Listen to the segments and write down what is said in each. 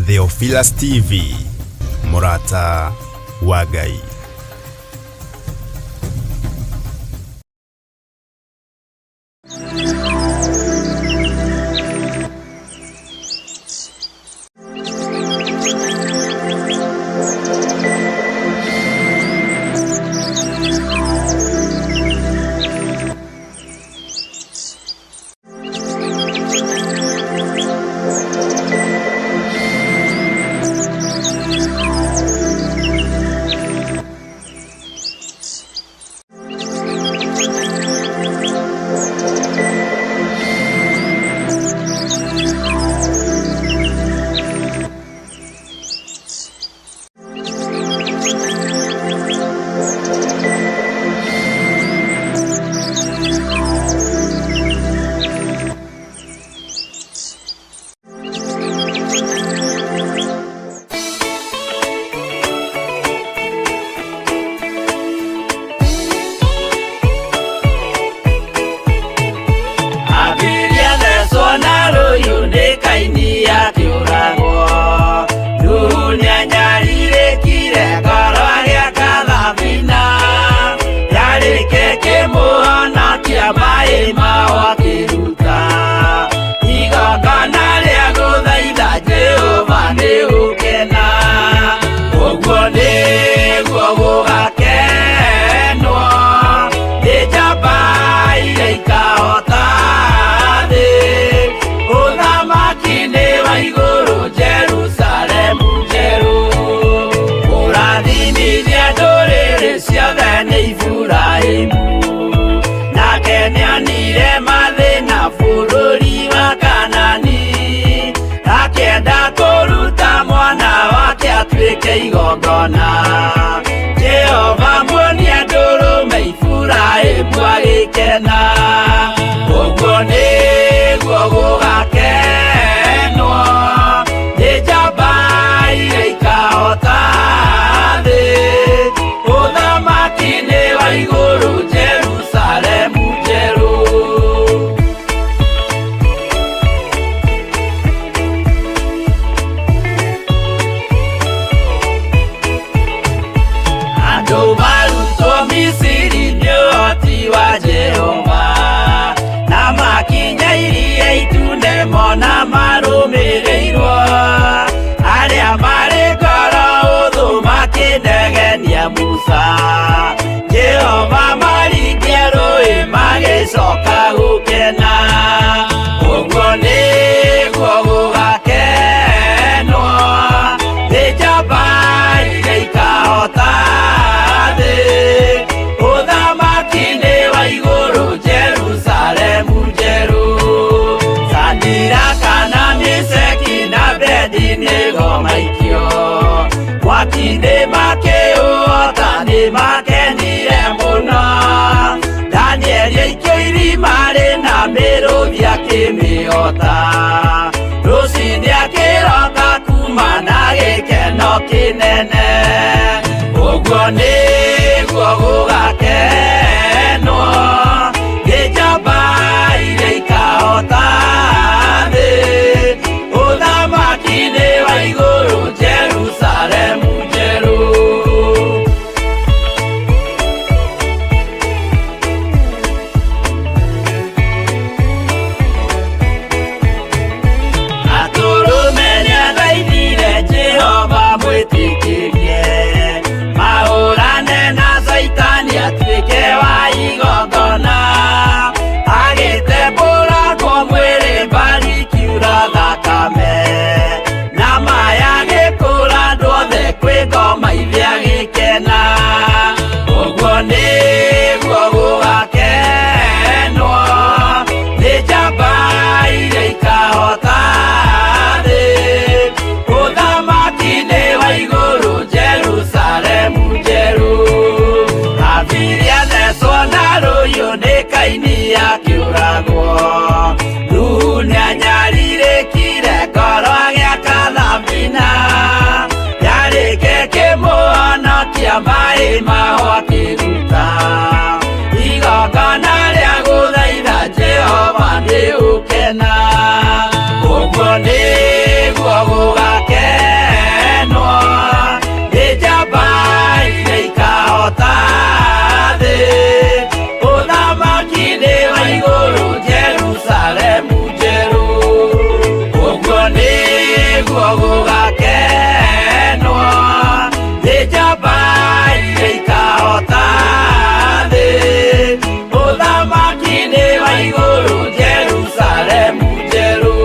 Theophilus TV, mũrata wa Ngai. Abiria thecwo na rũhiũ nĩ Kaini akĩũragwo. Nuhu nĩanyarirĩkire ngoro agĩaka thabina. Yarĩke kĩmũhonokia maĩ mao akĩruta. Igongona rĩa gũthaitha Jehova nĩ gũkena. Ũguo nĩguo gũgakenwo nĩ njamba iria ikahota thĩ. Ũthamaki nĩ wa igũrũ Jerusalemu njerũ. Kũrathimithia ndũrĩrĩ ciothe nĩ Iburahĩmu. Nake nĩonire mathĩna bũrũri wa Kanani. Akĩenda kũruta mwana wake atuĩke igongona. Jehova muonia ndũrũme Iburahĩmu agĩkena. Ũguo nĩguo gũgakenwo nĩ njamba iria ikahota thĩ. Ũthamaki nĩ wa igũrũ Jerusalemu njerũ. Andũ marutwo Misiri nĩ ũhoti wa Jehova, na makinya iria itune mona marũmĩrĩirwo. Arĩa marĩ ngoro ũthũ makĩnegenia Musa, Jehova maringia rũĩ magĩcoka gũkena. Ũguo nĩguo gũgakenwo nĩ njamba iria ikahota thĩ. Ũthamaki nĩ wa igũrũ Jerusalemu njerũ. Sadiraka na Meshaki na Abednego maikio mwaki-inĩ makĩũhota nĩ makenire mũno. Danieli aikio irima rĩna mĩrũthi akĩmĩhota. Rũcinĩ akĩroka kuma na gĩkeno kĩnene. Ũguo nĩguo gũgakenwo nĩ njamba iria ikahota thĩ. Ũthamaki nĩ wa igũrũ Jerusalemu njerũ. Atũrũme nĩathaithire Jehova mwĩtĩkĩrie mahũrane na Caitani atuĩke wa igongona. Agĩtembũrangwo mwĩrĩ mbari ikiura thakame na maya agĩkũra andũ othe kwĩ ngoma ithe agĩkena. Ũguo nĩguo gũgakenwo nĩ njamba iria ikahota thĩ. Ũthamaki nĩ wa igũrũ Jerusalemu njerũ. Abiria thecwo na rũhiũ nĩ Kaini akĩũragwo. Akĩhũithia maĩ maho akĩruta igongona rĩa gũthaitha Jehova nĩ ũkena. Ũguo nĩguo gũgakenwo nĩ njamba iria ikahota thĩ. Ũthamaki-inĩ wa igũrũ Jerusalemu njerũ. Ũguo nĩguo gũgakenwo nĩ njamba iria ikahota thĩ. Ũthamaki-inĩ wa igũrũ Jerusalemu njerũ.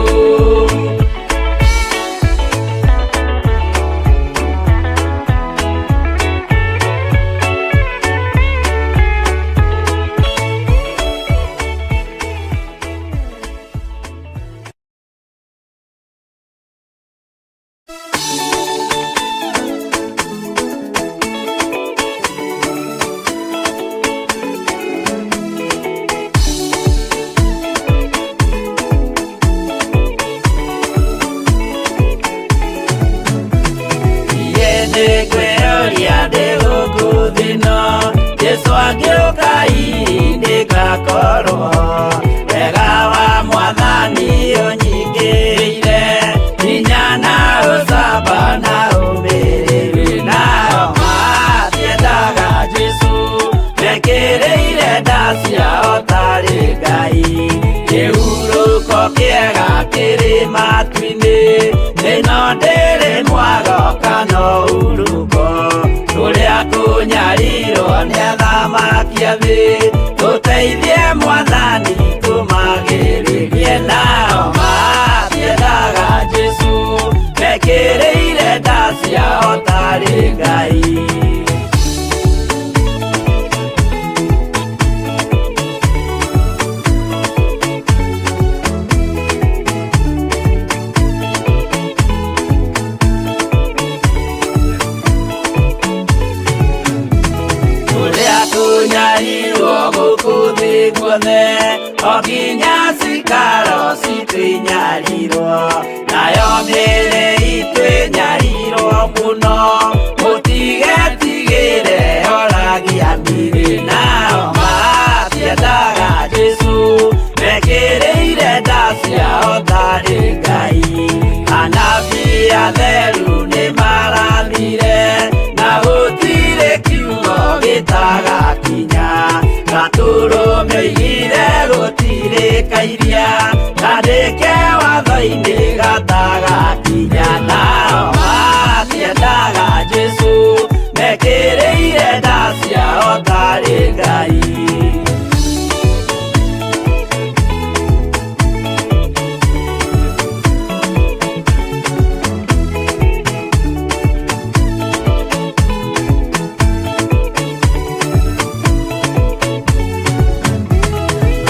Niĩ nĩngwĩyũria ndĩ gũkũ thĩ ĩno, Jesũ angĩũka hihi nĩngakorwo. Wega wa Mwathani ũnyingĩrĩire, hinya na ũcamba na ũmĩrĩru. Nao matiendaga Jesũ, mekĩrĩire nda ciao tarĩ Ngai. Kĩhurũko kĩega kĩrĩ matu-inĩ, ĩno ndĩrĩ mwago kana ũhurũko. Kũrĩa kũnyarirwo nĩ athamaki a thĩ, tũteithie Mwathani tũmagĩrĩrie. Nao matiendaga Jesũ, mekĩrĩire nda ciao tarĩ Ngai. Kũrĩa kũnyarirwo gũkũ thĩ guothe, o nginya cikaro citũ inyarirwo, nayo mĩĩrĩ itũ ĩnyarirwo mũno, mũtigetigĩre horagia mĩĩrĩ. Nao matiendaga Jesũ, mekĩrĩire nda ciao tarĩ Ngai. Anabii atheru nĩmarathire, na gũtirĩ kiugo gĩtagakinya. Gatũrũme oigire gũtirĩ kairia, kandĩke watho-inĩ gatagakinya. Nao matiendaga Jesũ, mekĩrĩire nda ciao tarĩ Ngai.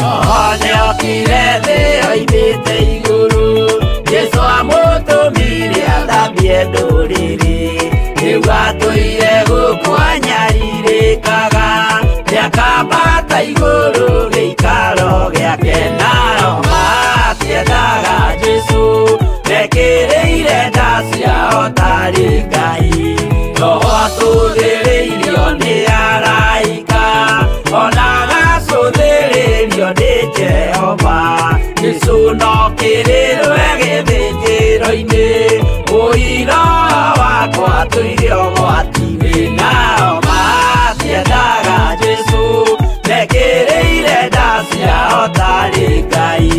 Roho nĩokire thĩ oimĩte igũrũ, Jesũ amũtũmire athambie ndũrĩrĩ. Rĩu atũire gũkũ anyarirĩkaga, nĩakambata igũrũ gĩikaro gĩake. Nao matiendaga Jesũ, mekĩrĩire nda ciao tarĩ Ngai. Roho atũthĩrĩirio nĩ araika, ona agacũthĩrĩrio nĩ Jehova. Jesũ no kĩrĩrwe gĩthĩnjĩro-inĩ, ũira wakwa tũire ũgwati-inĩ. Nao matiendaga Jesũ, mekĩrĩire nda ciao tarĩ Ngai.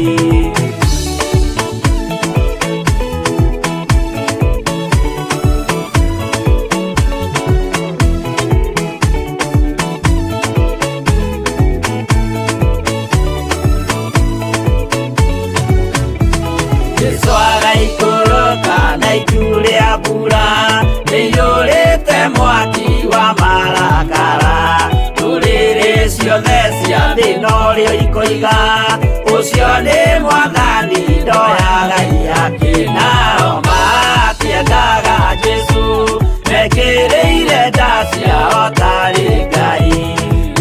Jesũ agaikũrũka na itu rĩa mbura rĩiyũrĩte mwaki wa marakara. Ndũrĩrĩ ciothe cia thĩ norĩo ikoiga, ũcio nĩ Mwathani ndoyaga ihaki. Nao matiendaga Jesũ, mekĩrĩire nda ciao tarĩ Ngai.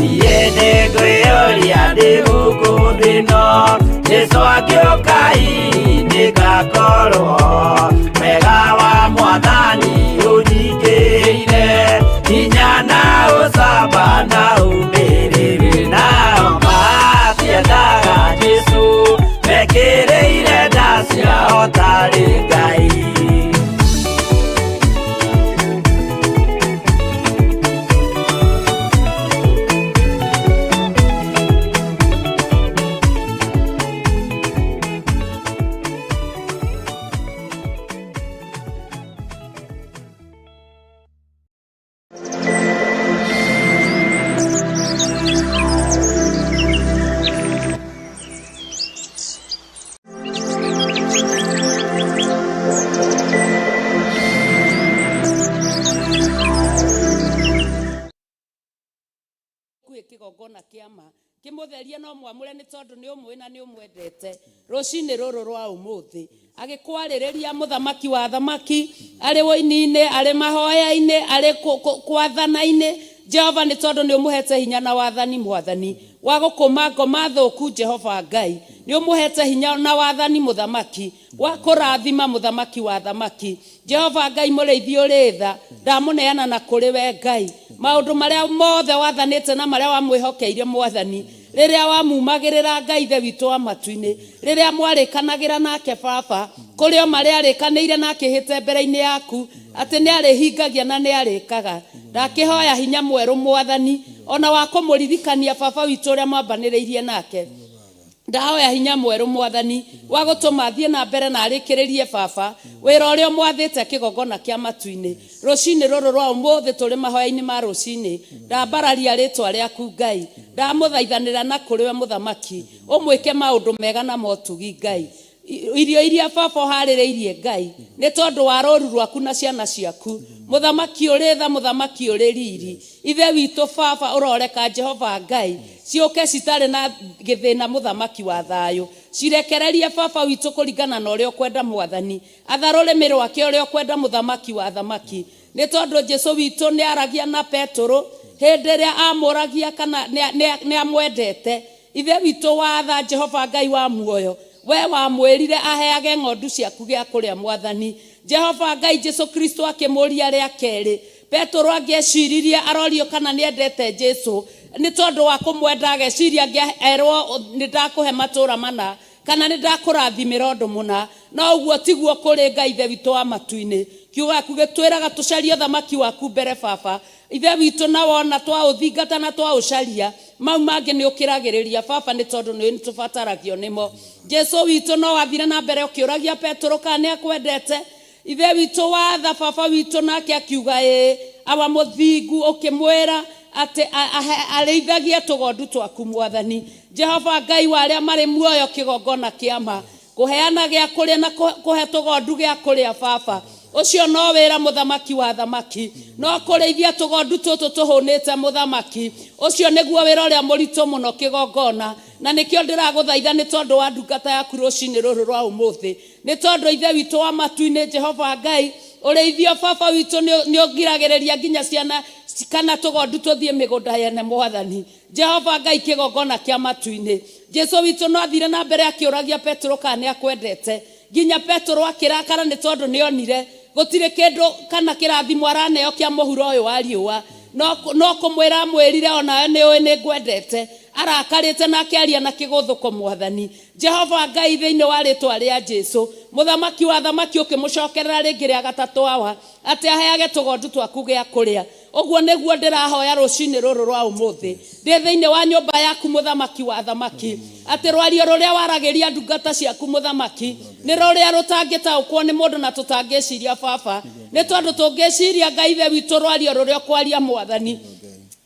Niĩ nĩngwĩyũria ndĩ gũkũ thĩ ĩno, Jesũ angĩũka hihi nĩngakorwo. Wega wa Mwathani ũnyingĩrĩire, hinya na Baba na ũmĩrĩru, nao matiendaga Jesũ, mekĩrĩire nda ciao tarĩ Ngai. Hakuhĩ kĩgongona kĩa ma kĩmũtherie no mwamũre nĩ tondũ nĩ ũmũĩ na nĩ ũmwendete. Rũcinĩ rũrũ rwa ũmũthĩ agĩkwarĩrĩria mũthamaki wa athamaki arĩ wũini-inĩ, arĩ mahoya-inĩ, arĩ kwathana-inĩ. Jehova, nĩ tondũ nĩ ũmũhete hinya na wathani, mwathani, wa gũkũma ngoma thũku. Jehova Ngai, nĩ ũmũhete hinya na wathani, mũthamaki, wa kũrathima, mũthamaki wa athamaki. Jehova Ngai, mũrĩithi ũrĩ tha, ndamũneana na kũrĩ we Ngai maũndũ marĩa mothe wathanĩte na marĩa wamwĩhokeire, mwathani, rĩrĩa wamumagĩrĩra. Ngai Ithe witũ wa matu-inĩ, rĩrĩa mwarĩkanagĩra nake, baba, kũrĩ o marĩa arĩkanĩire na akĩhĩte mbere-inĩ yaku atĩ nĩ arĩhingagia na nĩ arĩkaga. Ndakĩhoya hinya mwerũ, mwathani, ona wa kũmũririkania baba witũ ũrĩa mwambanĩrĩirie nake. Ndahoya hinya mwerũ, mwathani, wa gũtũma thiĩ na mbere na arĩkĩrĩrie, baba, wĩra ũrĩa ũmwathĩte kĩgongona kĩa matu-inĩ. Rũcinĩ rũrũ rwa ũmũthĩ tũrĩ mahoya-inĩ ma rũcinĩ, ndambararia rĩtwa rĩaku, Ngai. Ndamũthaithanĩra na kũrĩ we, mũthamaki, ũmwĩke maũndũ mega na motugi, Ngai. Irio iria, baba, ũharĩrĩirie, Ngai, nĩ tondũ wa rũru rwaku na ciana ciaku, mũthamaki ũrĩ tha, mũthamaki ũrĩ riri, Ithe witũ, baba, ũroreka Jehova Ngai ciũke citarĩ na gĩthĩna. Mũthamaki wa thayũ, cirekererie, baba witũ, kũringana na ũrĩa ũkwenda. Mwathani, atha rũrĩmĩ rwake ũrĩa ũkwenda, mũthamaki wa athamaki, nĩ tondũ Jesu witũ nĩ aragia na Petũrũ hĩndĩ ĩrĩa amũragia kana nĩ amwendete. Ithe witũ watha, Jehova Ngai wa muoyo, we wamwĩrire aheage ng'ondu ciaku gĩa kũrĩa. Mwathani Jehova Ngai, Jesu Kristo akĩmũria rĩa kerĩ. Petũrũ angĩeciririe arorio kana nĩ endete Jesu nĩ tondũ wa kũmwenda, ageciria angĩerwo nĩ ndakũhe matũra mana kana nĩ ndakũrathimĩra ũndũ mũna. No ũguo tiguo kũrĩ. Ngai Ithe witũ wa matu-inĩ, kiugo gĩaku gĩtwĩraga tũcarie ũthamaki waku mbere, baba Ithe witũ, na wona twaũthingata na twaũcaria, mau mangĩ nĩ ũkĩragĩrĩria, baba, nĩ tondũ nĩ tũbataragio nĩmo. Jesu witũ, no wathire na mbere ũkĩũragia Petũrũ kana nĩ akwendete. Ithe witũ watha, baba witũ, nake akiuga ĩĩ. Awa mũthingu, ũkĩmwĩra atĩ arĩithagie tũgondu twaku. Mwathani Jehova Ngai wa arĩa marĩ muoyo, kĩgongona kĩa ma kũheana gĩa kũrĩa na kũhe tũgondu gĩa kũrĩa, baba, ũcio no wĩra, mũthamaki wa thamaki. No kũrĩithia tũgondu tũtũ tũhũnĩte, mũthamaki, ũcio nĩguo wĩra ũrĩa mũritũ mũno kĩgongona. Na nĩkĩo ndĩragũthaitha nĩ tondũ wa ndungata yaku rũcinĩ rũrũ rwa ũmũthĩ, nĩ tondũ Ithe witũ wa matu-inĩ, Jehova Ngai, ũrĩithio, baba witũ, nĩ ũgiragĩrĩria nginya ciana kana tũgondu tũthiĩ mĩgũnda yene. Mwathani Jehova Ngai, kĩgongona kĩa matu-inĩ, Jesu witũ no athire na mbere akĩũragia Petũrũ kana nĩ akwendete, nginya Petũrũ akĩrakara nĩ tondũ nĩ onire gũtirĩ kĩndũ kana kĩrathimo araneo kĩa mũhuro ũyũ wa riũa. No kũmwĩra amwĩrire, onawe nĩ ũĩ nĩ ngwendete. Arakarĩte na akĩaria na kĩgũthũko. Mwathani Jehova Ngai, thĩinĩ wa rĩtwa rĩa Jesu, mũthamaki wa thamaki, ũkĩmũcokerera rĩngĩ rĩa gatatũ, awa, atĩ aheage tũgondu twaku gĩa kũrĩa. Ũguo nĩguo ndĩrahoya rũcinĩ rũrũ rwa ũmũthĩ ndĩ thĩinĩ wa nyũmba yaku, mũthamaki wa thamaki, atĩ rwario rũrĩa waragĩria ndungata ciaku, mũthamaki, nĩ rũrĩa rũtangĩtaũkwo nĩ mũndũ na tũtangĩciria, baba, nĩ tondũ tũngĩciria, Ngai Ithe witũ, rwario rũrĩa ũkwaria, mwathani,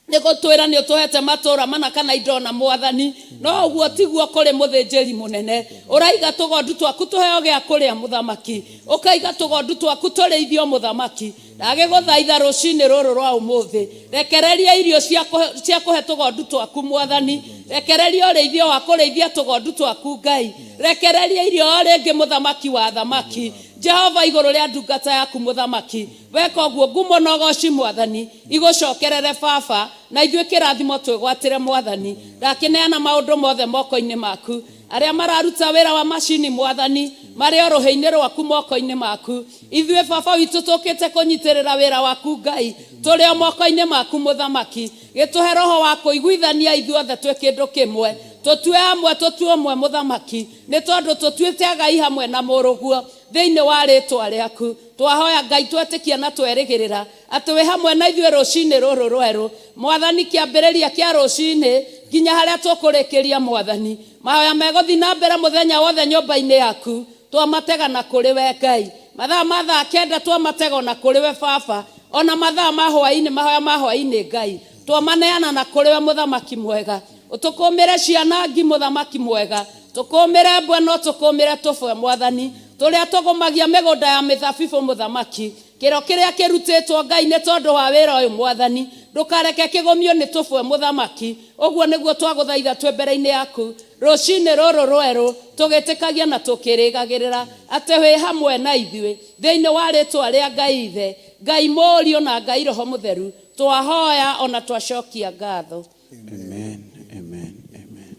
nĩ gũtwĩra nĩ ũtũhete matũra mana kana indo na, mwathani, no ũguo tiguo kũrĩ. Mũthĩnjĩri mũnene, ũraiga tũgondu twaku tũheo gĩa kũrĩa, mũthamaki, ũkaiga tũgondu twaku tũrĩithio. Mũthamaki, ndagĩgũthaitha rũcinĩ rũrũ rwa ũmũthĩ, rekereria irio cia kũhe tũgondu twaku. Mwathani, rekereria ũrĩithio wa kũrĩithia tũgondu twaku. Ngai, rekereria irio o rĩngĩ, mũthamaki wa thamaki, Jehova, igũrũ rĩa ndungata yaku. Mũthamaki, weka ũguo, ngumo na ũgoci, mwathani, igũcokerere, baba, na ithuĩ kĩrathimo twĩgwatĩre. Mwathani, ndakĩneana maũndũ mothe moko-inĩ maku. Arĩa mararuta wĩra wa macini, mwathani, marĩ o rũhĩ-inĩ rwaku, moko-inĩ maku. Ithuĩ, baba witũ, tũkĩte kũnyitĩrĩra wĩra waku, Ngai. Tũrĩ o moko-inĩ maku mũthamaki. Gĩtũhe roho wa kũiguithania ithuothe twĩ kĩndũ kĩmwe. Tũtue amwe tũtue ũmwe mũthamaki. Nĩ tondũ tũtuĩte agai hamwe na mũrũguo thĩinĩ wa rĩtwa rĩaku. Twahoya Ngai twetĩkia na twerĩgĩrĩra atĩ wĩ hamwe na ithuĩ rũcinĩ rũrũ rwerũ. Mwathani kĩambĩrĩria kĩa rũcinĩ nginya harĩa tũkũrĩkĩria mwathani. Mahoya megũthiĩ na mbere mũthenya wothe nyũmba-inĩ yaku. Twamatega na kũrĩ we Ngai. Mathaa ma thaa kenda twamatega ona kũrĩ we baba. Ona mathaa ma hwaĩ-inĩ mahoya ma hwaĩ-inĩ Ngai. Twamaneana na kũrĩ we mũthamaki mwega. Ũtũkũmĩre ciana ngi mũthamaki mwega. Tũkũmĩre mbwe no tũkũmĩre tũbwe mwathani. Tũrĩa tũgũmagia mĩgũnda ya mĩthabibũ mũthamaki. Kĩro kĩrĩa kĩrutĩtwo Ngai nĩ tondũ wa wĩra ũyũ mwathani. Ndũkareke kĩgũmio nĩ tũbwe mũthamaki. Ũguo nĩguo twagũthaitha twĩ mbere-inĩ yaku. Rũcinĩ rũrũ rwerũ tũgĩtĩkagia na tũkĩrĩgagĩrĩra atĩ wĩ hamwe na ithuĩ thĩinĩ wa rĩtwa rĩa Ngai Ithe, Ngai Mũriũ na Ngai Roho Mũtheru. Twahoya ona twacokia ngatho. Amen, amen, amen.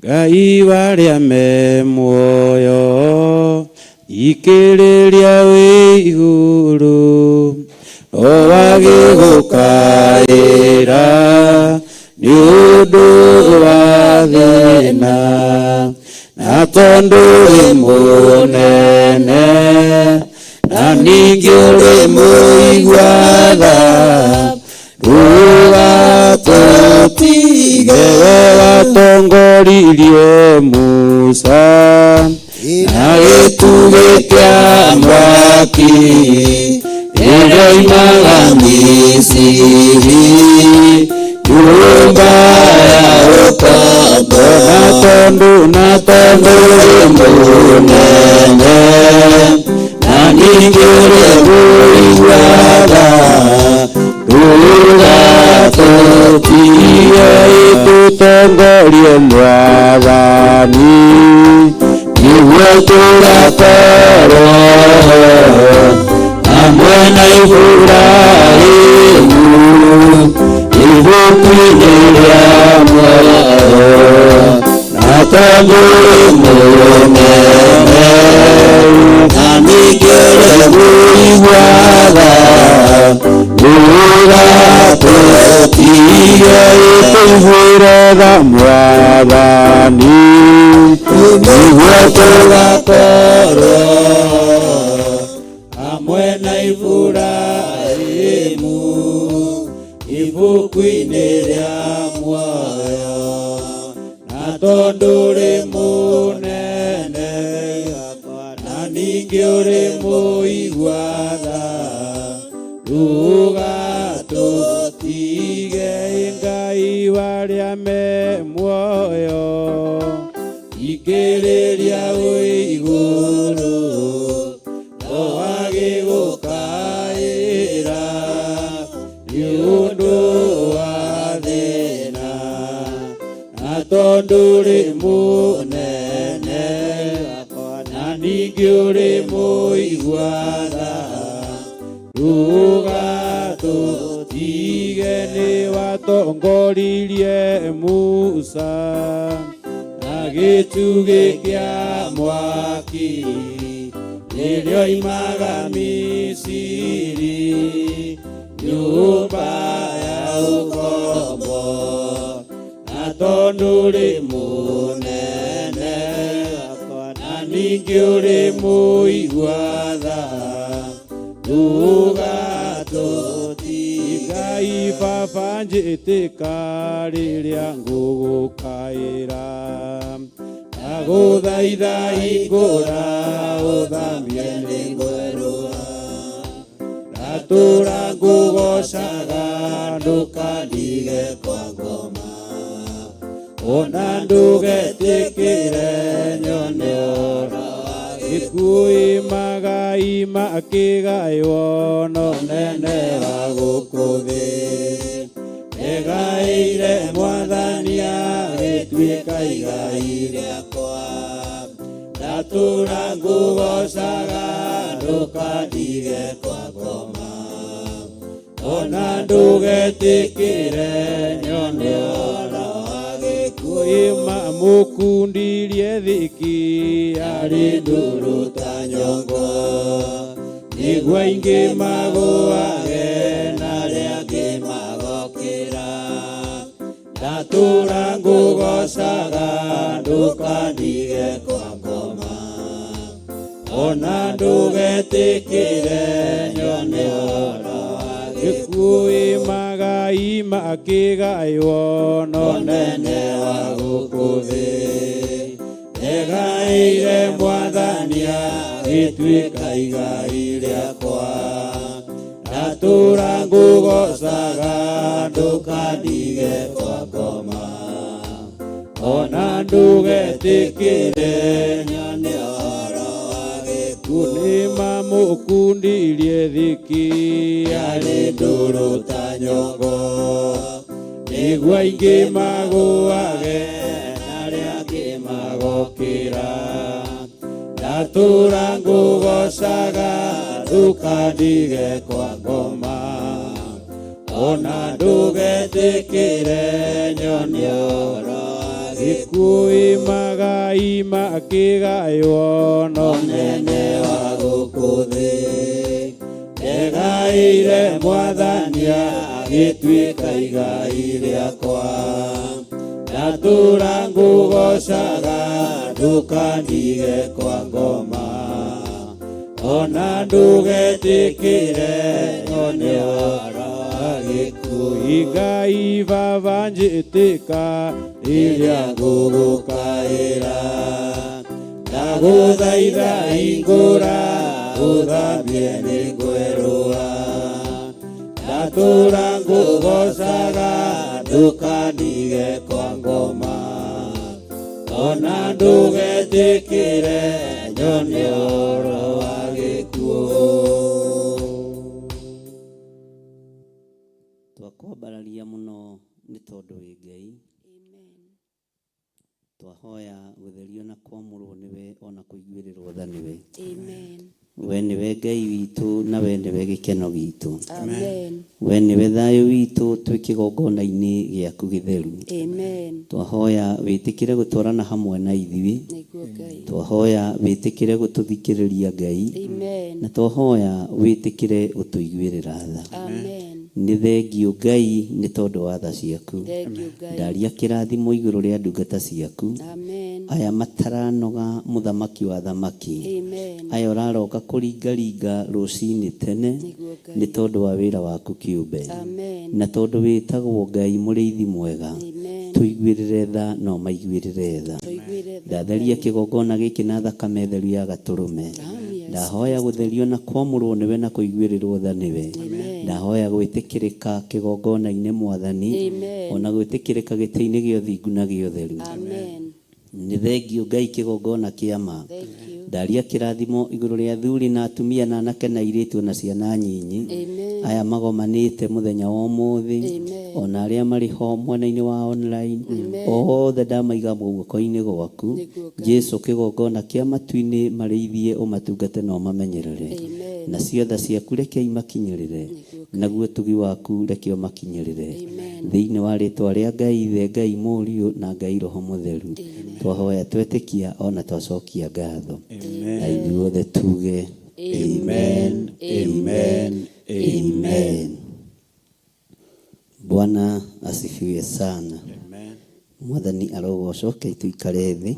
Ngai warĩa me muoyo ikĩrĩria wĩ igũrũ o wagĩgũkaĩra nĩ ũndũ wa thĩna na tondũ wĩ mũnene na ningĩ ũrĩ mũigua tha ndũgatũtige. Watongoririe Musa na gĩtugĩ kĩa mwaki ĩrĩa oimaga Misiri nyũmba ya ũkombo. Na tondũ wĩ mũnene na ningĩ ũrĩ mũigua tha ndũgatũtige. Tũtongorie mwathani nĩguo tũgakorwo hamwe na Iburahĩmu ibuku-inĩ rĩa muoyo. Na tondũ wĩ mũnene na ningĩ ũrĩ mũigua tha ndũgatũtige. Tũiguĩre tha mwathani nĩguo tũgakorwo hamwe na Iburahĩmu ibuku-inĩ rĩa muoyo. Na tondũ ũrĩ mũnene na ningĩ ũrĩ mũigua tha ndũgatũtige. Ngai warĩa me muoyo ikĩrĩria wĩ igũrũ o wagĩgũkaĩra nĩ ũndũ wa thĩna na tondũ ũrĩ mũnene na ningĩ ũrĩ mũigua tha ndũgatũtige. Nĩ watongoririe Musa na gĩtugĩ kĩa mwaki rĩrĩa oimaga Misiri nyũmba ya ũkombo. Na tondũ ũrĩ mũnene na ningĩ ũrĩ mũigua tha ndũgatũtige. Ngai baba njĩtĩka rĩrĩa ngũgũkaĩra ndagũthaitha hingũra ũthambie nĩngwerũha ndatũra ngũgocaga ndũkandige kwa ngoma ona ndũgetĩkĩre nyone ora gĩkuũ magai makĩgaywo no nene wa gũkũ thĩ Egaĩire mwathani agĩtuĩka igai rĩakwa ndatũra ngũgocaga ndũkandige kwa ngoma ona ndũgetĩkĩre nyone ora wa gĩkuũ mamũkundirie thiki yarĩ ndũrũ ta nyongo nĩguo aingĩ magũage na Ndatũra ngũgocaga ndũkandige kwa ngoma, ona ndũgetĩkĩre nyone ũhoro wa Gĩkuũ magai makĩgaywo no nene wa gũkũ thĩ. Ndegaĩire Mwathani agĩtuĩka igai rĩakwa, ndatũra ngũgocaga ndũkandige kwa ngoma, ona ndũgetĩkĩre nyone ũhoro wa gĩkuũ. Nĩ mamũkundirie thiki Yarĩ ndũrũ ta nyongo, nĩguo aingĩ magũage na arĩa angĩ magokĩra. Ndatũra ngũgocaga ndũkandige kwa ngoma, ona ndũgetĩkĩre nyone ũhoro wa gĩkuũ. Gĩkuũ magai makĩgaywo no Nene wa gũkũ thĩ, ndegaĩire Mwathani agĩtuĩka igai rĩakwa, ndatũra ngũgocaga ndũkandige kwa ngoma, ona ndũgetĩkĩre nyone ũhoro wa gĩkuũ. Ngai baba njĩtĩka Rĩrĩa ngũgũkaĩra, ndagũthaitha hingũra, ũthambie nĩngwerũha. Ndatũra ngũgocaga ndũkandige kwa ngoma, ona ndũgetĩkĩre nyone ũhoro wa gĩkuũ. Twakwambararia mũno nĩ tondũ wĩ Ngai. Twahoya gũtherio na kwamũrwo nĩwe ona kũiguĩrĩrwo tha nĩwe. Amen. We nĩwe Ngai witũ na we nĩwe gĩkeno gitũ. Amen. We nĩwe thayũ witũ twĩ kĩgongona-inĩ gĩaku gĩtheru. Amen. Twahoya wĩtĩkĩre gũtwarana hamwe na ithuĩ. Nĩguo Ngai. Twahoya wĩtĩkĩre gũtũthikĩrĩria Ngai. Amen. Na twahoya wĩtĩkĩre gũtũiguĩrĩra tha. Amen. Nĩ thengio Ngai nĩ tondũ wa tha ciaku. Thank you Ngai. Ndaria kĩrathimo igũrũ rĩa ndungata ciaku. Amen. Aya mataranoga mũthamaki wa thamaki. Amen. Aya ũraroka kũringaringa rũcinĩ tene Nĩguo Ngai. nĩ tondũ wa wĩra waku kĩũmbe. Amen. Na tondũ wĩtagwo Ngai mũrĩithi mwega. Amen. Tũiguĩrĩre tha no maiguĩrĩre tha. Tũiguĩre tha. Ndatheria kĩgongona gĩkĩ na thakame theru ya gatũrũme. Amen. Ndahoya gũtherio na kwamũrwo nĩwe na kũiguĩrĩrwo tha nĩwe. Ndahoya gwĩtĩkĩrĩka kĩgongona-inĩ Mwathani. Amen. Ona gwĩtĩkĩrĩka gĩtĩ-inĩ gĩa ũthingu na gĩa ũtheru. Amen. Nĩ thengio Ngai kĩgongona kĩa ma. Thank you. Ndaria kĩrathimo igũrũ rĩa athuri na atumia na anake na airĩtu na ciana nyinyi. Amen. Aya magomanĩte mũthenya wa ũmũthĩ. Amen. Ona arĩa marĩ ho mwena-inĩ wa online. Amen. Othe ndamaiga guoko-inĩ gwaku. Nĩguo Ngai. Jesu kĩgongona kĩa matu-inĩ marĩithie ũmatungate na ũmamenyerere. Amen. Na cio tha ciaku reke imakinyĩrĩre. Naguo ũtugi waku reke ũmakinyĩrĩre. Amen. Thĩinĩ wa rĩtwa rĩa Ngai Ithe, Ngai Mũriũ na Ngai Roho Mũtheru. Twahoya twetĩkia ona twacokia ngatho. Na ithuothe tuge Amen. Amen. Amen. Bwana asifiwe sana. Amen. Mwathani arogocwo kei tuikare thĩ.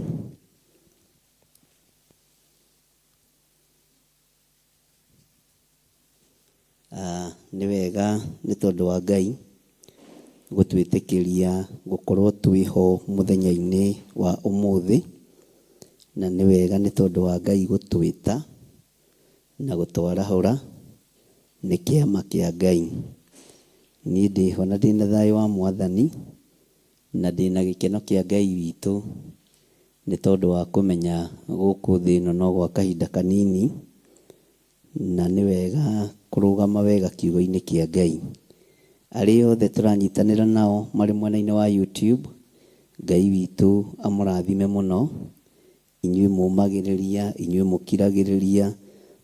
Nĩ wega nĩ tondũ wa Ngai gũtwĩtĩkĩria gũkorwo twĩho mũthenya-inĩ wa ũmũthĩ, na nĩ wega nĩ tondũ wa Ngai gũtwĩta na gũtwarahũra nĩ kĩama kĩa Ngai. Niĩ ndĩho na ndĩna thayũ wa Mwathani na ndĩna gĩkeno kĩa Ngai witũ nĩ tondũ wa kũmenya gũkũ thĩ ĩno no gwa kahinda kanini, na nĩ wega kũrũgama wega kiugo-inĩ kĩa Ngai. Arĩa othe tũranyitanĩra nao marĩ mwena-inĩ wa YouTube, Ngai witũ amũrathime mũno. Inyuĩ mũmagĩrĩria, inyuĩ mũkiragĩrĩria,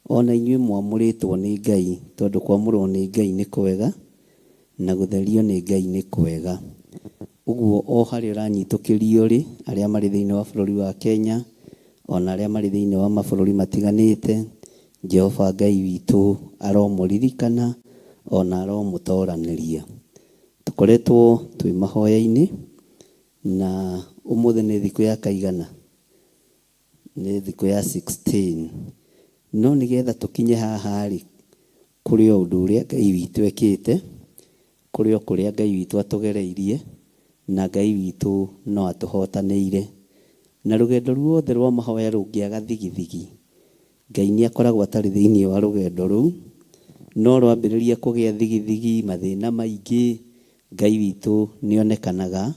ona inyuĩ mwamũrĩtwo nĩ Ngai, tondũ kwamũrwo nĩ Ngai nĩ kwega na gũtherio nĩ Ngai nĩ kwega. Ũguo o harĩa ũranyitũkĩrio rĩ, arĩa marĩ thĩinĩ wa bũrũri wa Kenya, ona arĩa marĩ thĩinĩ wa mabũrũri matiganĩte, Jehova Ngai witũ aromũririkana ona aromũtoranĩria. Tũkoretwo twĩ mahoya-inĩ Na ũmũthĩ nĩ thikũ ya kaigana, nĩ thikũ ya 16. No nĩgetha tũkinye haha rĩ, kũrĩ o ũndũ ũrĩa Ngai witũ ekĩte, kũrĩ o kũrĩa Ngai witũ atũgereirie, na Ngai witũ no atũhotanĩire. Na rũgendo ruothe rwa mahoya rũngĩaga thigithigi, Ngai nĩ akoragwo atarĩ thĩinĩ wa rũgendo rũu, no rwambĩrĩria kũgĩa thigithigi, mathĩna maingĩ, Ngai witũ nĩ onekanaga,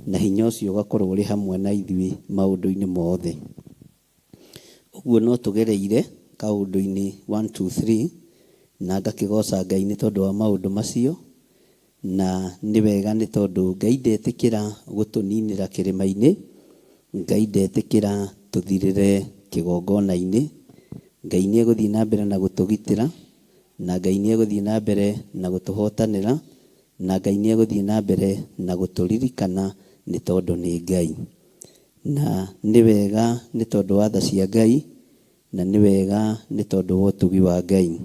na hinya ũcio ũgakorwo ũrĩ hamwe na ithuĩ maũndũ-inĩ mothe. Ũguo no tũgereire kaũndũ-inĩ one two three, na ngakĩgoca Ngai nĩ tondũ wa maũndũ macio, na nĩ wega nĩ tondũ Ngai ndetĩkĩra gũtũninĩra kĩrĩma-inĩ, Ngai ndetĩkĩra tũthirĩre kĩgongona-inĩ, Ngai nĩ egũthiĩ na mbere na gũtũgitĩra, na Ngai nĩ egũthiĩ na mbere na gũtũhotanĩra, na Ngai nĩ egũthiĩ na mbere na gũtũririkana nĩ tondũ nĩ Ngai. Na nĩ wega nĩ tondũ wa tha cia Ngai, na nĩ wega nĩ tondũ wa ũtugi wa Ngai.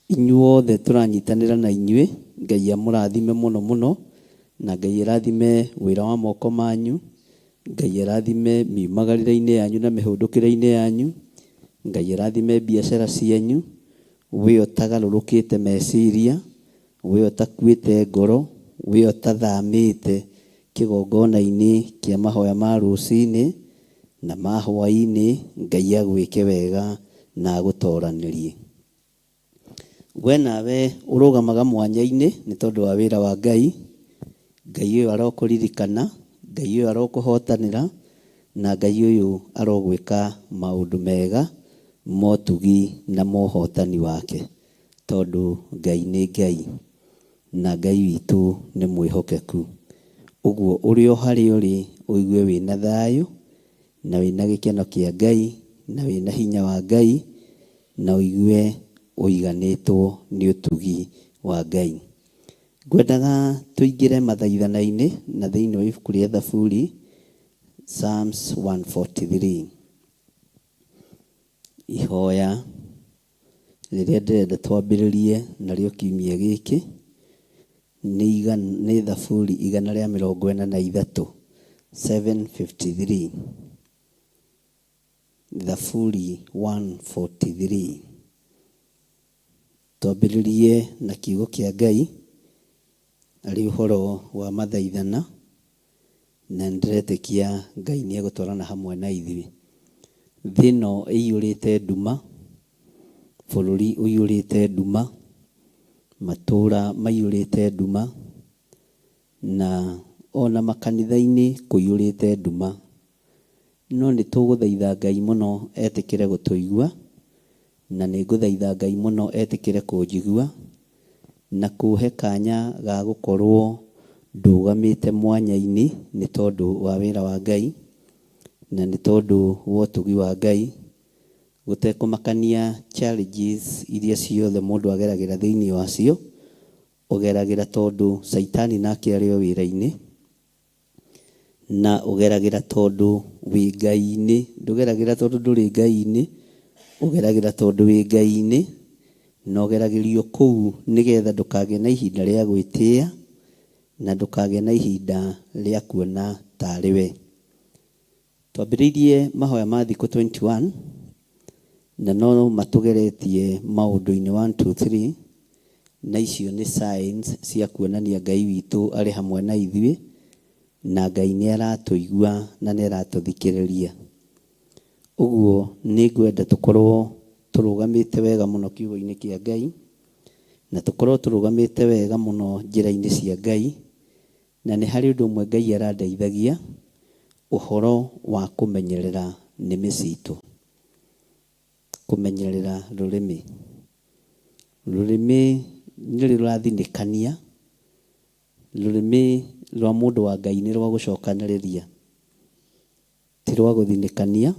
Inyuothe tũranyitanĩra na inyuĩ, Ngai amũrathime mũno mũno, na Ngai arathime wĩra wa moko manyu, Ngai arathime miumagarĩre-inĩ yanyu na mĩhũndũkĩre-inĩ yanyu, Ngai arathime biacara cianyu, we ũtagarũrũkĩte meciria, we ũtakuĩte ngoro, we ũtathamĩte kĩgongona-inĩ kĩa mahoya ma rũcinĩ na ma hwaĩ-inĩ, Ngai agwĩke wega na agũtoranĩrie. We nawe ũrũgamaga mwanya-inĩ nĩ tondũ wa wĩra wa Ngai, Ngai ũyũ arokũririkana, Ngai ũyũ arokũhotanĩra, na Ngai ũyũ arogwĩka maũndũ mega, motugi na mohotani wake, tondũ Ngai nĩ Ngai, na Ngai witũ nĩ mwĩhokeku. Ũguo ũrĩ o harĩa ũrĩ, ũigue wĩna thayũ, na wĩna gĩkeno kĩa Ngai, na wĩna hinya wa Ngai, na ũigue ũiganĩtwo nĩ ũtugi wa Ngai. Ngwendaga tũingĩre mathaithana-inĩ na thĩinĩ wa ibuku rĩa Thaburi, Psalms 143. Ihoya rĩrĩa ndĩrenda twambĩrĩrie narĩo kiumia gĩkĩ nĩ Thaburi 143, 753. Thaburi 143. Twambĩrĩrie na kiugo kĩa Ngai arĩ ũhoro wa mathaithana, na nĩndĩretĩkia Ngai nĩ egũtwarana hamwe na ithuĩ. Thĩ ĩno ĩiyũrĩte nduma, bũrũri ũiyũrĩte nduma, matũũra maiyũrĩte nduma, na ona makanitha-inĩ kũiyũrĩte nduma. No nĩ tũgũthaitha Ngai mũno etĩkĩre gũtũigua, na nĩ ngũthaitha Ngai mũno etĩkĩre kũnjigua, na kũhe kanya ga gũkorwo ndũgamĩte mwanya-inĩ nĩ tondũ wa wĩra wa Ngai, na nĩ tondũ wa ũtugi wa Ngai, gũtekũmakania challenges iria ciothe mũndũ ageragĩra thĩinĩ wacio, ũgeragĩra tondũ Caitani nake arĩ o wĩra-inĩ, na ũgeragĩra tondũ wĩ Ngai-inĩ, ndũgeragĩra tondũ ndũrĩ Ngai-inĩ, ũgeragĩra tondũ wĩ Ngai-inĩ, na ũgeragĩrio kũu nĩgetha ndũkagĩe na ihinda rĩa gwĩtĩa, na ndũkagĩe na ihinda rĩa kuona tarĩ we. Twambĩrĩirie mahoya ma thikũ 21, na no matũgeretie maũndũ-inĩ 1 2 3, na icio nĩ signs cia kuonania Ngai witũ arĩ hamwe na ithuĩ, na Ngai nĩ aratũigua na nĩ aratũthikĩrĩria. Ũguo nĩ ngwenda tũkorwo tũrũgamĩte wega mũno kiugo-inĩ kĩa Ngai, na tũkorwo tũrũgamĩte wega mũno njĩra-inĩ cia Ngai, na nĩ harĩ ũndũ ũmwe Ngai arandeithagia, ũhoro wa kũmenyerera nĩmĩ citũ. Kũmenyerera rũrĩmĩ. Rũrĩmĩ nĩ rũrathinĩkania, rũrĩmĩ rwa mũndũ wa Ngai nĩ rwa gũcokanĩrĩria, ti rwa gũthinĩkania.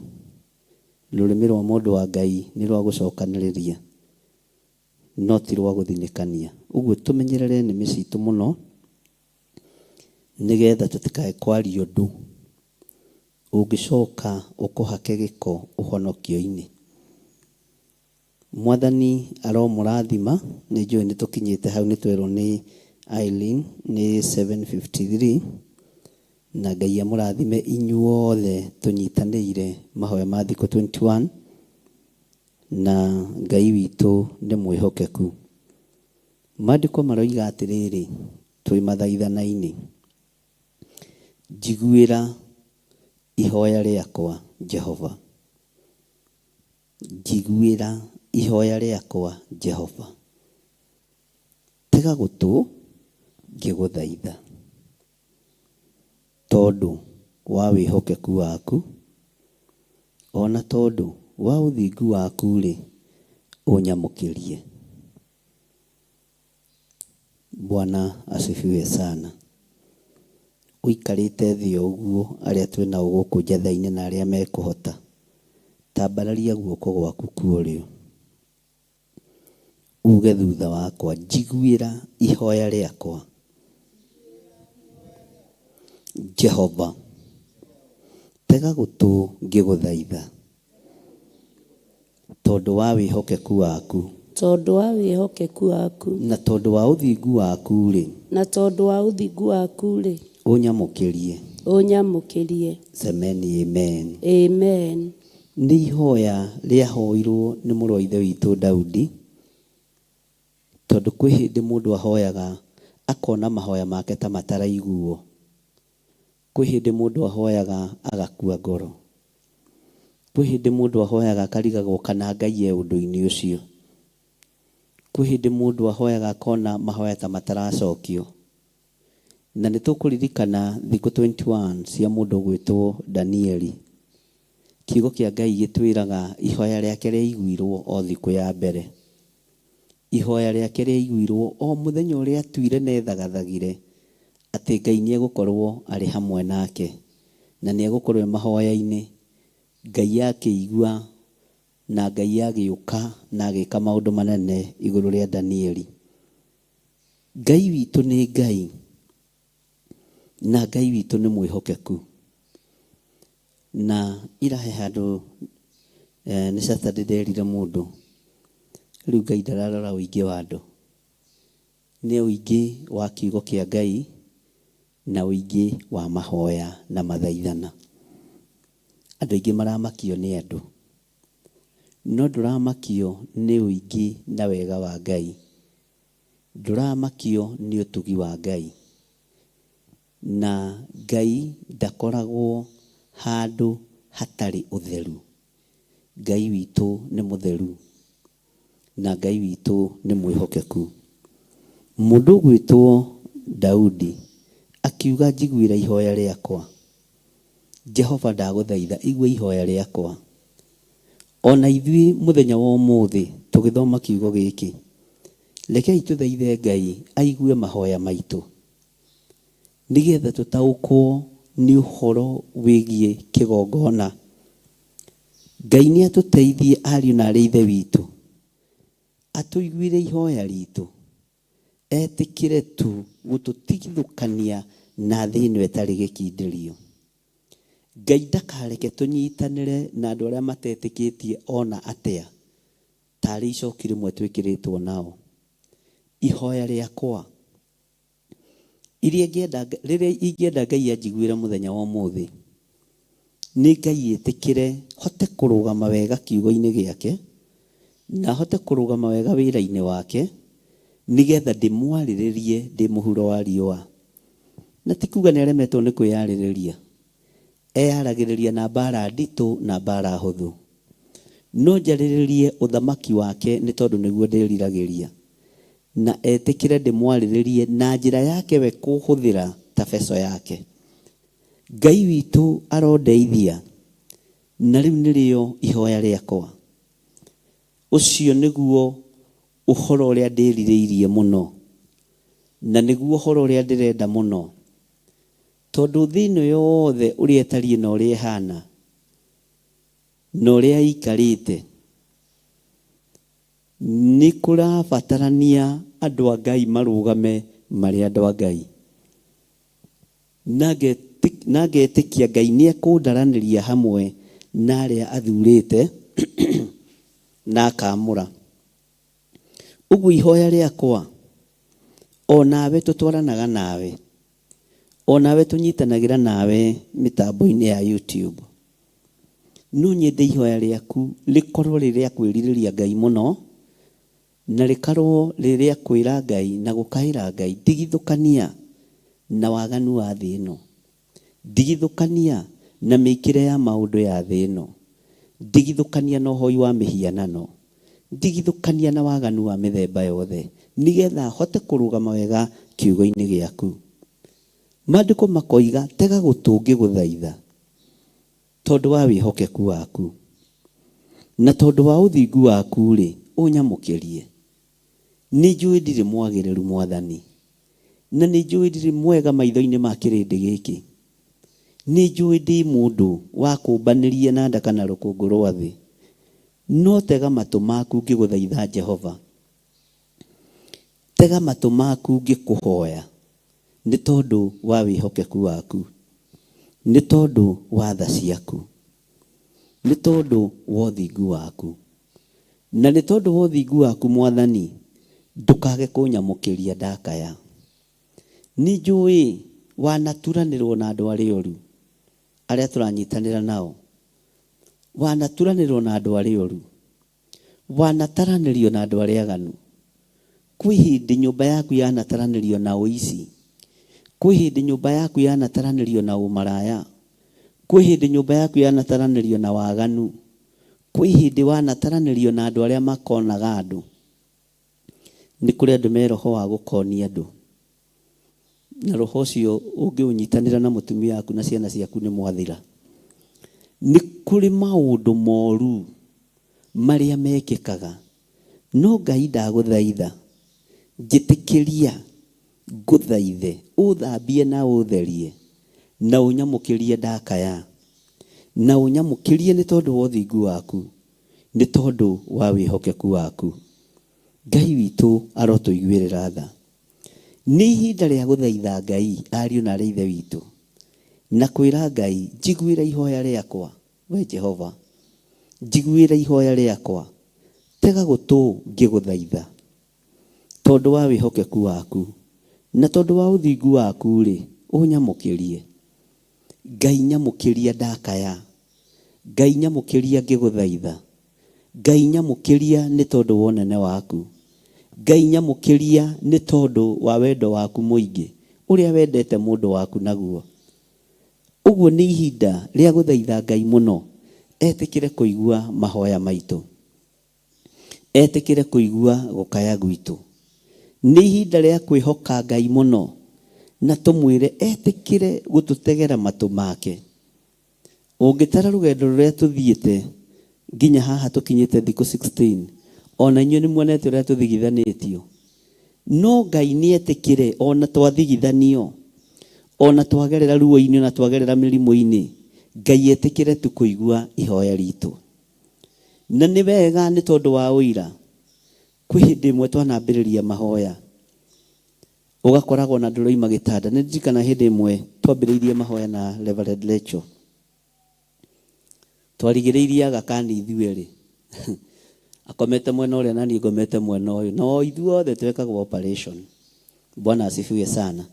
Rũrĩmĩ rwa mũndũ wa Ngai nĩ rwa gũcokanĩrĩria, no ti rwa gũthinĩkania. Ũguo tũmenyerere nĩmĩ citũ mũno, nĩgetha tũtikae kwaria ũndũ ũngĩcoka ũkũhake gĩko ũhonokio-inĩ. Mwathani aromũrathima, nĩ njũĩ nĩ tũkinyĩte hau, nĩ twerwo nĩ Eileen nĩ 7:53. Na Ngai amũrathime inyuothe tũnyitanĩire mahoya ma thikũ 21 na Ngai witũ nĩ mwĩhokeku. Maandĩko maroiga atĩrĩrĩ, twĩ mathaithana-inĩ, njiguĩra ihoya rĩakwa Jehova, njiguĩra ihoya rĩakwa Jehova, tega gũtũ ngĩgũthaitha, tondũ wa wĩhokeku waku, ona tondũ wa ũthingu waku-rĩ, ũnyamũkĩrie. Bwana asifiwe sana. Ũikarĩte thĩ o ũguo arĩa twĩ nao gũkũ njatha-inĩ na arĩa mekũhota, tambararia guoko gwaku kwa ũrĩo, uge thutha wakwa, njiguĩra ihoya rĩakwa Jehova, tega gũtũ ngĩgũthaitha, tondũ wa wĩhokeku waku, Tondũ wa wĩhokeku waku, na tondũ wa ũthingu waku-rĩ, na tondũ wa ũthingu waku-rĩ, ũnyamũkĩrie. Ũnyamũkĩrie. Semeni amen. Amen. Nĩ ihoya rĩahoirwo nĩ mũrũ wa ithe witũ Daudi, tondũ kwĩ hĩndĩ mũndũ ahoyaga akona mahoya make ta mataraiguo. Kwĩ hĩndĩ mũndũ ahoyaga agakua ngoro. Kwĩ hĩndĩ mũndũ ahoyaga akarigagwo kana Ngai e ũndũ-inĩ ũcio. Kwĩ hĩndĩ mũndũ ahoyaga akona mahoya ta mataracokio. Na nĩ tũkũririkana thikũ 21 cia mũndũ ũgwĩtwo Danieli. Kiugo kĩa Ngai gĩtwĩraga ihoya rĩake rĩaiguirwo o thikũ ya mbere. Ihoya rĩake rĩaiguirwo o mũthenya ũrĩa atuire na ethagathagire atĩ Ngai nĩ egũkorwo arĩ hamwe nake na nĩ egũkorwo e mahoya-inĩ. Ngai akĩigua na Ngai agĩũka na agĩka maũndũ manene igũrũ rĩa Danieli. Ngai witũ nĩ Ngai na Ngai witũ nĩ mwĩhokeku. Na ira he handũ nĩ Saturday nderire mũndũ, rĩu Ngai ndararora ũingĩ wa andũ, nĩ ũingĩ wa kiugo kĩa Ngai na ũingĩ wa mahoya na mathaithana. Andũ aingĩ maramakio nĩ andũ, no ndũramakio nĩ ũingĩ na wega wa Ngai, ndũramakio nĩ ũtugi wa Ngai. Na Ngai ndakoragwo handũ hatarĩ ũtheru. Ngai witũ nĩ mũtheru na Ngai witũ nĩ mwĩhokeku. Mũndũ ũgwĩtwo Daudi akiuga njiguĩra ihoya rĩakwa. Jehova ndagũthaitha igua ihoya rĩakwa. Ona ithuĩ mũthenya wa ũmũthĩ tũgĩthoma kiugo gĩkĩ, rekei tũthaithe Ngai aigue mahoya maitũ, nĩgetha tũtaũkwo nĩ ũhoro wĩgiĩ kĩgongona. Ngai nĩ atũteithie ariũ na arĩ ithe witũ, atũiguĩre ihoya ritũ, etĩkĩre tu gũtũtigithũkania na thĩ ĩno ĩtarĩ gĩkindĩrio. Ngai ndakareke tũnyitanĩre na andũ arĩa matetĩkĩtie ona atĩa, tarĩ icoki rĩmwe twĩkĩrĩtwo nao. Ihoya rĩakwa iria ingĩenda, rĩrĩa ingĩenda Ngai anjiguĩre mũthenya wa ũmũthĩ, nĩ Ngai ĩtĩkĩre hote kũrũgama wega kiugo-inĩ gĩake, na hote kũrũgama wega wĩra-inĩ wake, nĩgetha ndĩmwarĩrĩrie ndĩ mũhuro wa riũa. Na ti kuga nĩ aremetwo nĩ kwĩyarĩrĩria, eyaragĩrĩria na mbara nditũ na mbara hũthũ. No njarĩrĩrie ũthamaki wake nĩ tondũ nĩguo ndĩriragĩria, na etĩkĩre ndĩmwarĩrĩrie na njĩra yake we kũhũthĩra ta beco yake. Ngai witũ arondeithia, na rĩu nĩrĩo ihoya rĩakwa. Ũcio nĩguo ũhoro ũrĩa ndĩrirĩirie mũno, na nĩguo ũhoro ũrĩa ndĩrenda mũno, tondũ thĩ ĩno yothe ũrĩa ĩtariĩ na ũrĩa ĩhana na ũrĩa ĩikarĩte, nĩ kũrabatarania andũ a Ngai marũgame marĩ andũ a Ngai. Na ngetĩkia Ngai nĩ ekũndaranĩria hamwe na arĩa athurĩte na akamũra. Ũguo ihoya rĩakwa, o nawe tũtwaranaga nawe, Onawe tũnyitanagĩra nawe mĩtambo-inĩ ya YouTube. No nyende ihoya rĩaku rĩkorwo rĩ rĩa kwĩrirĩria Ngai mũno, na rĩkarwo rĩ rĩa kwĩra Ngai na gũkaĩra Ngai, ndigithũkania na waganu wa thĩ ĩno. Ndigithũkania na mĩkĩre ya maũndũ ya thĩ ĩno. Ndigithũkania na ũhoi wa mĩhianano. Ndigithũkania na waganu wa mĩthemba yothe, nĩgetha hote kũrũgama wega kiugo-inĩ gĩaku. Maandĩko makoiga, tega gũtũ ngĩgũthaitha, tondũ wa wĩhokeku waku, na tondũ wa ũthingu waku-rĩ, ũnyamũkĩrie. Nĩnjũĩ ndirĩ mwagĩrĩru, Mwathani, na nĩnjũĩ ndirĩ mwega maitho-inĩ ma kĩrĩndĩ gĩkĩ. Nĩnjũĩ ndĩ mũndũ wa kũmbanĩria na ndaka na rũkũngũ rwa thĩ, no tega matũ maku ngĩgũthaitha, Jehova. Tega matũ maku ngĩkũhoya, nĩ tondũ wa wĩhokeku waku, nĩ tondũ wa tha ciaku, nĩ tondũ wa ũthingu waku. Na nĩ tondũ wa ũthingu waku, Mwathani, ndũkage kũnyamũkĩria ndakaya. Nĩ njũĩ wanaturanĩrwo na andũ arĩa oru, arĩa tũranyitanĩra nao. Wanaturanĩrwo na andũ arĩa oru. Wanataranĩrio na andũ arĩa aganu. Kwĩ hĩndĩ nyũmba yaku yanataranĩrio na ũici. Kwĩ hĩndĩ nyũmba yaku yanataranĩrio na ũmaraya. Kwĩ hĩndĩ nyũmba yaku yanataranĩrio na waganu. Kwĩ hĩndĩ wanataranĩrio na andũ arĩa makonaga andũ. Nĩ kũrĩ andũ me roho wa gũkonia andũ. Na roho ũcio ũngĩũnyitanĩra na mũtumia waku na ciana ciaku nĩ mwathira. Nĩ kũrĩ maũndũ moru marĩa mekĩkaga. No Ngai ndagũthaitha, njĩtĩkĩria ngũthaithe, ũthambie na ũtherie, na ũnyamũkĩrie ndakaya. Na ũnyamũkĩrie nĩ tondũ wa ũthingu waku, nĩ tondũ wa wĩhokeku waku. Ngai witũ arotũiguĩrĩra tha. Nĩ ihinda rĩa gũthaitha Ngai, ariũ na aarĩ a Ithe witũ, na kwĩra Ngai, njiguĩra ihoya rĩakwa, we Jehova, njiguĩra ihoya rĩakwa, tega gũtũ ngĩgũthaitha. Tondũ wa wĩhokeku waku, na tondũ wa ũthingu waku-rĩ, ũnyamũkĩrie. Ngai nyamũkĩria ndakaya. Ngai nyamũkĩria ngĩgũthaitha. Ngai nyamũkĩria nĩ tondũ wa ũnene waku. Ngai nyamũkĩria nĩ tondũ wa wendo waku mũingĩ, ũrĩa wendete mũndũ waku naguo. Ũguo nĩ ihinda rĩa gũthaitha Ngai mũno etĩkĩre kũigua mahoya maitũ. Etĩkĩre kũigua gũkaya gwitũ. Nĩ ihinda rĩa kwĩhoka Ngai mũno na tũmwĩre etĩkĩre gũtũtegera matũ make. Ũngĩtara rũgendo rũrĩa tũthiĩte nginya haha tũkinyĩte thikũ 16, ona inyuĩ nĩ muonete ũrĩa tũthigithanĩtio. No Ngai nĩ etĩkĩre ona twathigithanio, ona twagerera ruo-inĩ, ona twagerera mĩrimũ-inĩ, Ngai etĩkĩre tu kũigua ihoya ritũ. Na nĩ wega nĩ tondũ wa ũira, kwĩ hĩndĩ ĩmwe twanambĩrĩria mahoya, ũgakoragwo na ndũroima gĩtanda. Nĩ ndirikana hĩndĩ ĩmwe twambĩrĩirie mahoya na Reverend Rachel. Twarigĩrĩirie Aga Khan ithuerĩ. Akomete mwena ũrĩa na niĩ ngomete mwena ũyũ. Na o ithuothe twekagwo operation. Bwana asifiwe sana.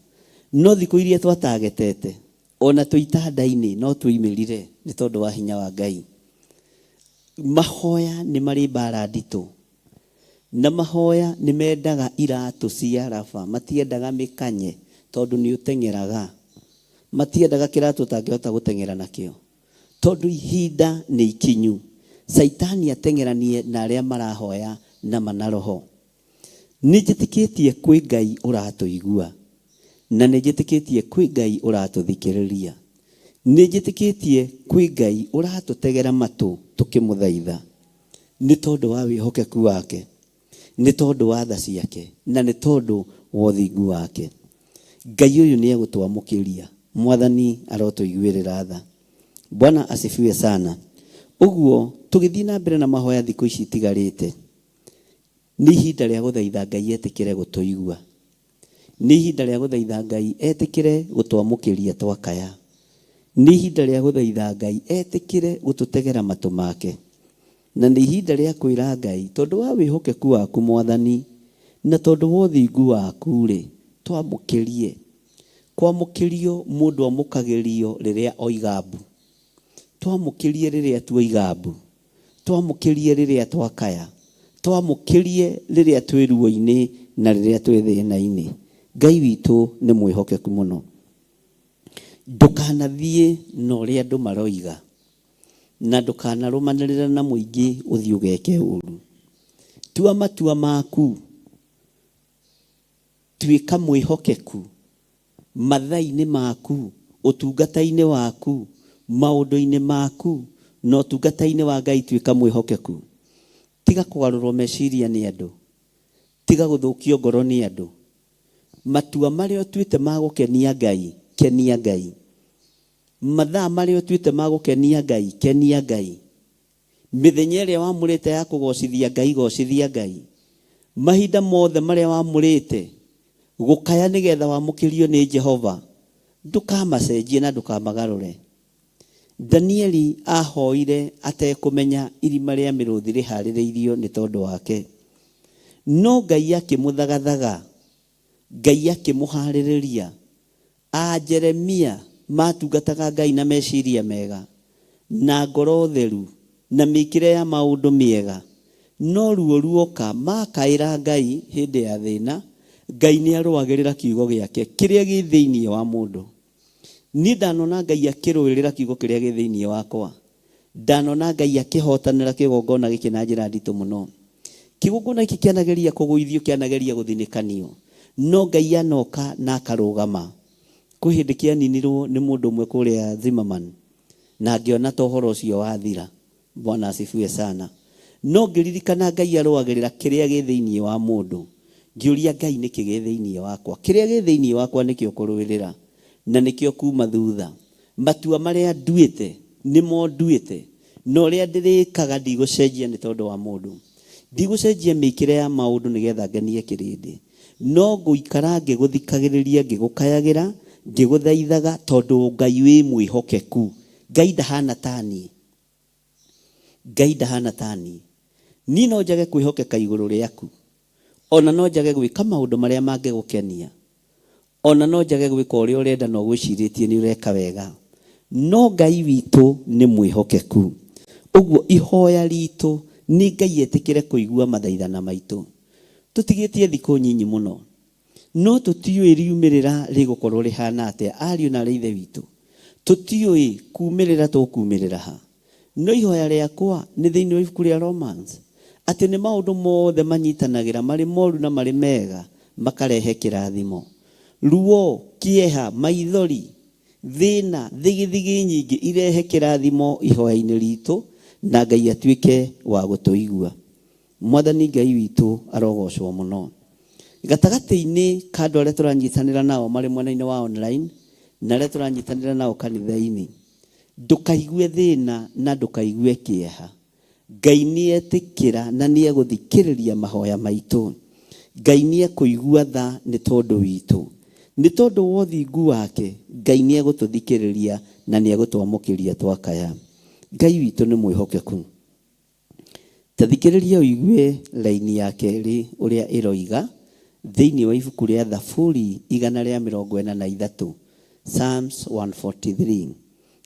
No thikũ iria twatagetete, ona twĩ itanda-inĩ no twoimĩrire nĩ tondũ wa hinya wa Ngai. Mahoya nĩ marĩ mbara nditũ. Na mahoya nĩ mendaga iratũ cia raba, matiendaga mĩkanye tondũ nĩ ũteng'eraga. Matiendaga kĩratũ ũtangĩhota gũteng'era nakĩo. Tondũ ihinda nĩ ikinyu Caitani ateng'eranie na arĩa marahoya na ma na roho. Nĩ njĩtĩkĩtie kwĩ Ngai ũratũigua, na nĩ njĩtĩkĩtie kwĩ Ngai ũratũthikĩrĩria. Nĩ njĩtĩkĩtie kwĩ Ngai ũratũtegera matũ tũkĩmũthaitha, nĩ tondũ wa wĩhokeku wake, nĩ tondũ wa tha ciake, na nĩ tondũ wa ũthingu wake. Ngai ũyũ nĩ egũtwamũkĩria. Mwathani arotũiguĩrĩra tha. Bwana asifiwe sana. Ũguo tũgĩthiĩ na mbere na mahoya thikũ ici itigarĩte, Nĩ ihinda rĩa gũthaitha Ngai etĩkĩre gũtũigua. Nĩ ihinda rĩa gũthaitha Ngai etĩkĩre gũtwamũkĩria twakaya. Nĩ ihinda rĩa gũthaitha Ngai etĩkĩre gũtũtegera matũ make. Na nĩ ihinda rĩa kwĩra Ngai, tondũ wa wĩhokeku waku Mwathani, na tondũ wa ũthingu waku-rĩ, twamũkĩrie. Kwamũkĩrio mũndũ amũkagĩrio rĩrĩa oiga mbu. Twamũkĩrie rĩrĩa tuoiga mbu. Twamũkĩrie rĩrĩa twakaya. Twamũkĩrie rĩrĩa twĩ ruo-inĩ na rĩrĩa twĩ thĩna-inĩ. Ngai witũ nĩ mwĩhokeku mũno. Ndũkanathiĩ na ũrĩa andũ maroiga, na ndũkanarũmanĩrĩre na mũingĩ ũthiĩ ũgeke ũru. Tua matua maku, tuĩka mwĩhokeku mathaa-inĩ maku, ũtungata-inĩ waku, maũndũ-inĩ maku, na ũtungata-inĩ wa Ngai tuĩka mwĩhokeku. Tiga kũgarũrwo meciria nĩ andũ, tiga gũthũkio ngoro nĩ andũ. Matua marĩa ũtuĩte ma gũkenia Ngai, kenia Ngai. Mathaa marĩa ũtuĩte ma gũkenia Ngai, kenia Ngai. Mĩthenya ĩrĩa wamũrĩte ya kũgocithia Ngai, gocithia Ngai. Mahinda mothe marĩa wamũrĩte gũkaya nĩgetha wamũkĩrio nĩ Jehova, ndũkamacenjie na ndũkamagarũre. Danieli ahoire atekũmenya irima rĩa mĩrũthi rĩharĩrĩirio nĩ tondũ wake. No Ngai akĩmũthagathaga, Ngai akĩmũharĩrĩria. A Jeremia maatungataga Ngai na meciria mega, na ngoro theru, na mĩĩkĩre ya maũndũ mĩega. No ruo ruoka, maakaĩra Ngai hĩndĩ ya thĩna, Ngai nĩarũagĩrĩra kiugo gĩake kĩrĩa gĩ thĩinĩ wa mũndũ. Niĩ ndanona Ngai akĩrũĩrĩra kiugo kĩrĩa gĩ thĩinĩ wakwa. Ndanona Ngai akĩhotanĩra kĩgongona gĩkĩ na njĩra nditũ mũno. Kĩgongona gĩkĩ kĩanageria kũgũithio, kĩanageria gũthinĩkanio, no Ngai anoka na akarũgama. Kwĩ hĩndĩ kĩaninirwo nĩ mũndũ ũmwe kũrĩa Zimmerman, na ngĩona ta ũhoro ũcio wathira. Bwana asifiwe sana. No ngĩririkana Ngai arũagĩrĩra kĩrĩa gĩ thĩinĩ wa mũndũ. Ngĩũria Ngai nĩkĩ gĩ thĩinĩ wakwa? Kĩrĩa gĩ thĩinĩ wakwa nĩkĩo kũrũĩrĩra, na nĩkĩo kuma thutha. Matua marĩa nduĩte, nĩmo nduĩte, na ũrĩa ndĩrĩkaga ndigũcenjia nĩ tondũ wa mũndũ. Ndigũcenjia mĩkĩre ya maũndũ nĩgetha ngenie kĩrĩndĩ. No ngũikara ngĩgũthikagĩrĩria, ngĩgũkayagĩra, ngĩgũthaithaga, tondũ Ngai wĩ mwĩhokeku. Ngai ndahana ta niĩ. Ngai ndahana ta niĩ. Niĩ no njage kwĩhokeka igũrũ rĩaku. Ona no njage gwĩka maũndũ marĩa mangĩgũkenia. Ona no njage gwĩka ũrĩa ũrenda na ũgwĩcirĩtie nĩ ũreka wega. No Ngai witũ nĩ mwĩhokeku. Ũguo ihoya ritũ nĩ Ngai etĩkĩre kũigua mathaithana maitũ. Tũtigĩtie thikũ nyinyi mũno. No tũtiũĩ riumĩrĩra rĩgũkorwo rĩhana atĩa, ariũ na aarĩ a Ithe witũ. Tũtiũĩ kumĩrĩra tũkumĩrĩra ha. No ihoya rĩakwa nĩ thĩinĩ wa ibuku rĩa Romans, atĩ nĩ maũndũ mothe manyitanagĩra marĩ moru na marĩ mega makarehe kĩrathimo. Ruo, kĩeha, maithori, thĩna, thigithigi nyingĩ irehe kĩrathimo ihoya-inĩ ritũ na Ngai atuĩke wa gũtũigua. Mwathani Ngai witũ arogocwo mũno. Gatagatĩ-inĩ ka andũ arĩa tũranyitanĩra nao marĩ mwena-inĩ wa online na arĩa tũranyitanĩra nao kanitha-inĩ, ndũkaigue thĩna na ndũkaigue kĩeha. Ngai nĩetĩkĩra na nĩegũthikĩrĩria mahoya maitũ. Ngai nĩekũigua tha nĩ tondũ witũ. Nĩ tondũ wa ũthingu wake, Ngai nĩegũtũthikĩrĩria na nĩegũtwamũkĩria twakaya. Ngai witũ nĩ mwĩhokeku. Ta thikĩrĩria ũigue raini ya kerĩ ũrĩa ĩroiga thĩinĩ wa ibuku rĩa Thaburi 143, Psalms 143.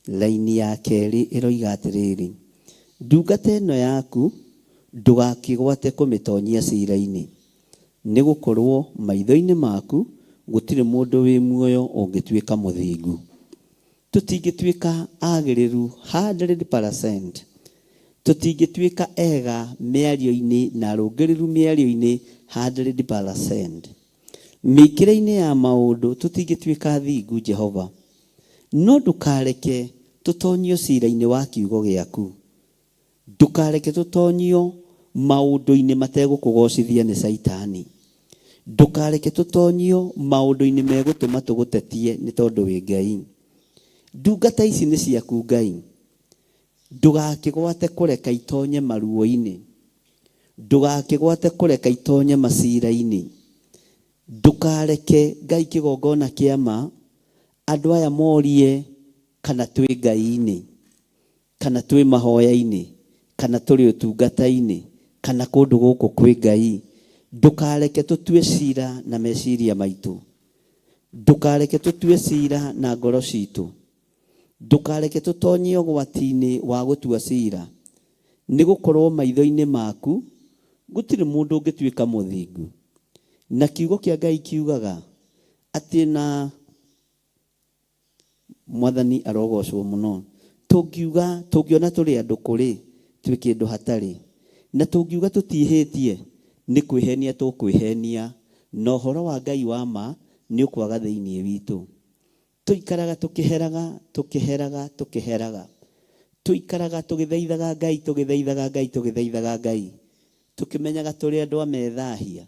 Raini ya kerĩ ĩroiga atĩrĩrĩ, ndungata ĩno yaku ndũgakĩgwate kũmĩtonyia cira-inĩ, nĩ gũkorũo maitho-inĩ maku gũtirĩ mũndũ wĩ muoyo ũngĩtuĩka mũthingu. Tũtingĩtuĩka agĩrĩru 100%. Tũtingĩtuĩka ega mĩario-inĩ na arũngĩrĩru mĩario-inĩ 100%. Mĩkĩre-inĩ ya maũndũ tũtingĩtuĩka athingu, Jehova. No ndũkareke tũtonyio cira-inĩ wa kiugo gĩaku. Ndũkareke tũtonyio maũndũ-inĩ mategũkũgocithia nĩ Caitani. Ndũkareke tũtonyio maũndũ-inĩ megũtũma tũgũtetie nĩ tondũ wĩ Ngai. Ndungata ici nĩ ciaku Ngai. Ndũgakĩgwate kũreka itonye maruo-inĩ. Ndũgakĩgwate kũreka itonye macira-inĩ. Ndũkareke Ngai kĩgongona kĩa ma andũ aya morie kana twĩ Ngai-inĩ, kana twĩ mahoya-inĩ, kana tũrĩ ũtungata-inĩ, kana kũndũ gũkũ kwĩ Ngai. Ndũkareke tũtue cira na meciria maitũ. Ndũkareke tũtue cira na ngoro citũ. Ndũkareke tũtonyio ũgwati-inĩ wa gũtua cira, nĩ gũkorwo maitho-inĩ maku gũtirĩ mũndũ ũngĩtuĩka mũthingu. Na kiugo kĩa Ngai kiugaga atĩ na Mwathani arogocwo mũno. Tũngiuga, tũngĩona tũrĩ andũ kũrĩ, twĩ kĩndũ hatarĩ. Na tũngiuga tũtiĩhĩtie, nĩ kwĩhenia tũkwĩhenia, na ũhoro wa Ngai wa ma nĩ ũkwaga thĩinĩ witũ. Tũikaraga tũkĩheraga, tũkĩheraga, tũkĩheraga. Tũikaraga tũgĩthaithaga Ngai, tũgĩthaithaga Ngai, tũgĩthaithaga Ngai, tũkĩmenyaga tũrĩ andũ a methahia.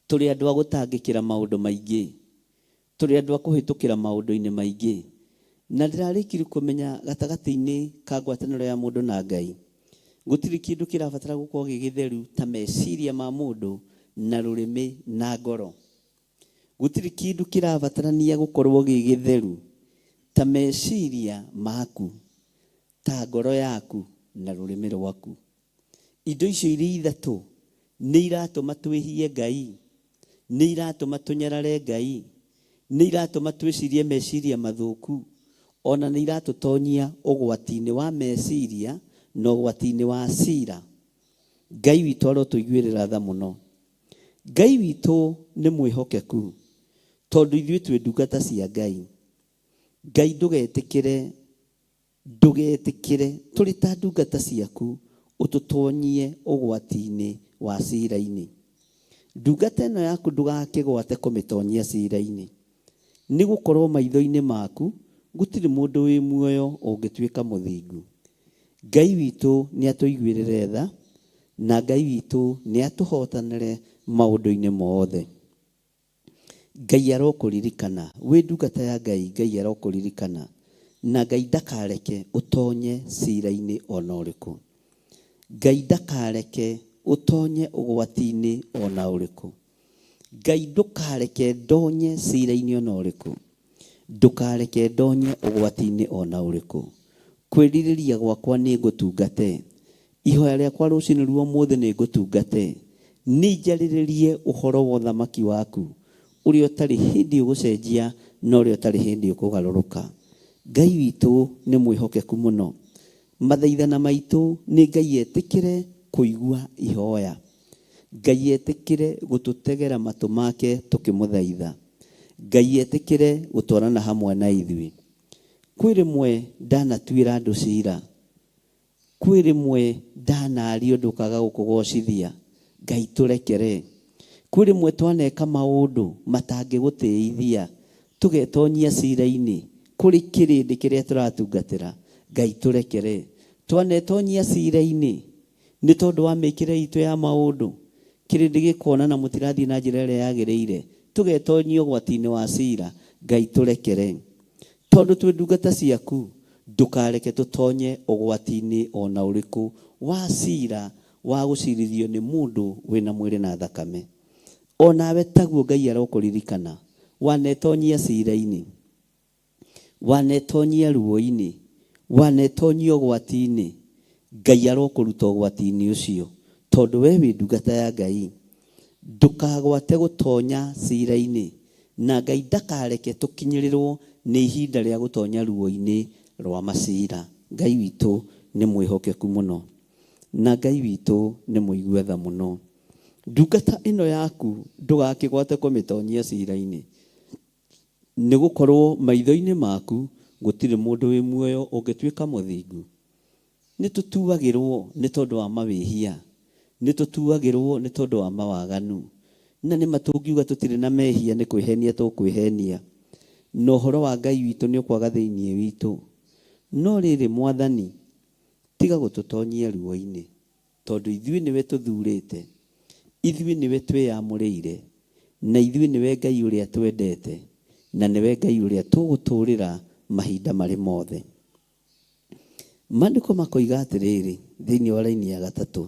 Tũrĩ andũ a gũtangĩkĩra maũndũ maingĩ. Tũrĩ andũ a kũhĩtũkĩra maũndũ-inĩ maingĩ. Na ndĩrarĩkirie kũmenya gatagatĩ-inĩ ka ngwatanĩro ya mũndũ na Ngai, gũtirĩ kĩndũ kĩrabatara gũkorwo gĩ gĩtheru ta meciria ma mũndũ na rũrĩmĩ na ngoro. Gũtirĩ kĩndũ kĩrabatarania gũkorwo gĩ gĩtheru ta meciria maku, ta ngoro yaku na rũrĩmĩ rwaku. Indo icio irĩ ithatũ nĩ iratũma twĩhie Ngai, nĩ iratũma tũnyarare Ngai, nĩ iratũma twĩcirie meciria mathũku, o na nĩ iratũtonyia ũgwati-inĩ wa meciria na ũgwati-inĩ wa cira. Ngai witũ arotũiguĩrĩra tha mũno. Ngai witũ nĩ mwĩhokeku, tondũ ithuĩ twĩ ndungata cia Ngai. Ngai ndũgetĩkĩre Ndũgetĩkĩre tũrĩ ta ndungata ciaku ũtũtonyie ũgwati-inĩ wa cira-inĩ. Ndungata ĩno yaku ndũgakĩgwate kũmĩtonyia cira-inĩ, nĩ gũkorũo maitho-inĩ maku gũtirĩ mũndũ wĩ muoyo ũngĩtuĩka mũthingu. Ngai witũ nĩatũiguĩrĩre tha, na Ngai witũ nĩatũhootanĩre maũndũ-inĩ mothe. Ngai arokũririkana wĩ ndungata ya Ngai, Ngai arokũririkana na Ngai ndakareke ũtonye cira-inĩ ona ũrĩkũ. Ngai ndakareke ũtonye ũgwati-inĩ ona ũrĩkũ. Ngai ndũkareke ndonye cira-inĩ ona ũrĩkũ. Ndũkareke ndonye ũgwati-inĩ ona ũrĩkũ. Kwĩrirĩria gwakwa nĩ ngũtungate. Ihoya rĩakwa rũcinĩ rwa ũmũthĩ nĩ ngũtungate, nĩ njarĩrĩrie ũhoro wa ũthamaki waku, ũrĩa ũtarĩ hĩndĩ ũgũcenjia na ũrĩa ũtarĩ hĩndĩ ũkũgarũrũka. Ngai witũ nĩ mwĩhokeku mũno. Mathaithana maitũ nĩ Ngai etĩkĩre kũigua ihoya. Ngai etĩkĩre gũtũtegera matũ make tũkĩmũthaitha. Ngai etĩkĩre gũtwarana hamwe na ithuĩ. Kwĩ rĩmwe ndanatuĩra andũ cira. Kwĩ rĩmwe ndanaaria ũndũ ũkaga gũkũgocithia, Ngai tũrekere. Kwĩ rĩmwe twaneka maũndũ matangĩgũtĩithia, tũgetonyia cira-inĩ kũrĩ kĩrĩndĩ kĩrĩa tũratungatĩra, Ngai tũrekere. Twanetonyia cira-inĩ nĩ tondũ wa mĩkĩre itũ ya maũndũ, kĩrĩndĩ gĩkona na mũtirathiĩ na njĩra ĩrĩa yagĩrĩire, tũgetonyia ũgwati-inĩ wa cira, Ngai tũrekere. Tondũ twĩ ndungata ciaku, ndũkareke tũtonye ũgwati-inĩ o na ũrĩkũ wa cira wa gũcirithio nĩ mũndũ wĩ na mwĩrĩ na thakame. O nawe taguo Ngai arokũririkana, wanetonyia cira-inĩ, wanetonyia ruo-inĩ, wanetonyia ũgwati-inĩ, Ngai arokũruta ũgwati-inĩ ũcio, tondũ we wĩ ndungata ya Ngai. Ndũkagwate gũtonya cira-inĩ, na Ngai ndakareke tũkinyĩrĩrwo nĩ ihinda rĩa gũtonya ruo-inĩ rwa macira. Ngai witũ nĩ mwĩhokeku mũno, na Ngai witũ nĩ mũigua tha mũno. Ndungata ĩno yaku ndũgakĩgwate kũmĩtonyia cira-inĩ, nĩ gũkorwo maitho-inĩ maku gũtirĩ mũndũ wĩ muoyo ũngĩtuĩka mũthingu. Nĩ tũtuagĩrwo nĩ tondũ wa mawĩhia, nĩ tũtuagĩrwo nĩ tondũ wa mawaganu. Na nĩ ma tũngiuga tũtirĩ na mehia nĩ kwĩhenia tũkwĩhenia, na ũhoro wa Ngai witũ nĩ ũkwaga thĩinĩ witũ. No rĩrĩ, Mwathani, tiga gũtũtonyia ruo-inĩ, tondũ ithuĩ nĩwe tũthurĩte, ithuĩ nĩwe twĩyamũrĩire, na ithuĩ nĩwe Ngai ũrĩa twendete, na nĩwe Ngai ũrĩa tũgũtũũrĩra mahinda marĩ mothe. Maandĩko makoiga atĩrĩrĩ thĩinĩ wa raini ya gatatũ,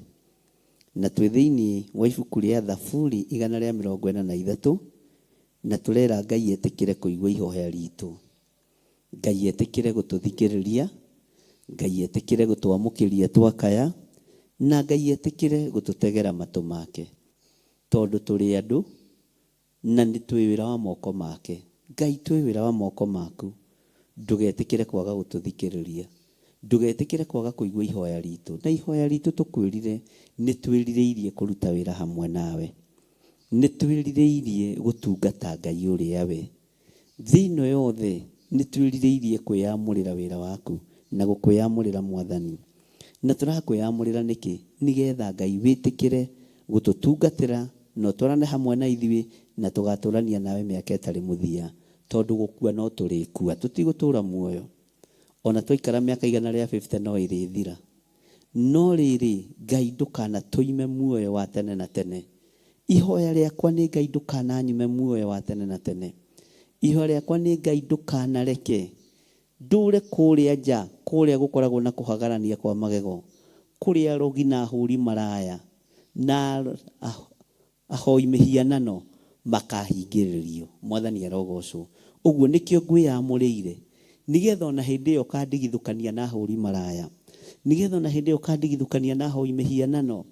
na twĩ thĩinĩ wa ibuku rĩa Thaburi 143, na tũrera Ngai etĩkĩre kũigua ihoya ritũ, Ngai etĩkĩre gũtũthikĩrĩria, Ngai etĩkĩre gũtwamũkĩria twakaya, na Ngai etĩkĩre gũtũtegera matũ make. Tondũ tũrĩ andũ, Na nĩ twĩ wĩra wa moko make. Ngai twĩ wĩra wa moko maku. Ndũgetĩkĩre kwaga gũtũthikĩrĩria. Ndũgetĩkĩre kwaga kũigua ihoya ritũ. Na ihoya ritũ tũkwĩrire nĩ twĩrirĩirie kũruta wĩra hamwe nawe. Nĩ twĩrirĩirie gũtungata Ngai ũrĩa we. Thĩ ĩno yothe nĩ twĩrirĩirie kwĩyamũrĩra wĩra waku na gũkwĩyamũrĩra Mwathani. Na tũrakwĩyamũrĩra nĩkĩ? Nĩgetha Ngai wĩtĩkĩre gũtũtungatĩra na ũtwarane hamwe na ithuĩ na tũgatũrania nawe mĩaka ĩtarĩ mũthia. Tondũ gũkua no tũrĩkua, tũtigũtũra muoyo. Ona twaikara mĩaka 150 no ĩrĩthira. No rĩrĩ, Ngai ndũkanatũime muoyo wa tene na tene. Ihoya rĩakwa nĩ Ngai ndũkananyume muoyo wa tene na tene. Ihoya rĩakwa nĩ Ngai ndũkanareke ndũre kũrĩa nja, kũrĩa gũkoragwo na kũhagarania kwa magego, kũrĩa arogi na ahũri maraya na ahoi mĩhianano makahingĩrĩrio. Mwathani arogocwo. Ũguo nĩkĩo ngwĩyamũrĩire, nĩgetha ona hĩndĩ ĩyo ũkandigithũkania na ahũri maraya, nĩgetha ona hĩndĩ ĩyo ũkandigithũkania na ahoi mĩhianano,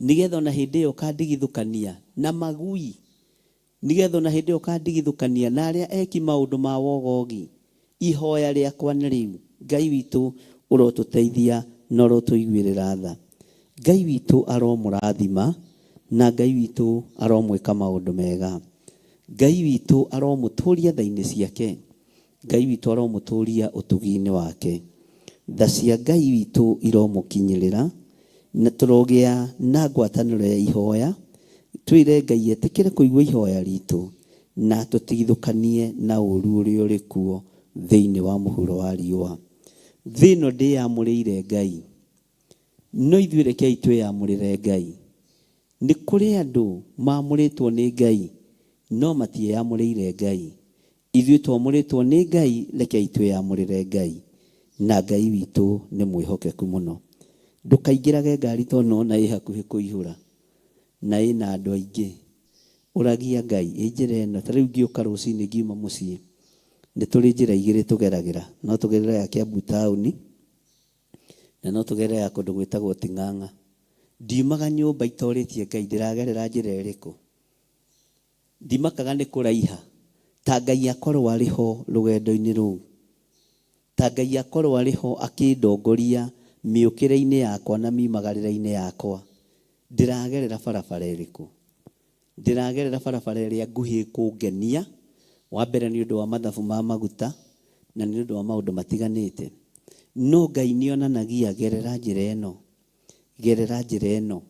nĩgetha ona hĩndĩ ĩyo ũkandigithũkania na magui, nĩgetha ona hĩndĩ ĩyo ũkandigithũkania na arĩa eki maũndũ ma wogogi. Ihoya rĩakwa nĩ rĩu, Ngai witũ ũrotũteithia na ũrotũiguĩrĩra tha. Ngai witũ aromũrathima na Ngai witũ aromwĩka maũndũ mega. Ngai witũ aromũtũria tha-inĩ ciake. Ngai witũ aromũtũria ũtugi-inĩ wake. Tha cia Ngai witũ iromũkinyĩrĩra, na tũrogĩa na ngwatanĩro ya ihoya, twĩre Ngai etĩkĩre kũigua ihoya ritũ, na atũtigithũkanie na ũũru ũrĩa ũrĩ kuo thĩinĩ wa mũhuro wa riũa. Thĩ ĩno ndĩyamũrĩire Ngai, no ithuĩ rekei twĩyamũrĩre Ngai. Nĩ kũrĩ andũ maamũrĩtwo nĩ Ngai, no matiĩyamũrĩire Ngai. Ithuĩ twamũrĩtwo nĩ Ngai, rekei twĩyamũrĩre Ngai. Na Ngai witũ nĩ mwĩhokeku mũno. Ndũkaingĩrage ngari tondũ nĩwona ĩ hakuhĩ kũihũra na ĩna andũ aingĩ. Ũragia Ngai, ĩ njĩra ĩno, ta rĩu ngĩũka rũcinĩ ngiuma mũciĩ, nĩ tũrĩ njĩra igĩrĩ tũgeragĩra. No tũgerere ya Kiambu taũni, na no tũgerere ya kũndũ gwĩtagwo Ting'ang'a. Ndiumaga nyũmba itorĩtie Ngai ndĩragerera njĩra ĩrĩkũ. Ndimakaga nĩ kũraiha. Ta Ngai akorwo arĩ ho rũgendo-inĩ rũu. Ta Ngai akorwo arĩ ho akĩndongoria mĩũkĩre-inĩ yakwa na miumagarĩre-inĩ yakwa. Ndĩragerera barabara ĩrĩkũ? Ndĩragerera barabara ĩrĩa nguhĩ ĩkũngenia, wa mbere nĩ ũndũ wa mathabu ma maguta, na nĩ ũndũ wa maũndũ matiganĩte. No Ngai nĩ onanagia gerera njĩra ĩno. Gerera njĩra ĩno,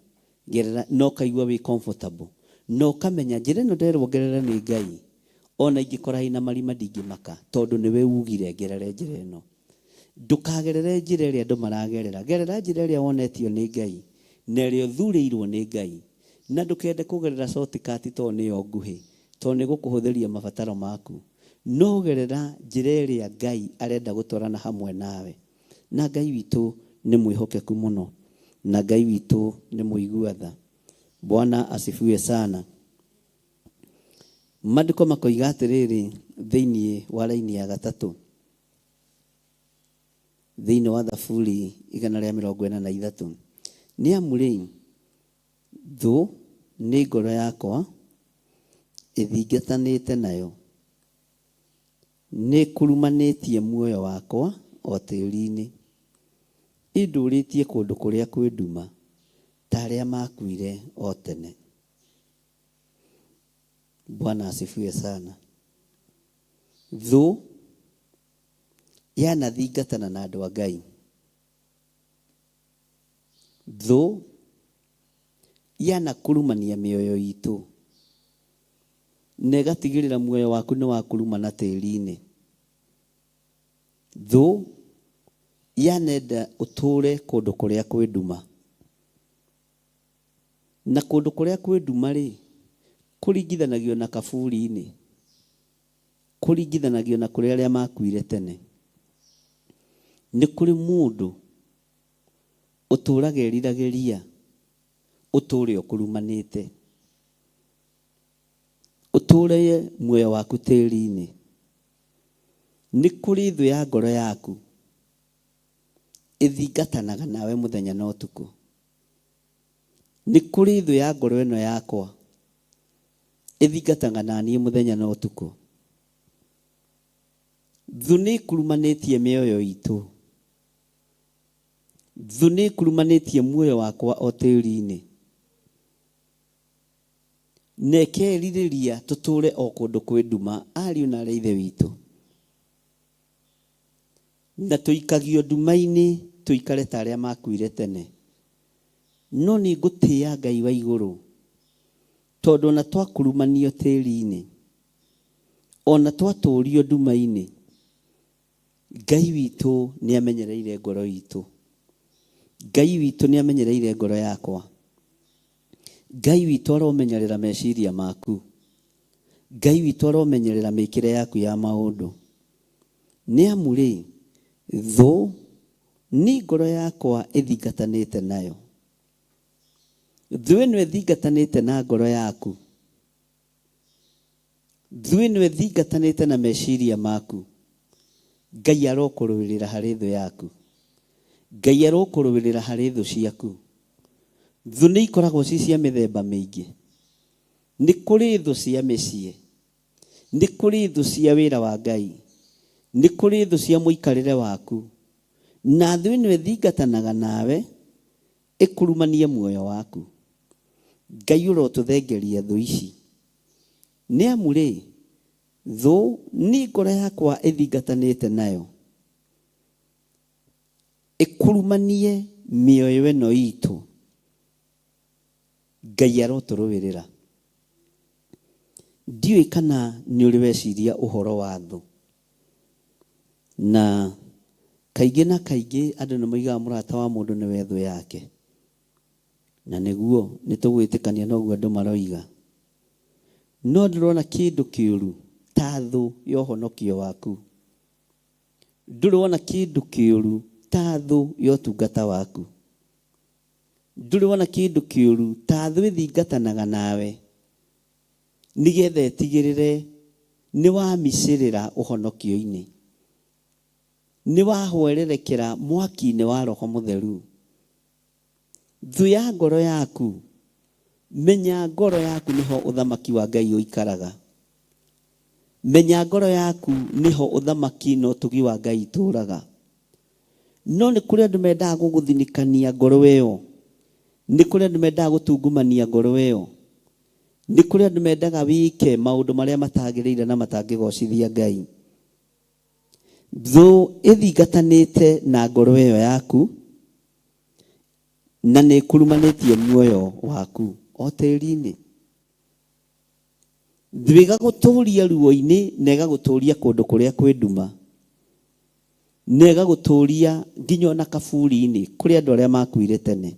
gerera, na ũkaigua wĩ comfortable, na ũkamenya njĩra ĩno nderwo ngerere nĩ Ngai, ona ingĩkora ĩna marima ndingĩmaka, tondũ nĩwe ugire ngerere njĩra ĩno. Ndũkagerere njĩra ĩrĩa andũ maragerera, gerera njĩra ĩrĩa wonetio nĩ Ngai, na ĩrĩa ũthurĩirwo nĩ Ngai. Na ndũkende kũgerera shortcut tondũ nĩyo nguhĩ, tondũ nĩ ĩgũkũhũthĩria mabataro maku. No gerera njĩra ĩrĩa Ngai arenda gũtwarana hamwe nawe. Na Ngai witũ nĩ mwĩhokeku mũno, na Ngai witũ nĩ mũigua tha. Bwana asifiwe sana. Maandĩko makoiga atĩrĩrĩ thĩinĩ wa raini ya gatatũ, thĩinĩ wa Thaburi 143, nĩ amu rĩ, thũ nĩ ngoro yakwa ĩthingatanĩte nayo, Nĩĩkurumanĩtie muoyo wakwa o tĩri-inĩ, Ĩndũrĩtie kũndũ kũrĩa kwĩ nduma, ta arĩa maakuire o tene. Bwana asifiwe sana. Thũ yanathingatana na andũ a Ngai. Thũ yanakurumania mĩoyo itũ. Na ĩgatigĩrĩra muoyo waku nĩ wakurumana tĩri-inĩ. Thũ yanenda ũtũũre kũndũ kũrĩa kwĩ nduma. Na kũndũ kũrĩa kwĩ nduma-rĩ, kũringithanagio na kaburi-inĩ, kũringithanagio na kũrĩa arĩa makuire tene. Nĩ kũrĩ mũndũ ũtũũraga eriragĩria ũtũũre ũkurumanĩte. Ũtũũre muoyo waku tĩri-inĩ. Nĩ kũrĩ thũ ya ngoro yaku ĩthingatanaga nawe mũthenya na ũtukũ. Nĩ kũrĩ thũ ya ngoro ĩno yakwa Ĩthingataga na niĩ mũthenya na ũtukũ. Thũ nĩ ĩkurumanĩtie mĩoyo itũ. Thũ nĩ ĩkurumanĩtie muoyo wakwa o tĩri-inĩ. Na ĩkerirĩria tũtũũre o kũndũ kwĩ nduma, ariũ na aarĩ a Ithe witũ. Na tũikagio nduma-inĩ tũikare ta arĩa makuire tene. No nĩ ngũtĩĩa Ngai wa igũrũ, tondũ o na twakurumanio tĩri-inĩ, o na twatũũrio nduma-inĩ, Ngai witũ nĩ amenyereire ngoro itũ. Ngai witũ nĩ amenyereire ngoro yakwa. Ngai witũ aromenyerera meciria maku. Ngai witũ aromenyerera mĩkĩre yaku ya maũndũ. Nĩ amu-rĩ, thũ nĩ ngoro yakwa ĩthingatanĩte nayo. Thũ ĩno ĩthingatanĩte na ngoro yaku. Thũ ĩno ĩthingatanĩte na meciria maku. Ngai arokũrũĩrĩra harĩ thũ yaku. Ngai arokũrũĩrĩra harĩ thũ ciaku. Thũ nĩ ikoragwo ci cia mĩthemba mĩingĩ. Nĩ kũrĩ thũ cia mĩciĩ. Nĩ kũrĩ thũ cia wĩra wa Ngai. Nĩ kũrĩ thũ cia mũikarĩre waku. Na thũ ĩno ĩthingatanaga nawe ĩkurumanie muoyo waku. Ngai ũrotũthengeria thũ ici. Nĩ amu-rĩ, thũ nĩ ngoro yakwa ĩthingatanĩte nayo, ĩkurumanie mĩoyo ĩno itũ. Ngai arotũrũĩrĩra. Ndiũĩ kana nĩ ũrĩ weciria ũhoro wa thũ. Na kaingĩ na kaingĩ andũ nĩ moigaga mũrata wa mũndũ nĩwe thũ yake. Na nĩguo, nĩ tũgwĩtĩkania na ũguo andũ maroiga. No ndũrona kĩndũ kĩũru ta thũ ya ũhonokio waku. Ndũrĩ wona kĩndũ kĩũru ta thũ ya ũtungata waku. Ndũrĩ wona kĩndũ kĩũru ta thũ ĩthingatanaga nawe nĩgetha ĩtigĩrĩre nĩ wamicĩrĩra ũhonokio-inĩ, nĩ wahwererekera mwaki-inĩ wa Roho Mũtheru. Thũ ya ngoro yaku, menya ngoro yaku nĩho ũthamaki wa Ngai ũikaraga. Menya ngoro yaku nĩho ũthamaki na ũtugi wa Ngai itũraga. No nĩ kũrĩ andũ mendaga gũgũthinĩkania ngoro ĩyo. Nĩ kũrĩ andũ mendaga gũtungumania ngoro ĩyo. Nĩ kũrĩ andũ mendaga wĩke maũndũ marĩa matagĩrĩire na matangĩgocithia Ngai. Thũ ĩthingatanĩte na ngoro ĩyo yaku na nĩ ĩkurumanĩtie muoyo waku o tĩri-inĩ. Thũ ĩgagũtũria ruo-inĩ na ĩgagũtũria kũndũ kũrĩa kwĩ nduma na ĩgagũtũria nginya ona kaburi-inĩ kũrĩ andũ arĩa makuire tene.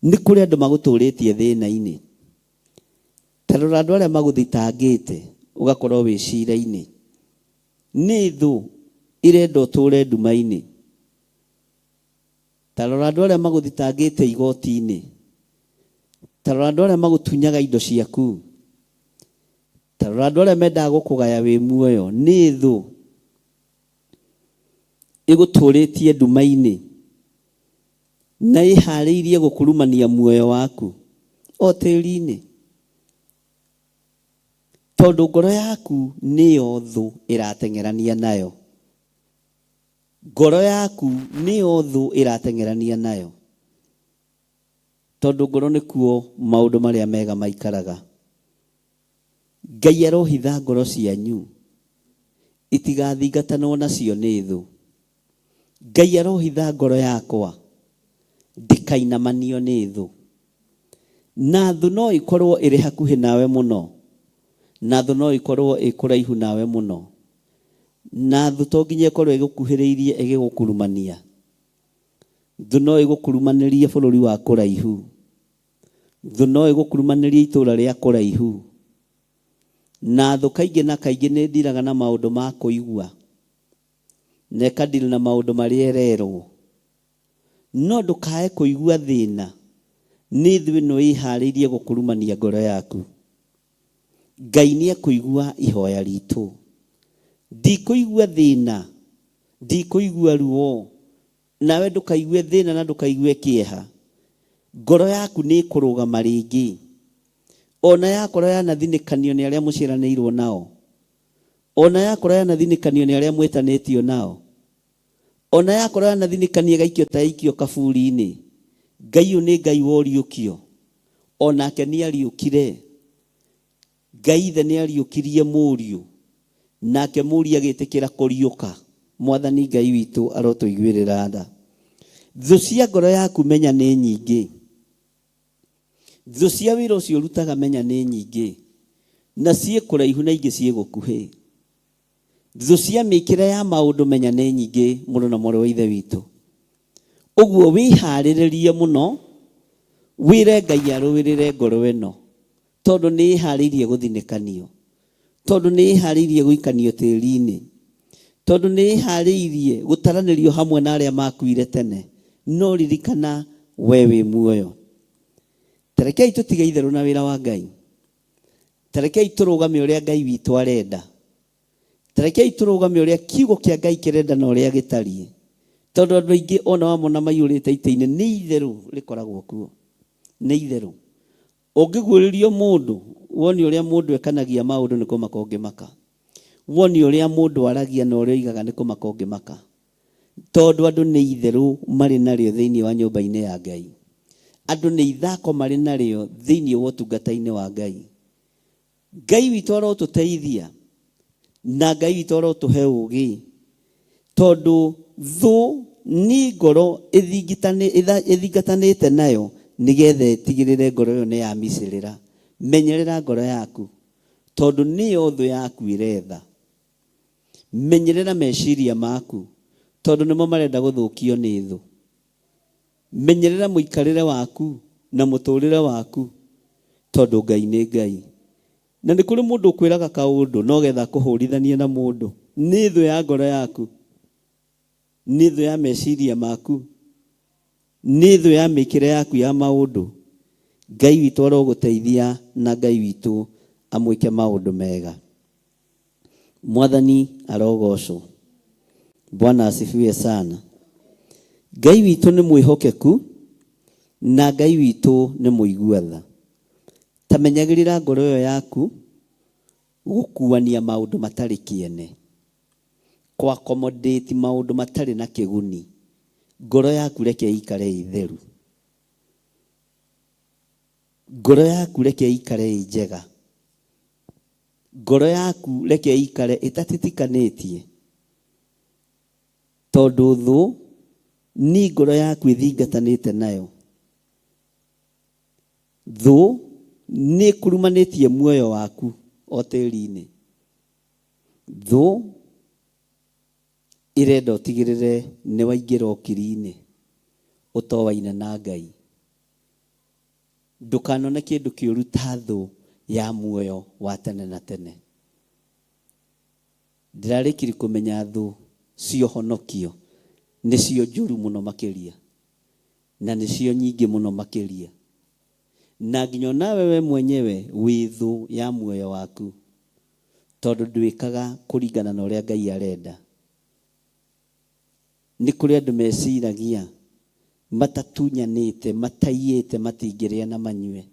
Nĩ kũrĩ andũ magũtũrĩtie thĩna-inĩ. Ta rora andũ arĩa magũthitangĩte ũgakorwo wĩ cira-inĩ. Nĩ thũ irenda ũtũre nduma-inĩ. Ta rora andũ arĩa magũthitangĩte igoti-inĩ. Ta rora andũ arĩa magũtunyaga indo ciaku. Ta rora andũ arĩa mendaga gũkũgaya wĩ muoyo. Nĩ thũ ĩgũtũrĩtie nduma-inĩ na ĩharĩirie gũkurumania muoyo waku o tĩri-inĩ. Tondũ ngoro yaku nĩyo thũ ĩrateng'erania nayo. Ngoro yaku nĩyo thũ ĩrateng'erania nayo. Tondũ ngoro nĩkuo maũndũ marĩa mega maikaraga. Ngai arohitha ngoro cianyu itigathingatanwo nacio nĩ thũ. Ngai arohitha ngoro yakwa ndĩkainamanio nĩ thũ. Na thũ no ĩkorwo ĩrĩ hakuhĩ nawe mũno, na thũ no ĩkorwo ĩ kũraihu nawe mũno. Na thũ to nginya ĩkorwo ĩgũkuhĩrĩirie ĩgĩgũkurumania. Thũ no ĩgũkurumanĩrie bũrũri wa kũraihu. Thũ no ĩgũkurumanĩrie itũũra rĩa kũraihu. Na thũ kaingĩ na kaingĩ nĩ ĩndiraga na maũndũ ma kũigua, na ĩkadili na maũndũ marĩa ĩrerwo. No ndũkae kũigua thĩna nĩ thũ ĩno ĩharĩirie gũkurumania ngoro yaku. Ngai nĩ ekũigua ihoya ritũ. Ndikũigua thĩna, ndikũigua ruo, nawe ndũkaigue thĩna na ndũkaigue kĩeha. Ngoro yaku nĩ ĩkũrũgama rĩngĩ. Ona yakorwo yanathinĩkanio nĩ arĩa mũciaranĩirwo nao, ona yakorwo yanathinĩkanio nĩ arĩa mwĩtanĩtio nao, ona yakorwo yanathinĩkanio ĩgaikio ta ĩikio kaburi-inĩ, Ngai ũyũ nĩ Ngai wa ũriũkio, onake nĩ ariũkire. Ngai ithe nĩ ariũkirie mũriũ, nake mũriũ agĩtĩkĩra kũriũka. Mwathani Ngai witũ arotũiguĩrĩra tha. Thũ cia ngoro yaku menya nĩ nyingĩ. Thũ cia wĩra ũcio ũrutaga menya nĩ nyingĩ, na ciĩ kũraihu na ingĩ ciĩ gũkuhĩ. Thũ cia mĩkĩre ya maũndũ menya nĩ nyingĩ mũrũ na mwarĩ wa Ithe witũ. Ũguo wĩharĩrĩrie mũno, wĩre Ngai arũĩrĩre ngoro ĩno, tondũ nĩ ĩharĩirie gũthinĩkanio, tondũ nĩ ĩharĩirie gũikanio tĩri-inĩ, tondũ nĩ ĩharĩirie gũtaranĩrio hamwe na arĩa makuire tene. No ririkana we wĩ muoyo. Ta rekei tũtige itherũ na wĩra wa Ngai. Ta rekei tũrũgame ũrĩa Ngai witũ arenda. Ta rekei tũrũgame ũrĩa kiugo kĩa Ngai kĩrenda na ũrĩa gĩtariĩ. Tondũ andũ aingĩ ona wamona maiyũrĩte itĩ-inĩ nĩ itherũ rĩkoragwo kuo. Nĩ itherũ. Ũngĩguũrĩrio mũndũ, wone ũrĩa mũndũ ekanagia maũndũ nĩ kũmaka ũngĩmaka. Wone ũrĩa mũndũ aragia na ũrĩa oigaga nĩ kũmaka ũngĩmaka. Tondũ andũ nĩ itherũ marĩ narĩo thĩinĩ wa nyũmba-inĩ ya Ngai. Andũ nĩ ithako marĩ narĩo thĩinĩ wa ũtungata-inĩ wa Ngai. Ngai witũ arotũteithia na Ngai witũ arotũhe ũũgĩ, tondũ thũ nĩ ngoro ĩthingatanĩte nayo nĩgetha ĩtigĩrĩre ngoro ĩyo nĩ yamicĩrĩra. Menyerera ngoro yaku, tondũ nĩyo thũ yaku ĩretha. Menyerera meciria maku, tondũ nĩmo marenda gũthũkio nĩ thũ. Menyerera mũikarĩre waku na mũtũrĩre waku, tondũ Ngai nĩ Ngai. Na nĩ kũrĩ mũndũ ũkwĩraga kaũndũ no getha akũhũrithanie na mũndũ. Nĩ thũ ya ngoro yaku, nĩ thũ ya meciria maku, nĩ thũ ya mĩkĩre yaku ya maũndũ. Ngai witũ arogũteithia na Ngai witũ amwĩke maũndũ mega. Mwathani arogocwo. Bwana asifiwe sana. Ngai witũ nĩ mwĩhokeku na Ngai witũ nĩ mũigua tha. Ta menyagĩrĩra ngoro ĩyo yaku gũkuania maũndũ matarĩ kĩene, kũ accommodate maũndũ matarĩ na kĩguni. Ngoro yaku reke ĩikare ĩ theru. Ngoro yaku reke ĩikare ĩ njega. Ngoro yaku reke ĩikare ĩtatitikanĩtie, tondũ thũ nĩ ngoro yaku ĩthingatanĩte nayo. Thũ nĩ ĩkurumanĩtie muoyo waku o tĩri-inĩ. Thũ ĩrenda ũtigĩrĩre nĩ waingĩra ũkiri-inĩ ũtoaine na Ngai. Ndũkanone kĩndũ kĩũru ta thũ ya muoyo wa tene na tene. Ndĩrarĩkirie kũmenya thũ cia ũhonokio nĩcio njũru mũno makĩria, na nĩcio nyingĩ mũno makĩria. Na nginya onawe we mwenyewe wĩ thũ ya muoyo waku, tondũ ndwĩkaga kũringana na ũrĩa Ngai arenda. Nĩ kũrĩ andũ meciragia matatunyanĩte, mataiyĩte, matingĩrĩa na manyue.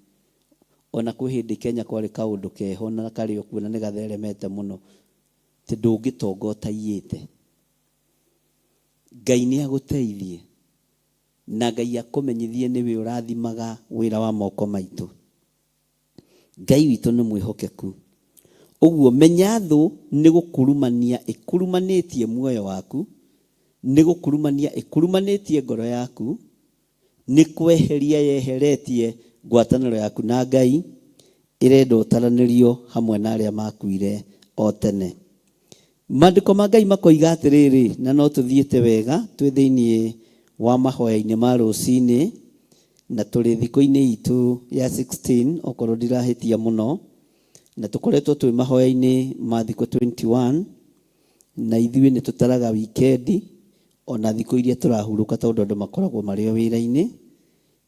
Ona kwĩ hĩndĩ Kenya kwarĩ kaũndũ keho na karĩ o kuo na nĩ gatheremete mũno, atĩ ndũngĩtonga ũtaiyĩte. Ngai nĩ agũteithie na Ngai akũmenyithie nĩwe ũrathimaga wĩra wa moko maitũ. Ngai witũ nĩ mwĩhokeku. Ũguo menya thũ nĩ gũkurumania ĩkurumanĩtie muoyo waku, nĩ gũkurumania ĩkurumanĩtie ngoro yaku, nĩ kweheria yeheretie ngwatanĩro yaku na Ngai, ĩrenda ũtaranĩrio hamwe na arĩa makuire o tene. Maandĩko ma Ngai makoiga atĩrĩrĩ, na no tũthiĩte wega twĩ thĩinĩ wa mahoya-inĩ ma rũcinĩ, na tũrĩ thikũ-inĩ itũ ya 16 okorwo ndirahĩtia mũno, na tũkoretwo twĩ mahoya-inĩ ma thikũ 21, na ithuĩ nĩ tũtaraga wikendi ona thikũ iria tũrahurũka tondũ andũ makoragwo marĩ o wĩra-inĩ.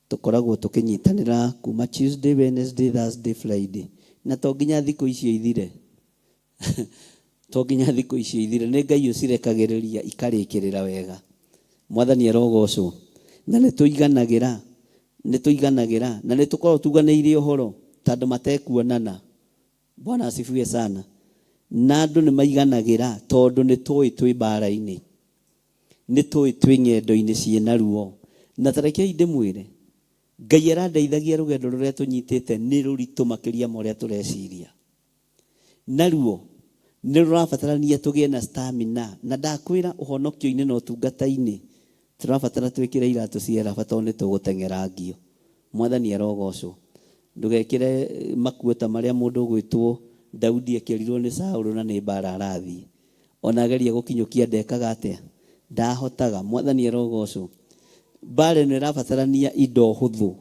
Tũkoragwo tũkĩnyitanĩra kuma Tuesday, Wednesday, Thursday, Friday, na to nginya thikũ icio ithire. To nginya thikũ icio ithire, nĩ Ngai ũcirekagĩrĩria ikarĩkĩrĩra wega. Mwathani arogocwo. Na nĩ tũiganagĩra, nĩ tũiganagĩra, na nĩ tũkoragwo tuganĩire ũhoro. Ta andũ matekuonana. Bwana asifiwe sana. Na andũ nĩ maiganagĩra tondũ nĩ tũĩ twĩ mbara-inĩ. Nĩ tũĩ twĩ ng'endo-inĩ ciĩna ruo. Na ta rekei ndĩmwĩre, Ngai arandeithagia rũgendo rũrĩa tũnyitĩte nĩ rũritũ makĩria ma ũrĩa tũreciria. Naruo nĩ rũrabatarania tũgĩe na stamina. Na ndakwĩra ũhonokio-inĩ na ũtungata-inĩ, tũrabatara twĩkĩre iratũ cia raba tondũ nĩ tũgũteng'erangio. Mwathani arogocwo. Ndũgekĩre makuo ta marĩa mũndũ ũgwĩtwo Daudi ekĩrirwo nĩ Saũlũ na nĩ mbara arathiĩ. Ona ageria gũkinyũkia ndekaga atĩa? Ndahotaga. Mwathani arogocwo. Mbara ĩno ĩrabatarania indo hũthũ.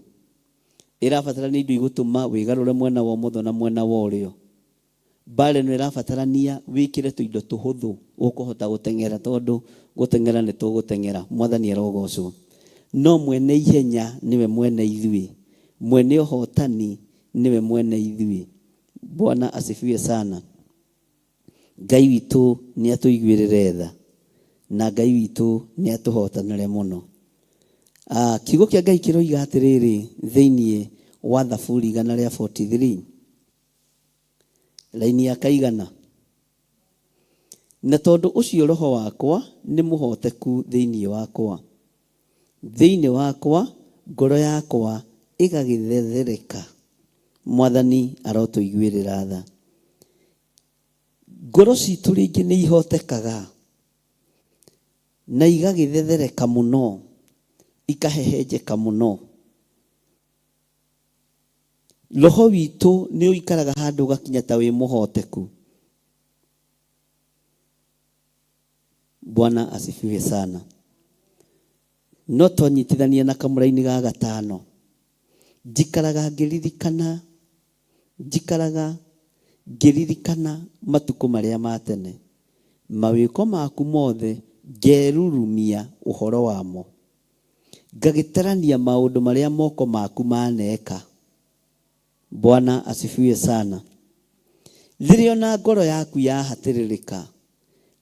Ĩrabatarania indo igũtũma wĩgarũre mwena wa ũmotho na mwena wa ũrĩo. Mbara ĩno ĩrabatarania wĩkĩre tũindo tũhũthũ ũkũhota gũteng'era tondũ gũteng'era nĩ tũgũteng'era. Mwathani arogocwo. No mwene ihenya nĩwe mwene ithuĩ. Mwene ũhotani nĩwe mwene ithuĩ. Bwana asifiwe sana. Ngai witũ nĩ atũiguĩrĩre tha na Ngai witũ nĩ atũhotanĩre mũno. Ah, kiugo kĩa Ngai kĩroiga atĩrĩrĩ thĩinĩ wa Thaburi 143 raini ya kaigana, na tondũ ũcio roho wakwa nĩ mũhoteku thĩinĩ wakwa, thĩinĩ wakwa ngoro yakwa ĩgagĩthethereka. Mwathani arotũiguĩrĩra tha. Ngoro citũ rĩngĩ nĩ ihotekaga na igagĩthethereka mũno, ikahehenjeka mũno. Roho witũ nĩ ũikaraga handũ ũgakinya ta wĩ mũhoteku. Bwana asifiwe sana. No twanyitithania na kamũraini ga gatano, njikaraga ngĩririkana, njikaraga ngĩririkana matukũ marĩa ma tene, mawĩko maku mothe ngerurumia ũhoro wamo, ngagĩtarania maũndũ marĩa moko maku maneka. Bwana asifiwe sana. Rĩrĩa ona ngoro yaku yahatĩrĩrĩka,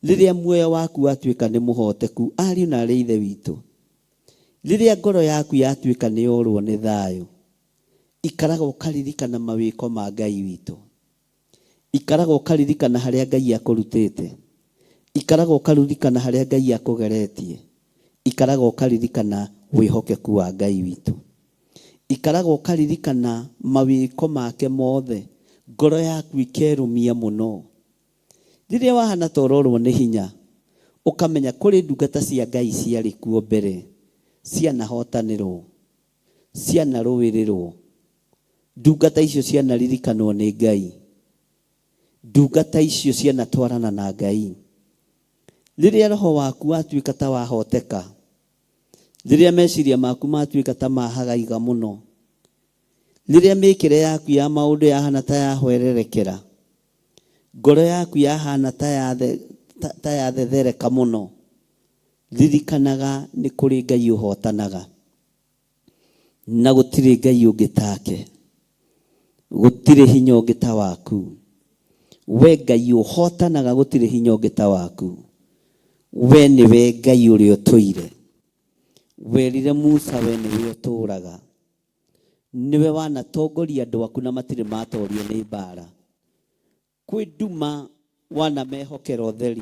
rĩrĩa muoyo waku watuĩka nĩ mũhoteku, ariũ na arĩ ithe witũ, rĩrĩa ngoro yaku yatuĩka nĩ yorwo nĩ thayũ, ikaraga ũkaririkana mawĩko ma Ngai witũ. Ikaraga ũkaririkana harĩa Ngai akũrutĩte. Ikaraga ũkaririkana harĩa Ngai akũgeretie. Ikaraga ũkaririkana wĩhokeku wa Ngai witũ. Ikaraga ũkaririkana mawĩko make mothe, ngoro yaku ĩkerũmia mũno. Rĩrĩa wahana ta ũrorwo nĩ hinya, ũkamenya kũrĩ ndungata cia Ngai ciarĩ kuo mbere, cianahotanĩrwo, cianarũĩrĩrwo. Ndungata icio cianaririkanwo nĩ Ngai. Ndungata icio cianatwarana na Ngai. Rĩrĩa roho waku watuĩka ta wahoteka, rĩrĩa meciria maku matuĩka ta mahagaiga mũno, rĩrĩa mĩkĩre yaku ya maũndũ yahana ta yahwererekera, ngoro yaku yahana ta yathethereka mũno, ririkanaga nĩ kũrĩ Ngai ũhotanaga. Na gũtirĩ Ngai ũngĩ take. Gũtirĩ hinya ũngĩ ta waku. We Ngai ũhotanaga gũtirĩ hinya ũngĩ ta waku. We nĩwe Ngai ũrĩa ũtũire. Werire Musa we nĩwe ũtũraga. Nĩwe wanatongoria andũ aku na matirĩ matorio nĩ mbara. Kwĩ nduma wanamehokera ũtheri,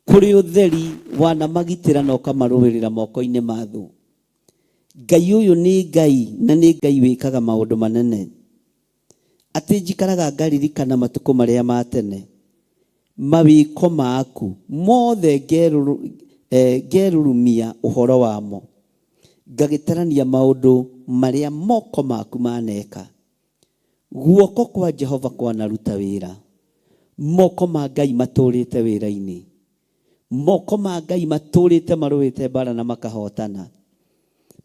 kũrĩ ũtheri wanamagitĩra na ũkamarũĩrĩra moko-inĩ ma thũ. Ngai ũyũ nĩ Ngai na nĩ Ngai wĩkaga maũndũ manene. Atĩ njikaraga ngaririkana matukũ marĩa ma tene, mawĩko maku mothe ngerurumia ũhoro wamo, ngagĩtarania maũndũ marĩa moko maku maneka. Guoko kwa Jehova kwanaruta wĩra. Moko ma Ngai matũrĩte wĩra-inĩ. Moko ma Ngai matũrĩte marũĩte mbara na makahotana.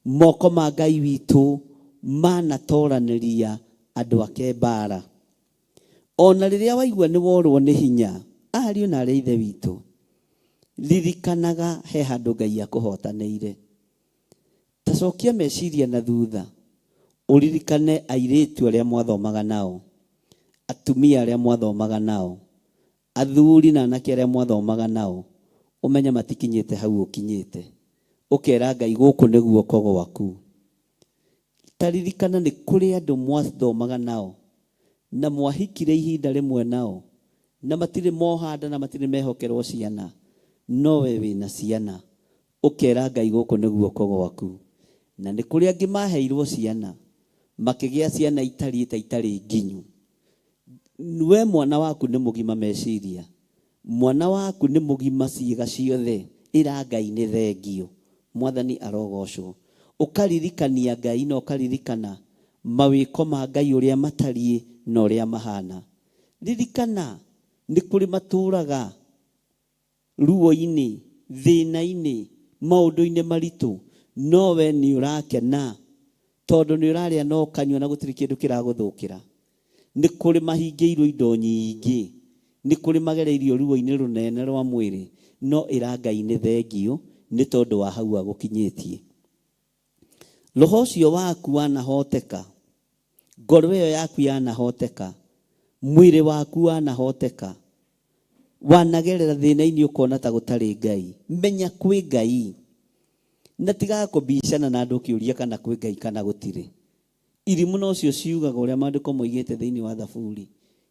Moko ma Ngai witũ manatoranĩria andũ ake mbara. Ona rĩrĩa waigua nĩ worwo nĩ hinya, ariũ na arĩ ithe witũ, ririkanaga he handũ Ngai akũhotanĩire. Ta cokia meciria na thutha ũririkane airĩtu arĩa mwathomaga nao, atumia arĩa mwathomaga nao, athuri na anake arĩa mwathomaga nao, ũmenye matikinyĩte hau ũkinyĩte. Ũkera Ngai gũkũ nĩ guoko gwaku. Ta ririkana nĩ kũrĩ andũ mwathomaga nao na mwahikire ihinda rĩmwe nao na matirĩ moha nda na matirĩ mehokerwo ciana, no we wĩna ciana, ũkera Ngai gũkũ nĩ guoko gwaku. Na nĩ kũrĩ angĩ maheirwo ciana, makĩgĩa ciana itariĩ ta itarĩ nginyu. We mwana waku nĩ mũgima meciria, mwana waku nĩ mũgima ciĩga ciothe, ĩra Ngai nĩ thengiũ. Mwathani arogocwo. Ũkaririkania Ngai na ũkaririkana mawĩko ma Ngai ũrĩa matariĩ na ũrĩa mahana. Ririkana nĩ kũrĩ matũraga ruo-inĩ, thĩna-inĩ, maũndũ-inĩ maritũ, no we nĩ ũrakena tondũ nĩ ũrarĩa na ũkanyua na gũtirĩ kĩndũ kĩragũthũkĩra. Nĩ kũrĩ mahingĩirwo indo nyingĩ, nĩ kũrĩ magereirio ruo-inĩ rũnene rwa mwĩrĩ, no ĩra Ngai nĩ thengiũ nĩ tondũ wa hau agũkinyĩtie. Roho ũcio waku wanahoteka, ngoro ĩyo yaku yanahoteka, mwĩrĩ waku wanahoteka, wanagerera thĩna-inĩ ũkona ta gũtarĩ Ngai, menya kwĩ Ngai. Na tigaga kũbicana na andũ ũkĩũria kana kwĩ Ngai kana gũtirĩ. Irimũ nocio ciugaga ũrĩa maandĩko moigĩte thĩinĩ wa Thaburi.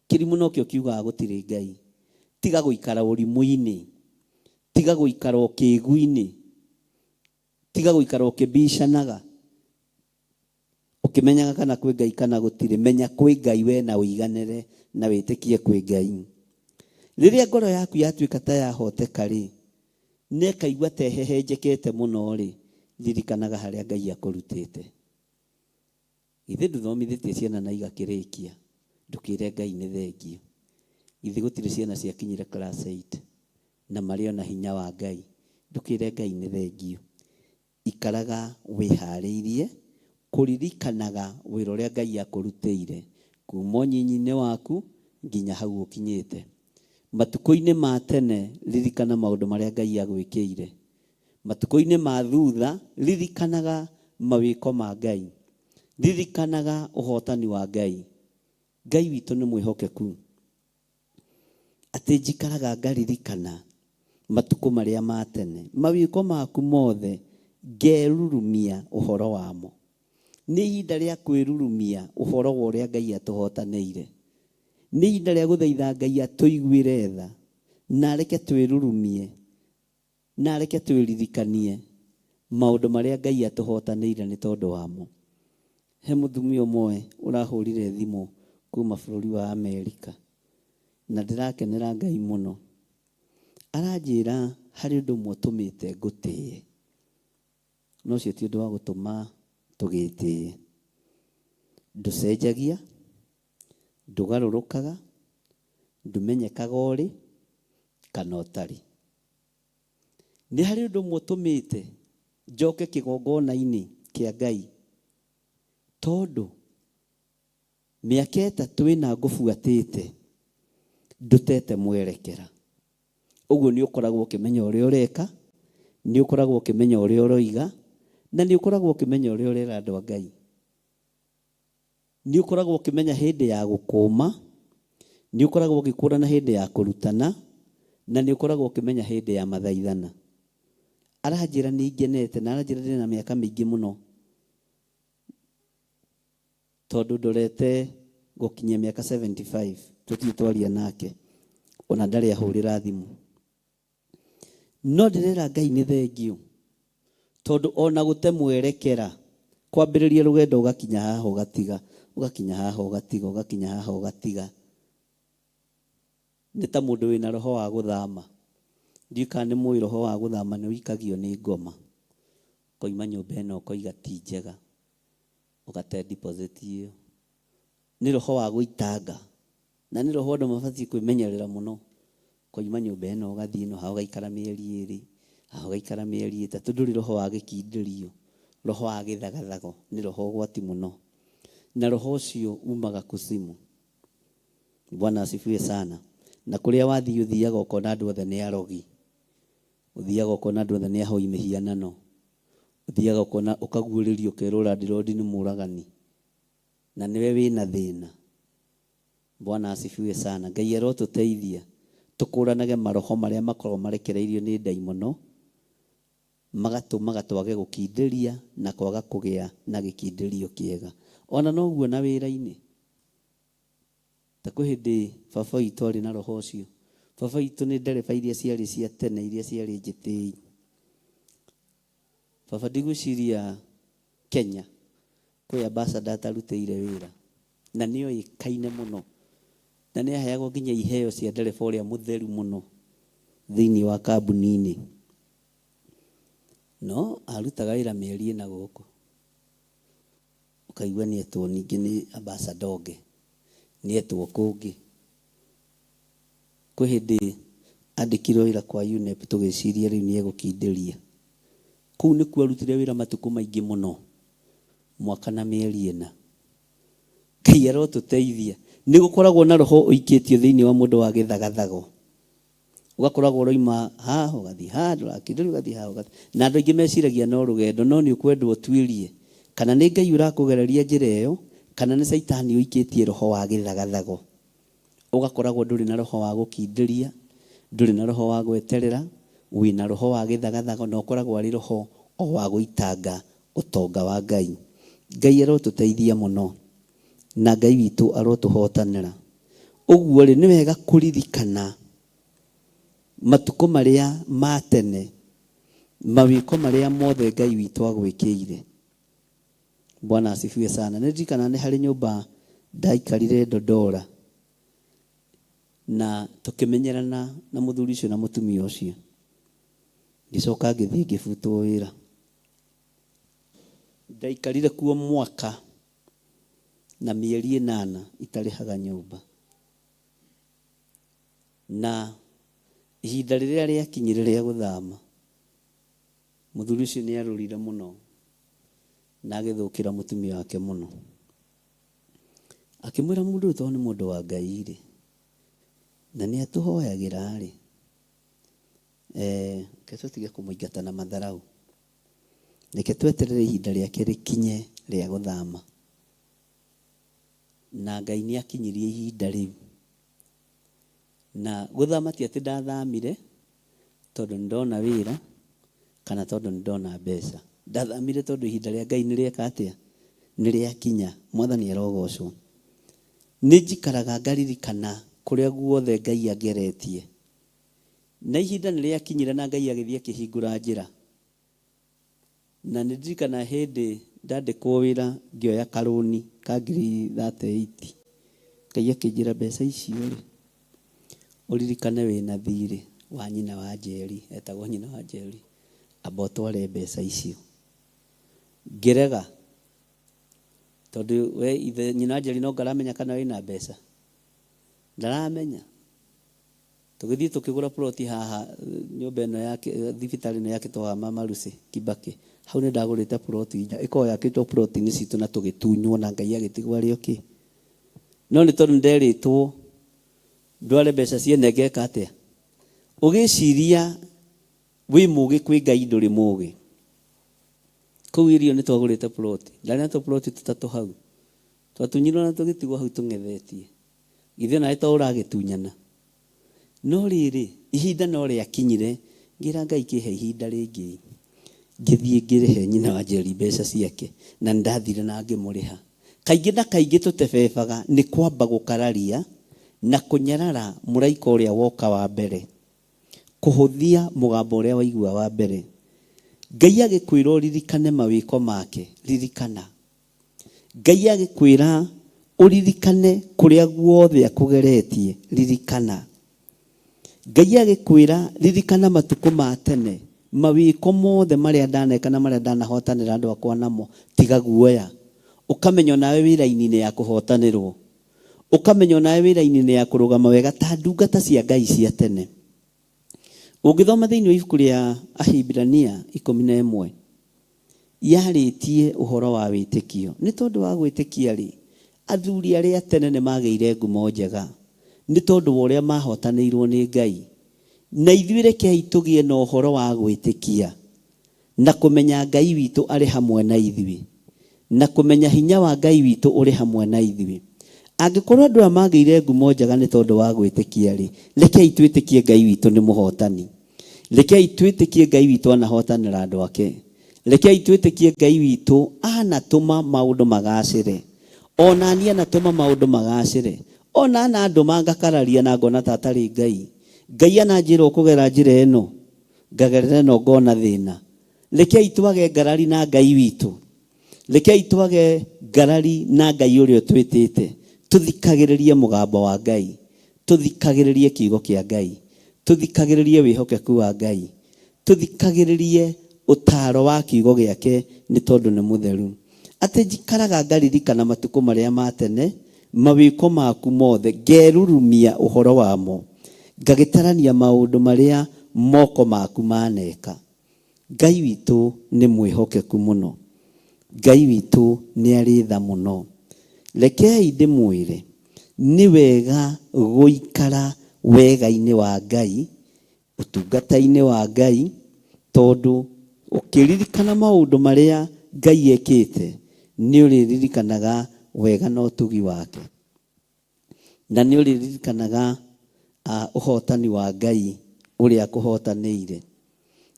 Kĩrimũ nokĩo kiugaga gũtirĩ Ngai. Tiga gũikara ũrimũ-inĩ. Tiga gũikara ũkĩgu-inĩ. Tiga gũikara ũkĩbicanaga ũkĩmenyaga kana kwĩ Ngai kana gũtirĩ. Menya kwĩ Ngai we na ũiganĩre na wĩtĩkie kwĩ Ngai. Rĩrĩa ngoro yaku yatuĩka ta yahoteka-rĩ, na ĩkaigua ta ĩhehenjekete mũno-rĩ, ririkanaga harĩa Ngai akũrutĩte. Githĩ ndũthomithĩtie ciana na igakĩrĩkia? Ndũkĩre Ngai nĩ thengiũ. Githĩ gũtirĩ ciana ciakinyire class 8 na marĩ o na hinya wa Ngai? Ndũkĩre Ngai nĩ thengiũ. Ikaraga wĩharĩirie kũririkanaga wĩra ũrĩa Ngai akũrutĩire kuma ũnyinyi-inĩ waku nginya hau ũkinyĩte. Matukũ-inĩ ma tene ririkana maũndũ marĩa Ngai agwĩkĩire. Matukũ-inĩ ma thutha ririkanaga mawĩko ma Ngai. Ririkanaga ũhotani wa Ngai. Ngai witũ nĩ mwĩhokeku. Atĩ njikaraga ngaririkana matukũ marĩa ma tene, mawĩko maku mothe ngerurumia ũhoro wamo. Nĩ ihinda rĩa kwĩrurumia ũhoro wa ũrĩa Ngai atũhotanĩire. Nĩ ihinda rĩa gũthaitha Ngai atũiguĩre tha na areke twĩrurumie na areke twĩririkanie maũndũ marĩa Ngai atũhotanĩire nĩ tondũ wamo. He mũtumia ũmwe ũrahũrire thimũ kuma bũrũri wa Amerika na ndĩrakenera Ngai mũno. Aranjĩra harĩ ũndũ ũmwe ũtũmĩte ngũtĩe. No ũcio ti ũndũ wa gũtũma tũgĩtĩe. Ndũcenjagia, ndũgarũrũkaga, ndũmenyekaga ũrĩ kana ũtarĩ. Nĩ harĩ ũndũ ũmwe ũtũmĩte njoke kĩgongona-inĩ kĩa Ngai, tondũ mĩaka ĩtatũ ĩna ngũbuatĩte ndũtete mwerekera. Ũguo nĩ ũkoragwo ũkĩmenya ũrĩa ũreka, nĩ ũkoragwo ũkĩmenya ũrĩa ũroiga, na nĩ ũkoragwo ũkĩmenya ũrĩa ũrera andũ a Ngai. Nĩ ũkoragwo ũkĩmenya hĩndĩ ya gũkũma, nĩ ũkoragwo ũgĩkũrana hĩndĩ ya kũrutana, na nĩ ũkoragwo ũkĩmenya hĩndĩ ya mathaithana. Aranjĩra nĩ ngenete na aranjĩra ndĩna mĩaka mĩingĩ mũno tondũ ndorete gũkinyia mĩaka 75 tũtirĩ twaria nake ona ndarĩ ahũrĩra thimũ. No ndĩrera Ngai nĩ thengiũ tondũ ona gũte mwerekera kwambĩrĩria rũgendo ũgakinya haha ũgatiga, ũgakinya haha ũgatiga, ũgakinya haha ũgatiga. Nĩ ta mũndũ wĩna roho wa gũthama. Ndiũĩ kana nĩ mũĩ roho wa gũthama nĩ ũikagio nĩ ngoma. Ũkoima nyũmba ĩno ũkoiga ti njega, ũgate deposit ĩyo. Nĩ roho wa gũitanga na nĩ roho andũ mabatiĩ kwĩmenyerera mũno. Ũkoima nyũmba ĩno ũgathiĩ ĩno, haha ũgaikara mĩeri ĩrĩ, haha ũgaikara mĩeri ĩtatũ. Ndũrĩ roho wa gĩkindĩrio, roho wa gĩthagathago nĩ roho ũgwati mũno. Na roho ũcio umaga kuzimu. Bwana asifiwe sana. Na kũrĩa wathiĩ ũthiaga ũkona andũ othe nĩ arogi. Ũthiaga ũkona andũ othe nĩ ahoi mĩhianano. Ũthiaga ũkona ũkaguũrĩrio ũkerwo landlord nĩ mũragani. Na nĩwe wĩna thĩna. Bwana asifiwe sana. Ngai arotũteithia tũkũranage maroho marĩa makoragwo marekereirio nĩ ndaimono. Magatũmaga twage gũkindĩria na kwaga kũgĩa na gĩkindĩrio kĩega. Ona noguo na wĩra-inĩ. Ta kwĩ hĩndĩ baba witũ arĩ na roho ũcio. Baba witũ nĩ ndereba iria ciarĩ cia tene iria ciarĩ njĩtĩi. Baba ndigwĩciria Kenya kwĩ ambassador atarutĩire wĩra. Na nĩ oĩkaine mũno. Na nĩ aheagwo nginya iheo cia ndereba ũrĩa mũtheru mũno thĩinĩ wa kambuni-inĩ. No arutaga wĩra mĩeri ĩna gũkũ. Ũkaigua nĩ etwo ningĩ nĩ ambassador ũngĩ. Nĩ etwo kũngĩ. Kwĩ hĩndĩ andĩkirwo wĩra kwa UNEP tũgĩciria rĩu nĩ egũkindĩria. Kũu nĩkuo arutire wĩra matukũ maingĩ mũno, mwaka na mĩeri ĩna. Ngai arotũteithia. Nĩ gũkoragwo na roho ũikĩtio thĩinĩ wa mũndũ wa gĩthagathago. Ũgakoragwo ũroima haha ũgathiĩ haha, ndũrakindĩria ũgathiĩ haha ũgathiĩ. Na andũ aingĩ meciragia no rũgendo, no nĩ ũkwendwo ũtuĩrie kana nĩ Ngai ũrakũgereria njĩra ĩyo, kana nĩ caitani ũikĩtie roho wa gĩthagathago. Ũgakoragwo ndũrĩ na roho wa gũkindĩria, ndũrĩ na roho wa gweterera, wĩna roho wa gĩthagathago na ũkoragwo arĩ roho o wa gũitanga ũtonga wa Ngai. Ngai arotũteithia mũno na Ngai witũ arotũhotanĩra. Ũguo-rĩ, nĩ wega kũririkana matukũ marĩa ma tene, mawĩko marĩa mothe Ngai witũ agwĩkĩire. Bwana asifiwe sana. Nĩ ndirikanaga nĩ harĩ nyũmba ndaikarire Dodora na tũkĩmenyerana na mũthuri ũcio na mũtumia ũcio. Ngĩcoka ngĩthiĩ ngĩbutwo wĩra. Ndaikarire kuo mwaka na mĩeri ĩnana itarĩhaga nyũmba. Na ihinda rĩrĩa rĩakinyire rĩa gũthama, Mũthuri ũcio nĩ arũrire mũno na agĩthũkĩra mũtumia wake mũno. Akĩmwĩra mũndũ ũyũ tondũ nĩ mũndũ wa Ngai rĩ, na nĩ atũhoyagĩra rĩ, eh, reke tũtige kũmũingata na matharaũ. Reke tweterere ihinda rĩake rĩkinye rĩa gũthama. Na Ngai nĩ akinyirie ihinda rĩu. Na gũthama ti atĩ ndathamire tondũ nĩ ndona wĩra kana tondũ nĩ ndona mbeca. Ndathamire tondũ ihinda rĩa Ngai nĩ rĩeka atĩa? Nĩ rĩakinya. Mwathani arogocwo. Nĩ njikaraga ngaririkana kũrĩa guothe Ngai angeretie. Na ihinda nĩ rĩakinyire na Ngai agĩthiĩ akĩhingũra njĩra. Na nĩ ndirikanaga hĩndĩ ndandĩkwo wĩra ngĩoya karũni ka ngiri thate eight, Ngai akĩnjĩra mbeca icio rĩ, ũririkane wĩna thirĩ wa nyina wa Njeri, etagwo nyina wa Njeri, amba ũtware mbeca icio. Ngĩrega, tondũ we ithe nyina wa Njeri no anga aramenya kana wĩna mbeca? Ndaramenya. Tũgĩthiĩ tũkĩgũra plot haha nyũmba ĩno ya thibitarĩ ĩno yakĩtwo haha Mama Lucy Kibaki. Hau nĩ ndagũrĩte plot ĩkoragwo yakĩtwo plot inĩ citũ na tũgĩtunywo na Ngai agĩtigwo arĩ o kĩ. No nĩ tondũ nĩ nderĩtwo ndware mbeca ciene ngeka atĩa? Ũgĩciria wĩ mũgĩ kwĩ Ngai ndũrĩ mũgĩ. Kũu irio nĩ twagũrĩte plot. Ndarĩ na tũ plot tũtatũ hau. Twatunyirwo na tũgĩtigwo hau tũng'ethetie. Githĩ onawe to ũragĩtunyana? No rĩrĩ, ihinda no rĩakinyire, ngĩra Ngai kĩhe ihinda rĩngĩ. Ngĩthiĩ ngĩrĩhe nyina wa Njeri mbeca ciake, na nĩndathire na ngĩmũrĩha. Kaingĩ na kaingĩ tũtebebaga nĩ kwamba gũkararia na kũnyarara mũraika ũrĩa woka wa mbere, kũhũthia mũgambo ũrĩa waigua wa mbere. Ngai agĩkwĩra ũririkane mawĩko make, ririkana. Ngai agĩkwĩra ũririkane kũrĩa guothe akũgeretie, ririkana. Ngai agĩkwĩra ririkana matukũ ma tene, mawĩko mothe marĩa ndaneka na marĩa ndanahotanĩra andũ akwa namo, tiga guoya. Ũkamenya onawe wĩ raini-inĩ ya kũhotanĩrwo. Ũkamenya onawe wĩ raini-inĩ ya kũrũgama wega ta ndungata cia Ngai cia tene. Ũngĩthoma thĩinĩ wa ibuku rĩa Ahibirania 11, yarĩtie ũhoro wa wĩtĩkio. Nĩ tondũ wa gwĩtĩkia-rĩ, athuri arĩa a tene nĩ maagĩire ngumo njega nĩ tondũ wa ũrĩa maahotanĩirũo nĩ Ngai. Na ithuĩ rekei tũgĩe na ũhoro wa gwĩtĩkia na kũmenya Ngai witũ arĩ hamwe na ithuĩ, na kũmenya hinya wa Ngai witũ ũrĩ hamwe na ithuĩ. Angĩkorũo andũ aya maagĩire ngumo njega nĩ tondũ wa gwĩtĩkia-rĩ, rekei twĩtĩkie Ngai witũ nĩ mũhootani. Rekei twĩtĩkie Ngai witũ anahotanĩra andũ ake. Rekei twĩtĩkie Ngai witũ anatũma maũndũ magacĩre. Ona niĩ anatũma maũndũ magacĩre. Ona anandũma ngakararia na ngona ta atarĩ Ngai. Ngai ananjĩra ũkũgera njĩra ĩno, ngagerera ĩno ngona thĩna. Rekei twage ngarari na Ngai witũ. Rekei twage ngarari na Ngai ũrĩa ũtwĩtĩte. Tũthikagĩrĩrie mũgambo wa Ngai. Tũthikagĩrĩrie kiugo kĩa Ngai. Tũthikagĩrĩrie wĩhokeku wa Ngai. Tũthikagĩrĩrie ũtaaro wa kiugo gĩake nĩ tondũ nĩ mũtheru. Atĩ njikaraga ngaririkana matukũ marĩa ma tene, mawĩko maku mothe, ngerurumia ũhoro wamo, ngagĩtarania maũndũ marĩa moko maku maneka. Ngai witũ nĩ mwĩhokeku mũno. Ngai witũ nĩ arĩ tha mũno. Rekei ndĩmwĩre, nĩ wega gũikara wega-inĩ wa Ngai, ũtungata-inĩ wa Ngai, tondũ ũkĩririkana maũndũ marĩa Ngai ekĩte, nĩ ũrĩririkanaga wega na ũtugi wake. Na nĩ ũrĩririkanaga ũhotani wa Ngai ũrĩa akũhotanĩire.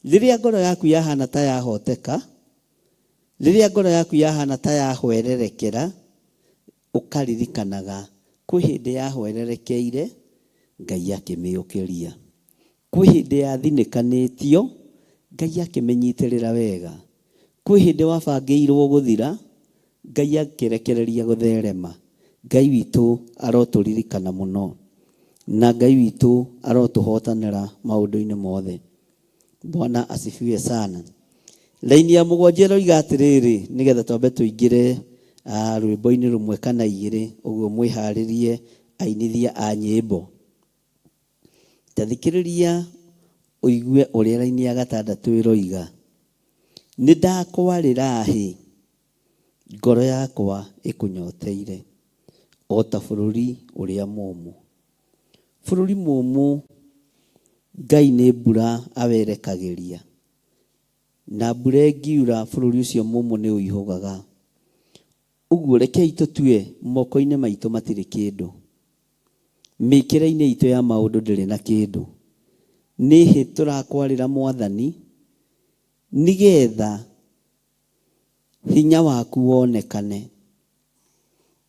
Rĩrĩa ngoro yaku yahana ta yahoteka, rĩrĩa ngoro yaku yahana ta yahwererekera, ũkaririkanaga kwĩ hĩndĩ yahwererekeire, Ngai akĩmĩũkĩria. Kwĩ hĩndĩ yathinĩkanĩtio, Ngai akĩmĩnyitĩrĩra wega. Kwĩ hĩndĩ wabangĩirwo gũthira, Ngai akĩrekereria gũtherema. Ngai witũ arotũririkana mũno. Na Ngai witũ arotũhotanĩra maũndũ-inĩ mothe. Bwana asifiwe sana. Raini ya mũgwanja ĩroiga atĩrĩrĩ, nĩgetha twambe tũingĩre rwĩmbo-inĩ rũmwe kana igĩrĩ, ũguo mwĩharĩrie ainithia a nyĩmbo. Ta thikĩrĩria ũigue ũrĩa raini ya gatandatũ ĩroiga. Nĩ ndakwarĩra hĩ, ngoro yakwa ĩkũnyoteire, o ta bũrũri ũrĩa mũũmũ. Bũrũri mũũmũ Ngai nĩ mbura awerekagĩria, na mbura ĩngiura bũrũri ũcio mũũmũ nĩ ũihũgaga. Ũguo rekei tũtue moko-inĩ maitũ matirĩ kĩndũ. Mĩkĩre-inĩ itũ ya maũndũ ndĩrĩ na kĩndũ. Nĩ hĩ tũrakwarĩra Mwathani nĩgetha hinya waku wonekane.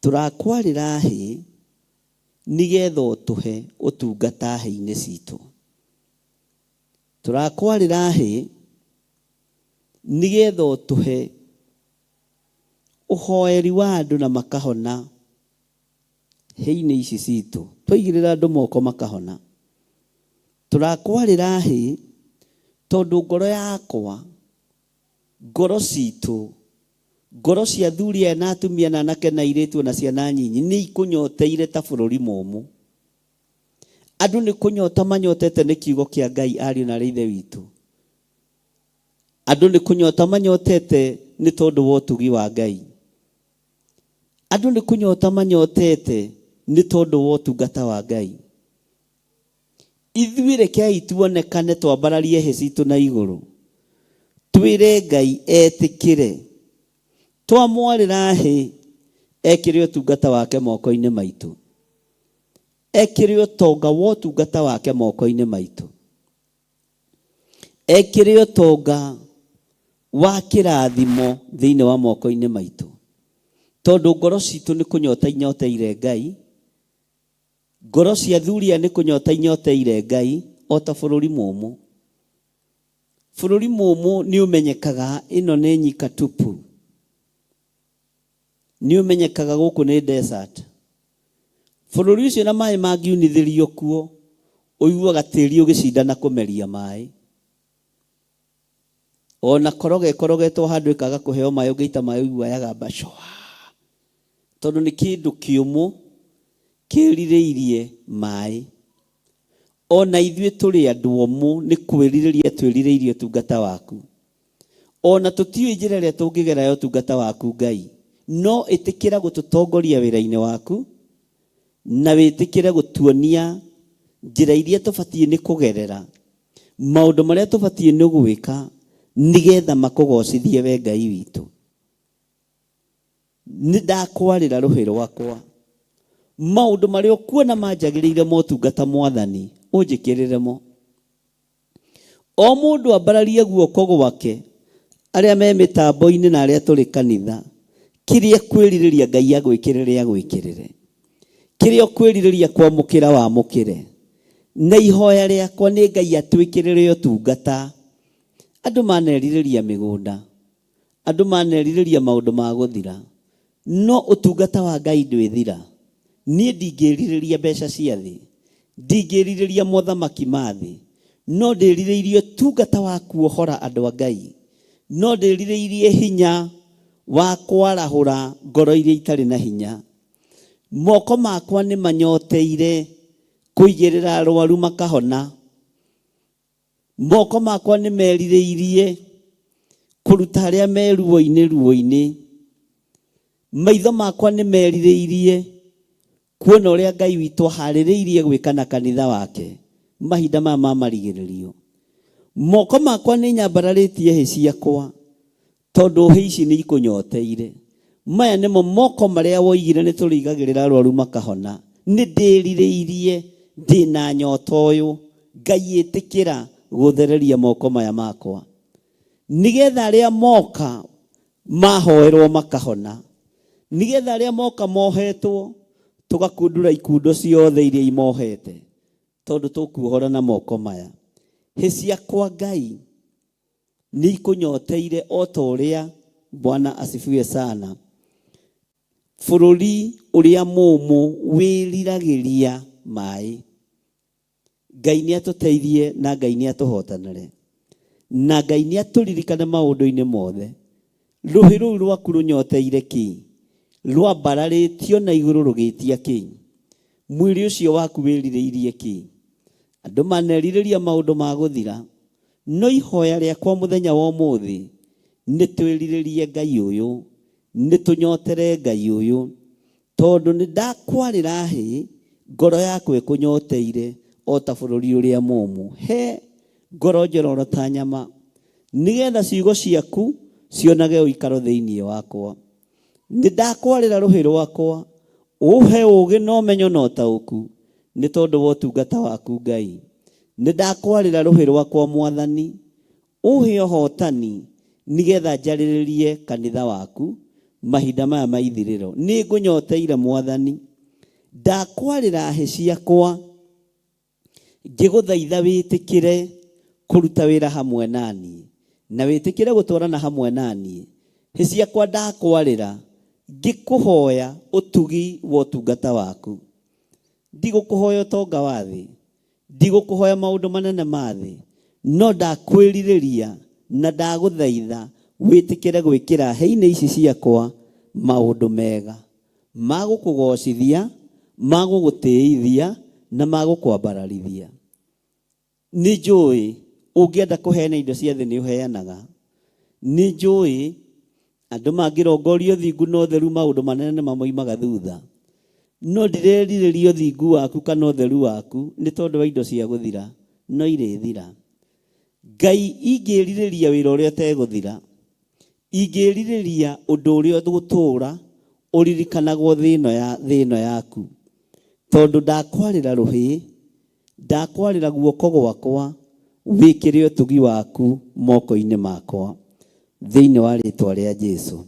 Tũrakwarĩra hĩ nĩgetha ũtũhe ũtungata hĩ-inĩ citũ. Tũrakwarĩra hĩ nĩgetha ũtũhe ũhoeri wa andũ na makahona hĩ-inĩ ici citũ. Twaigĩrĩra andũ moko makahona. Tũrakwarĩra hĩ tondũ ngoro yakwa, ngoro citũ, ngoro cia athuri aya na atumia na anake na airĩtu na ciana nyinyi nĩ ikũnyoteire ta bũrũri mũmũ. Andũ nĩ kũnyota manyotete nĩ kiugo kĩa Ngai ariũ na arĩ ithe witũ. Andũ nĩ kũnyota manyotete nĩ tondũ wa ũtugi wa Ngai. Andũ nĩ kũnyota manyotete nĩ tondũ wa ũtungata wa Ngai. Ithuĩ rekei tuonekane twambararie hĩ citũ na igũrũ. Twĩre Ngai etĩkĩre. Twamwarĩra hĩ ekĩre ũtungata wake moko-inĩ maitũ. Ekĩre ũtonga wa ũtungata wake moko-inĩ maitũ. Ekĩre ũtonga wa kĩrathimo thĩinĩ wa moko-inĩ maitũ. Tondũ ngoro citũ nĩ kũnyota inyoteire Ngai, ngoro cia athuri aya nĩ kũnyota inyoteire Ngai o ta bũrũri mũmũ. Bũrũri mũmũ nĩ ũmenyekaga ĩno nĩ nyika tupu. Nĩ ũmenyekaga gũkũ nĩ desert. Bũrũri ũcio na maĩ mangiunithĩrio kuo, ũiguaga tĩri ũgĩcindana kũmeria maĩ. Ona koroga ĩkorogetwo handũ ĩkaga kũheo maĩ, ũngĩita maĩ ũigua yagamba cwa. Tondũ nĩ kĩndũ kĩũmũ kĩrirĩirie maĩ. Ona ithuĩ tũrĩ andũ omũ nĩ kwĩrirĩria twĩrirĩirie ũtungata waku. Ona tũtiũĩ njĩra ĩrĩa tũngĩgera ya ũtungata waku Ngai, no ĩtĩkĩra gũtũtongoria wĩra-inĩ waku, na wĩtĩkĩre gũtuonia njĩra iria tũbatiĩ nĩ kũgerera, maũndũ marĩa tũbatiĩ nĩ gwĩka, nĩgetha makũgocithie we Ngai witũ. Nĩ ndakwarĩra rũhĩ rwakwa. Maũndũ marĩa ũkuona manjagĩrĩire motungata Mwathani, ũnjĩkĩrĩre mo. O mũndũ ambararie guoko gwake, arĩa me mĩtambo-inĩ na arĩa tũrĩ kanitha, kĩrĩa kwĩrirĩria Ngai agwĩkĩrĩre agwĩkĩrĩre, kĩrĩa ũkwĩrirĩria kwamũkĩra wamũkĩre. Na ihoya rĩakwa nĩ Ngai atwĩkĩrĩre ũtungata. Andũ manerirĩria mĩgũnda, andũ manerirĩria maũndũ ma gũthira, no ũtungata wa Ngai ndwĩthira. Niĩ ndingĩrirĩria mbeca cia thĩ, ndingĩrirĩria mothamaki ma thĩ, no ndĩrirĩirie ũtungata wa kuohora andũ a Ngai, no ndĩrirĩirie hinya wa kwarahũra ngoro iria itarĩ na hinya. Moko makwa nĩ manyoteire kũigĩrĩra arwaru makahona. Moko makwa nĩ merirĩirie kũruta arĩa me ruo-inĩ ruo-inĩ. Maitho makwa nĩ merirĩirie kuona ũrĩa Ngai witũ aharĩrĩirie gwĩka na kanitha wake mahinda maya ma marigĩrĩrio. Moko makwa nĩ nyambararĩtie hĩ ciakwa, tondũ hĩ ici nĩ ikũnyoteire. Maya nĩmo moko marĩa woigire nĩ tũrĩigagĩrĩra arwaru makahona. Nĩ ndĩrirĩirie, ndĩna nyota ũyũ, Ngai ĩtĩkĩra gũthereria moko maya makwa, nĩgetha arĩa moka mahoerwo makahona, nĩgetha arĩa moka mohetwo tũgakundura ikundo ciothe iria imohete, tondũ tũkuohora na moko maya. Hĩ ciakwa Ngai nĩ ikũnyoteire o ta ũrĩa. Bwana asifiwe sana. Bũrũri ũrĩa mũũmũ wĩriragĩria maĩ. Ngai nĩ atũteithie na Ngai nĩ atũhotanĩre na Ngai nĩ atũririkane maũndũ-inĩ mothe. Rũhĩ rũu rwaku rũnyoteire kĩ? Rwambararĩtio na igũrũ rũgĩtia kĩ? Mwĩrĩ ũcio waku wĩrirĩirie kĩ? Andũ manerirĩria maũndũ ma gũthira, no ihoya rĩakwa mũthenya wa ũmũthĩ nĩ twĩrirĩrie Ngai ũyũ, nĩ tũnyotere Ngai ũyũ, tondũ nĩ ndakwarĩra hĩ, ngoro yakwa ĩkũnyoteire o ta bũrũri ũrĩa mũũmũ. He ngoro njororo ta nyama, nĩgetha ciugo ciaku cionage ũikaro thĩinĩ wakwa. Nĩ ndakwarĩra rũhĩ rwakwa, ũhe ũũgĩ na ũmenyo na ũtaũku, nĩ tondũ wa ũtungata waku Ngai. Nĩ ndakwarĩra rũhĩ rwakwa Mwathani, ũhe ũhotani, nĩgetha njarĩrĩrie kanitha waku mahinda maya ma ithirĩro. Nĩ ngũnyoteire Mwathani, ndakwarĩra hĩ ciakwa, ngĩgũthaitha wĩtĩkĩre kũruta wĩra hamwe na niĩ, na wĩtĩkĩre gũtwarana hamwe na niĩ. Hĩ ciakwa ndakwarĩra, ngĩkũhoya ũtugi wa ũtungata waku. Ndigũkũhoya ũtonga wa thĩ, ndigũkũhoya maũndũ manene ma thĩ, no ndakwĩrirĩria na ndagũthaitha wĩtĩkĩre gwĩkĩra hĩ-inĩ ici ciakwa maũndũ mega ma gũkũgoocithia, ma gũgũtĩithia, na ma gũkwambararithia. Nĩ njũĩ ũngĩenda kũheana indo cia thĩ nĩ ũheanaga. Nĩ njũĩ andũ mangĩrongoria ũthingu na ũtheru maũndũ manene nĩ mamoimaga thutha. No ndirerirĩria ũthingu waku kana ũtheru waku nĩ tondũ wa indo cia gũthira, no irĩthira. Ngai ingĩrirĩria wĩra ũrĩa ũtegũthira, ingĩrirĩria ũndũ ũrĩa ũgũtũũra ũririkanagwo thĩ ĩno yaku, tondũ ndakwarĩra rũhĩ, ndakwarĩra guoko gwakwa, wĩkĩre ũtugi waku moko-inĩ makwa, thĩinĩ wa rĩtwa rĩa Jesu.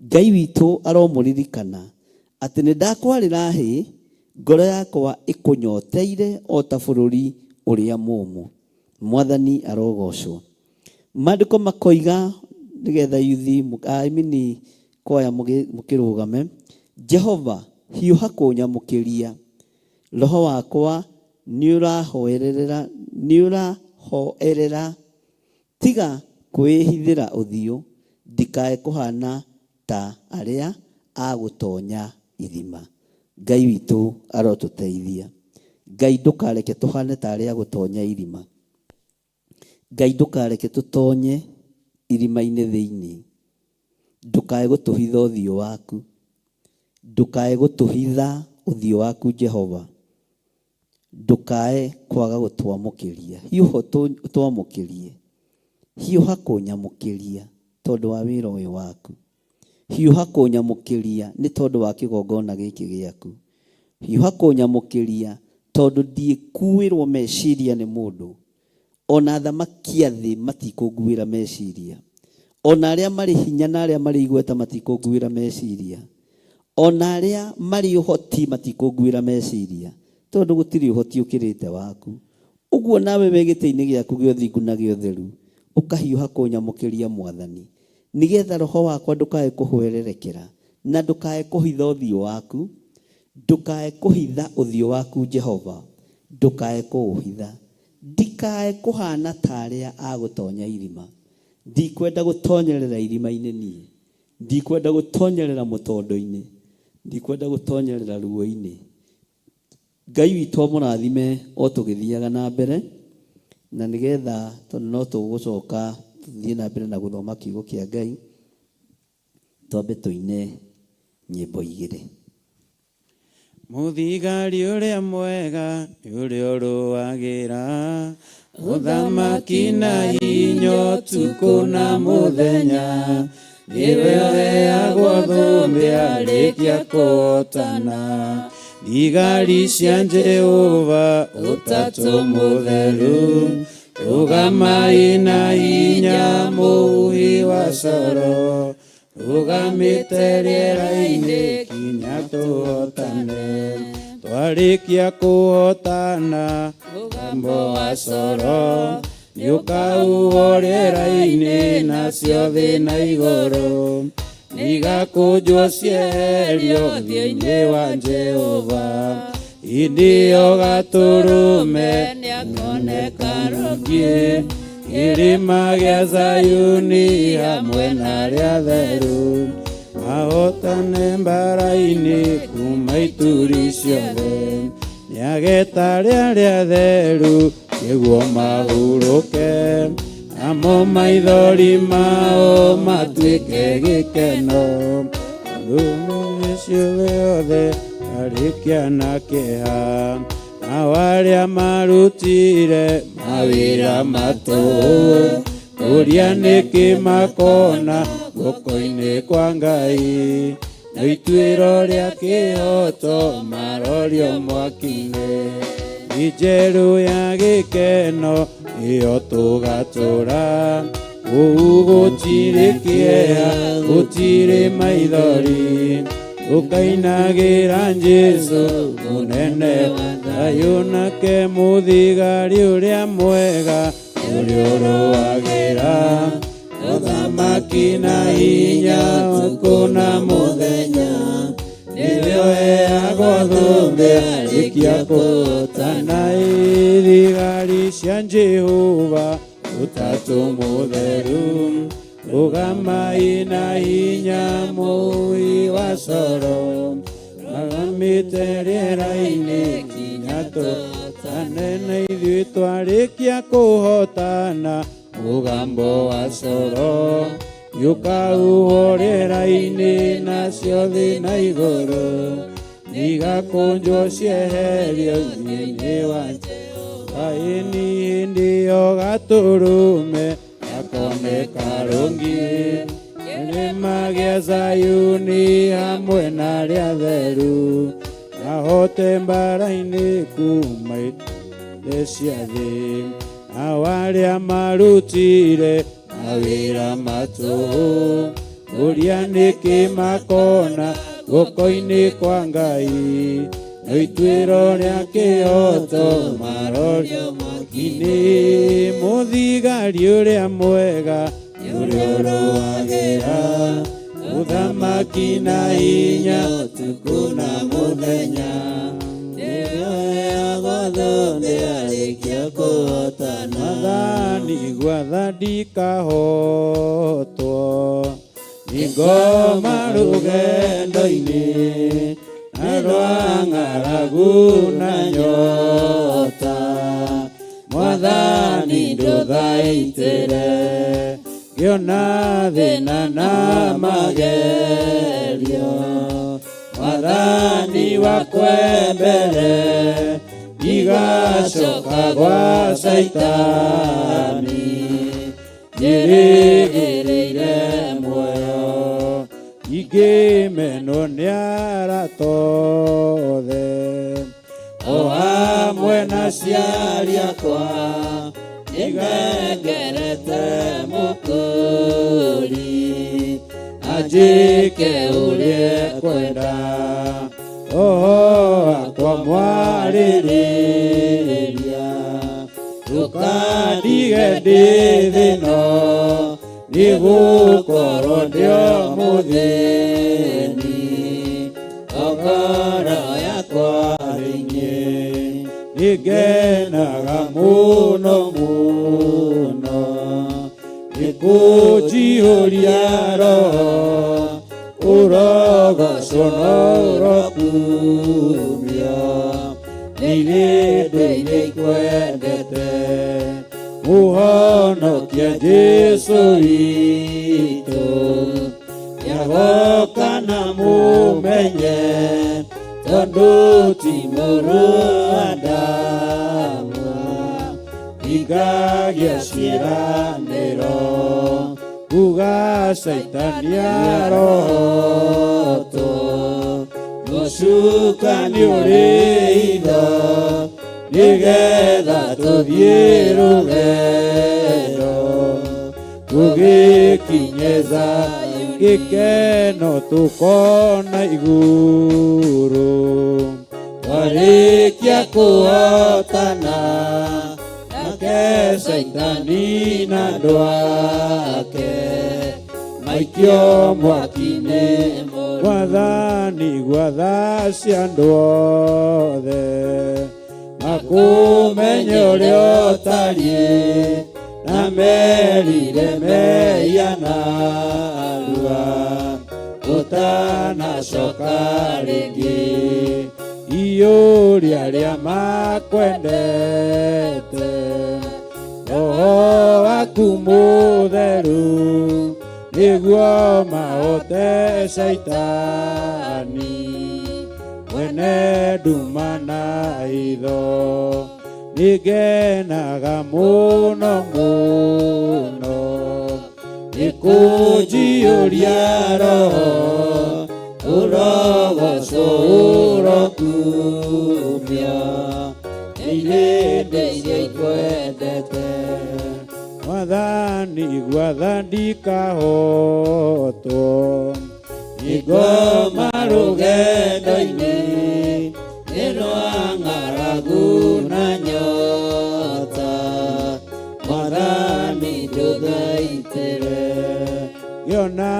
Ngai witũ aromũririkana atĩ nĩ ndakwarĩra hĩ, ngoro yakwa ĩkũnyoteire o ta bũrũri ũrĩa mũũmũ. Mwathani arogocwo. Maandĩko makoiga nĩgetha yuthi, I mean kwaya mũkĩrũgame, Jehova hiũha kũnyamũkĩria, roho wakwa nĩũrahoerera, nĩũrahoerera, tiga kwĩhithĩra ũthiũ, ndikae kũhana ta arĩa a gũtonya irima. Ngai witũ arotũteithia. Ngai ndũkareke tũhane ta arĩa a gũtonya irima. Ngai ndũkareke tũtonye irima-inĩ thĩinĩ. Ndũkae gũtũhitha ũthiũ waku. Ndũkae gũtũhitha ũthiũ waku Jehova. Ndũkae kwaga gũtwamũkĩria. Hiũha ũtwamũkĩrie. Hiũha kũnyamũkĩria tondũ wa wĩra ũyũ waku. Hiũha kũnyamũkĩria nĩ tondũ wa kĩgongona gĩkĩ gĩaku. Hiũha kũnyamũkĩria tondũ ndiĩkuĩrwo meciria nĩ mũndũ. Ona athamaki a thĩ matikũnguĩra meciria. Ona arĩa marĩ hinya na arĩa marĩ igweta matikũnguĩra meciria. Ona arĩa marĩ ũhoti matikũnguĩra meciria, tondũ gũtirĩ ũhoti ũkĩrĩte waku. Ũguo nawe wĩ gĩtĩ-inĩ gĩaku gĩa ũthingu na gĩa ũtheru, ũkahiũha kũnyamũkĩria, Mwathani, nĩ getha roho wakwa ndũkae kũhwererekera, na ndũkae kũhitha ũthiũ waku, ndũkae kũhitha ũthiũ waku, Jehova, ndũkae kũũhitha, ndikae kũhaana ta arĩa a gũtonya irima. Ndikwenda gũtonyerera irima-inĩ niĩ, ndikwenda gũtonyerera mũtondo-inĩ, ndikwenda gũtonyerera ruo-inĩ. Ngai witũ amũrathime o tũgĩthiaga na mbere, na nĩgetha tondũ no tũgũcoka tũthiĩ na mbere na gũthoma kiugo kĩa Ngai, twambe tũine nyĩmbo igĩrĩ. Mũthigari ũrĩa mwega nĩ ũrĩa ũrũagĩra ũthamaki na hinya ũtukũ na mũthenya, nĩwe ũheagwo thũmbĩ arĩkia kũhotana. Thigari cia Jehova Ũtatũ Mũtheru, rũgamai na hinya mũhuhi wa coro, rũgamĩte rĩera-inĩ kinya tũhotane. Twarĩkia kũhotana mũgambo wa coro nĩũkahuhwo rĩera-inĩ, nacio thĩ na igũrũ nĩigakũnjwo cieherio ũthiũ-inĩ wa Jehova. Hĩndĩ ĩyo Gatũrũme nĩakoneka rũngĩ kĩrĩma gĩa Zayuni hamwe na arĩa atheru, mahotane mbara-inĩ kuma ituri ciothe. Nĩageta arĩa atheru nĩguo mahurũke, namo maithori mao matuĩke gĩkeno. Tondũ ciothe othe arĩkia na kĩeha, nao arĩa marutire mawĩra matũũ kũria nĩkĩ makona guoko-inĩ kwa Ngai, na ituĩro rĩa kĩhoto marorio mwaki-inĩ. Njerũ ya gĩkeno ĩyo tũgatũra kũu, gũtirĩ kĩeha, gũtirĩ maithori, tũkainagĩra Jesũ mũnene thayũ, nake mũthigari ũrĩa mwega ũrĩa ũrũagĩra ũthamaki na hinya ũtukũ na mũthenya, nĩwe ũheagwo thũmbĩ arĩkia kũhotana. Thigari cia Jehova Ũtatũ Mũtheru, rũgamai na hinya mũhuhi wa coro, rũgamĩte rĩera-inĩ kinya tũhotane. Na ithuĩ twarĩkia kũhotana mũgambo wa coro nĩũkahuhwo rĩera-inĩ, nacio thĩ na igũrũ nĩigakũnjwo cieherio ũthiũ-inĩ wa Jehova. Ĩni hĩndĩ ĩyo Gatũrũme gakoneka rũngĩ kĩrĩma gĩa Zayuni hamwe na arĩa atheru, ahote mbara-inĩ kuma ituri cia thĩ, nao arĩa marutire mawĩra matũhũ kũria nĩkĩ makona guoko-inĩ kwa Ngai, no ituĩro rĩa kĩhoto marorio mwaki-inĩ. Mũthigari ũrĩa mwega ũrĩa ũrũagĩra ũthamaki na hinya ũtukũ na mũthenya, nĩwe ũheagwo thũmbĩ arĩkia kũhotana. Mwathani gwatha ndikahotwo nĩ ngoma rũgendo-inĩ na rwa ng'aragu na nyota, Mwathani ndũthaitĩre ngĩona thĩna na magerio, Mwathani wakwe mbere ndigacoka gwa Caitani, njĩrĩgĩrĩire muoyo ingĩmenwo nĩ arata othe o hamwe na aciari akwa. Nĩnengerete mũkũri anjĩke ũrĩa ekwenda. Roho wakwa mwarĩrĩria, ndũkandige ndĩ thĩ-ĩno, nĩgũkorwo ndĩ o mũthĩni. O ngoro yakwa thĩinĩ nĩngenaga mũno mũno, nĩkũnjihũria Roho, ũrogocwo na ũrokumio nĩ irĩndĩ iria ikwendete. Mũhonokia Jesũ witũ nĩagoka na mũmenye, tondũ ti mũrũ wa Adamu hingagia ciĩranĩro, kuga Caitani arohotwo, mũcukani ũrĩ hitho, nĩgetha tũthiĩ rũgendo tũgĩkinye Zayuni, gĩkeno tũkona igũrũ. Twarĩkia kũhotana nake Caitani na andũ ake, maikio mwaki-inĩ. Mwathani gwatha cia andũ othe makũmenye ũrĩa ũtariĩ, na merire mehia narua ũtanacoka rĩngĩ. Iyũria arĩa makwendete Roho waku mũtheru, nĩguo mahote Caitani mwene nduma na hitho. Nĩngenaga mũno mũno, nĩkũnjiyũria Roho, ũrogocwo ũrokumio nĩ irĩndĩ iria ikwendete. Mwathani gwatha ndikahotwo nĩ ngoma rũgendo-inĩ nĩ rwa ng'aragu na nyota, Mwathani ndũthaitĩre. Ngĩona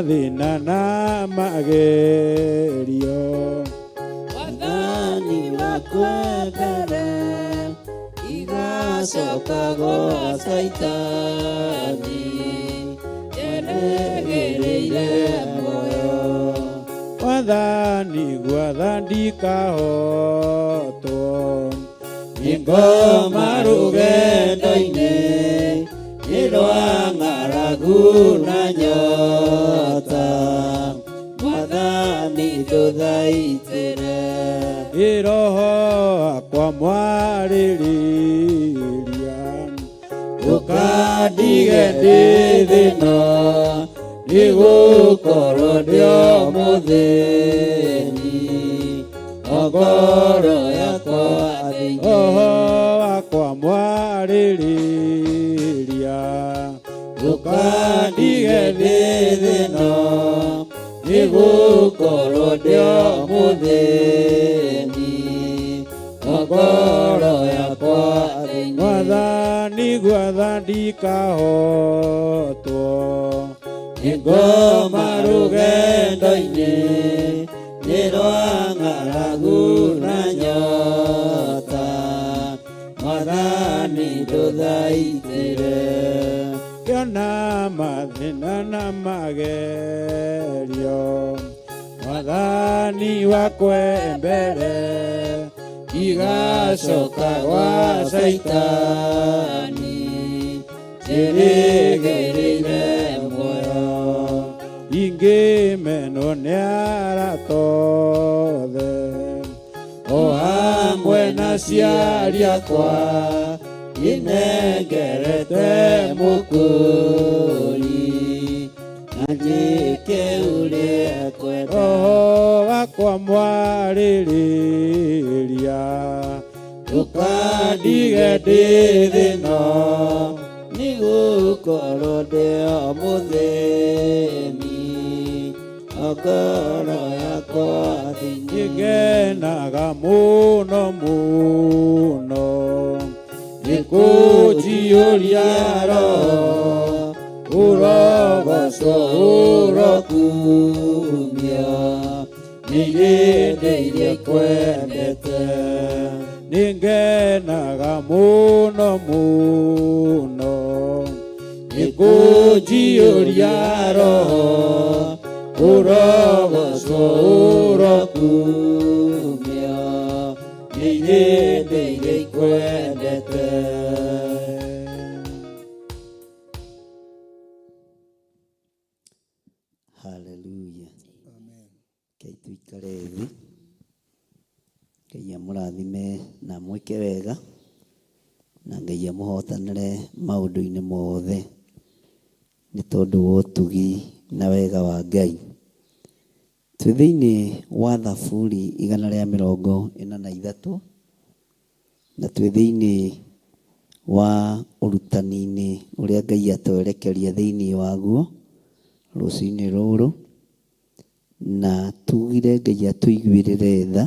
thĩna na magerio, Mwathani wakwa mbere, igacoka gwa Caitani njĩrĩgĩrĩire muoyo. Mwathani gwatha ndikahotwo nĩ ngoma rũgendo-inĩ nĩ rwa ng'aragu na nyota, Mwathani ndũthaitĩre. Ĩ Roho wakwa mwarĩrĩria, ndũkandige ndĩ thĩ-ĩno, nĩgũkorwo ndĩ o mũthĩni, o ngoro yakwa thĩinĩ. Roho wakwa mwarĩrĩria, Ndũkandige ndĩ thĩ-ĩno, nĩgũkorwo ndĩ o mũthĩni, o ngoro yakwa thĩinĩ. Mwathani gwatha ndikahotwo nĩ ngoma rũgendo-inĩ nĩ rwa ng'aragu na nyota, Mwathani ndũthaitĩre. Ngĩona mathĩna na magerio, Mwathani wakwa mbere, igacoka gwa Caitani njĩrĩgĩrĩire muoyo. Ingĩmenwo nĩ arata othe o hamwe na aciari akwa, inengerete mũkũri na njĩke ũrĩa ekwenda. Roho wakwa mwarĩrĩria, Ndũkandige ndĩ thĩ-ĩno. ũthĩni, o ngoro yakwa thĩinĩ. Ngenaga mũno mũno nĩ kũnjiyũria roho ũrogocwo ũrokumio nĩ irĩndĩ iria ikwendete. Nĩ ngenaga mũno mũno nĩ kũnjiyũria roho ũrogocwo ũrokumio nĩ irĩndĩ iria ikwendete. Haleluya. Ngai tuikare thĩ. Ngai amũrathime na amwĩke wega na Ngai amũhotanĩre maũndũ-inĩ mothe nĩ tondũ wa ũtugi na wega wa Ngai. Twĩ thĩinĩ wa Thaburi 143 na twĩ thĩinĩ wa ũrutani-inĩ ũrĩa Ngai atwerekeria thĩinĩ waguo rũcinĩ rũrũ, na tugire Ngai atũiguĩrĩre tha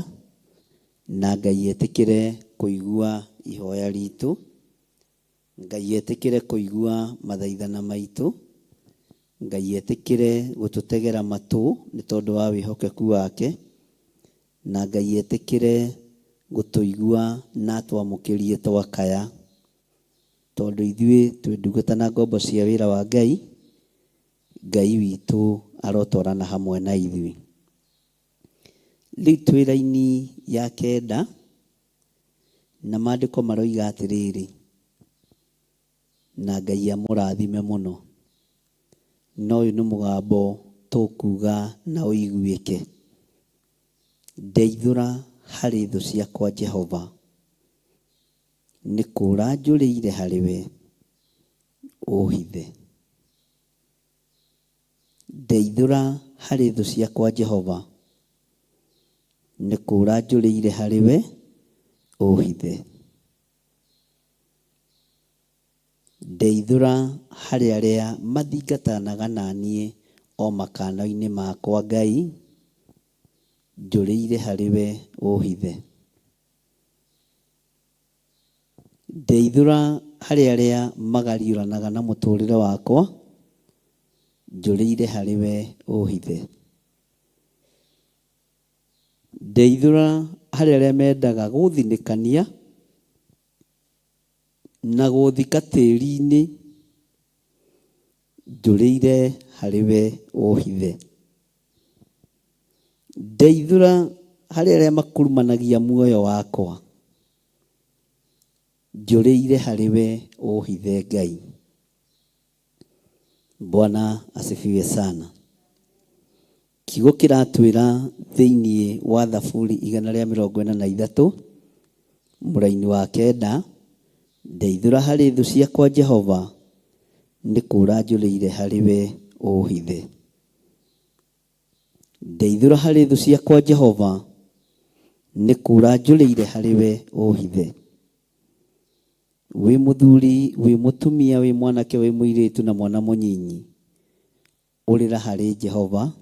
na Ngai etĩkĩre kũigua ihoya ritũ, Ngai etĩkĩre kũigua mathaithana maitũ, Ngai etĩkĩre gũtũtegera matũ nĩ tondũ wa wĩhokeku wake, na Ngai etĩkĩre gũtũigua na atwamũkĩrie twakaya, tondũ ithuĩ twĩ ndungata na ngombo cia wĩra wa Ngai. Ngai witũ arotwarana hamwe na ithuĩ. Rĩu twĩ raini ya kenda na maandĩko maroiga atĩrĩrĩ, na Ngai amũrathime mũno. Na ũyũ nĩ mũgambo tũkuga na ũiguĩke. Ndeithũra harĩ thũ ciakwa Jehova, nĩ kũũra njũrĩire harĩ we, ũũhithe. Ndeithũra harĩ thũ ciakwa Jehova, nĩ kũũra njũrĩire harĩ we, ũũhithe. Ndeithũra harĩ arĩa mathingatanaga na niĩ o makano-inĩ makwa Ngai, njũrĩire harĩ we ũũhithe. Ndeithũra harĩ arĩa magariũranaga na mũtũrĩre wakwa, njũrĩire harĩ we ũũhithe. Ndeithũra harĩ arĩa mendaga gũthinĩkania na gũthika tĩri-inĩ, njũrĩire harĩ we ũũhithe. Ndeithũra harĩ arĩa makurumanagia muoyo wakwa, njũrĩire harĩ we ũũhithe Ngai. Bwana asifiwe sana. Kiugo kĩratwĩra thĩinĩ wa Thaburi 143 mũraini wa kenda, ndeithũra harĩ thũ ciakwa Jehova, nĩ kũũra njũrĩire harĩ we ũũhithe. Ndeithũra harĩ thũ ciakwa Jehova, nĩ kũũra njũrĩire harĩ we ũũhithe. Wĩ mũthuri, wĩ mũtumia, wĩ mwanake, wĩ mũirĩtu na mwana mũnyinyi, ũrĩra harĩ Jehova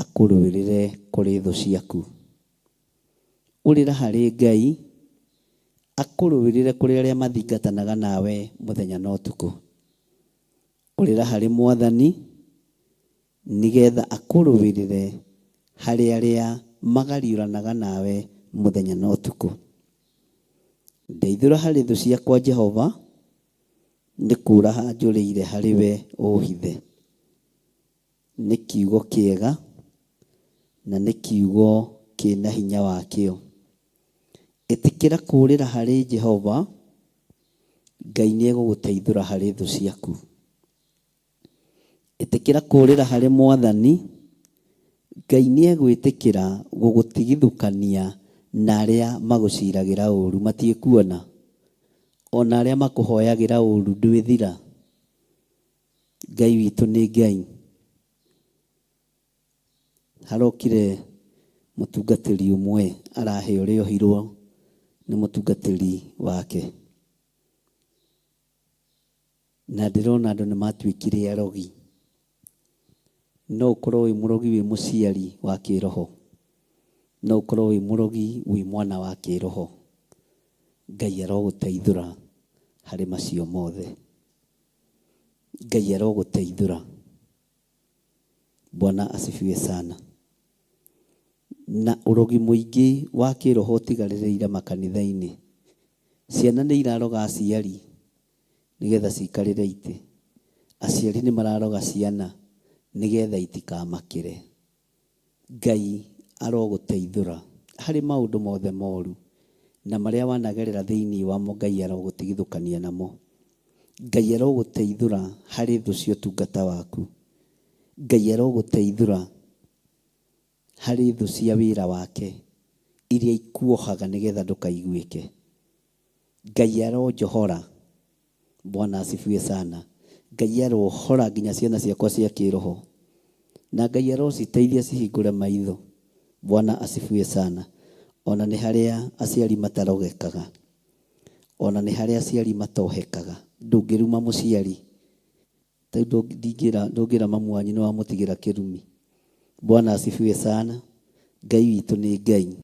akũrũĩrĩre kũrĩ thũ ciaku. Ũrĩra harĩ Ngai akũrũĩrĩre kũrĩ arĩa mathingatanaga nawe mũthenya na ũtukũ. Ũrĩra harĩ Mwathani nĩgetha akũrũĩrĩre harĩ arĩa magariũranaga nawe mũthenya na ũtukũ. Ndeithũra harĩ thũ ciakwa Jehova, nĩ kũũra njũrĩire harĩ we ũũhithe. Nĩ kiugo kĩega na nĩ kiugo kĩna hinya wakĩo. Ĩtĩkĩra kũũrĩra harĩ Jehova, Ngai nĩ egũgũteithũra harĩ thũ ciaku. Ĩtĩkĩra kũũrĩra harĩ Mwathani, Ngai nĩ egwĩtĩkĩra gũgũtigithũkania na arĩa magũciragĩra ũũru matiĩkuona, ona arĩa makũhoyagĩra ũũru ndwĩthira. Ngai witũ nĩ Ngai. Harokire mũtungatĩri ũmwe arahe ũrĩa ohirwo nĩ mũtungatĩri wake. Na ndĩrona andũ nĩ matuĩkire arogi. No ũkorwo wĩ mũrogi wĩ mũciari wa kĩroho. No ũkorwo wĩ mũrogi wĩ mwana wa kĩroho. Ngai arogũteithũra harĩ macio mothe. Ngai arogũteithũra. Bwana asifiwe sana. Na ũrogi mũingĩ wa kĩroho ũtigarĩrĩire makanitha-inĩ. Ciana nĩ iraroga aciari nĩgetha cikarĩre itĩ. Aciari nĩ mararoga ciana nĩgetha itikamakĩre. Ngai arogũteithũra harĩ maũndũ mothe moru na marĩa wanagerera thĩinĩ wamo Ngai arogũtigithũkania namo. Ngai arogũteithũra harĩ thũ cia ũtungata waku. Ngai arogũteithũra harĩ thũ cia wĩra wake iria ikuohaga nĩgetha ndũkaiguĩke. Ngai aronjohora. Bwana asifiwe sana. Ngai arohora nginya ciana ciakwa cia kĩroho. Na Ngai arociteithia cihingũre maitho. Bwana asifiwe sana. Ona nĩ harĩa aciari matarogekaga. Ona nĩ harĩa aciari matohekaga. Ndũngĩruma mũciari. Rĩu ndingĩra ndũngĩra mamu wanyu nĩ wamũtigĩra kĩrumi. Bwana asifiwe sana. Ngai witũ nĩ Ngai.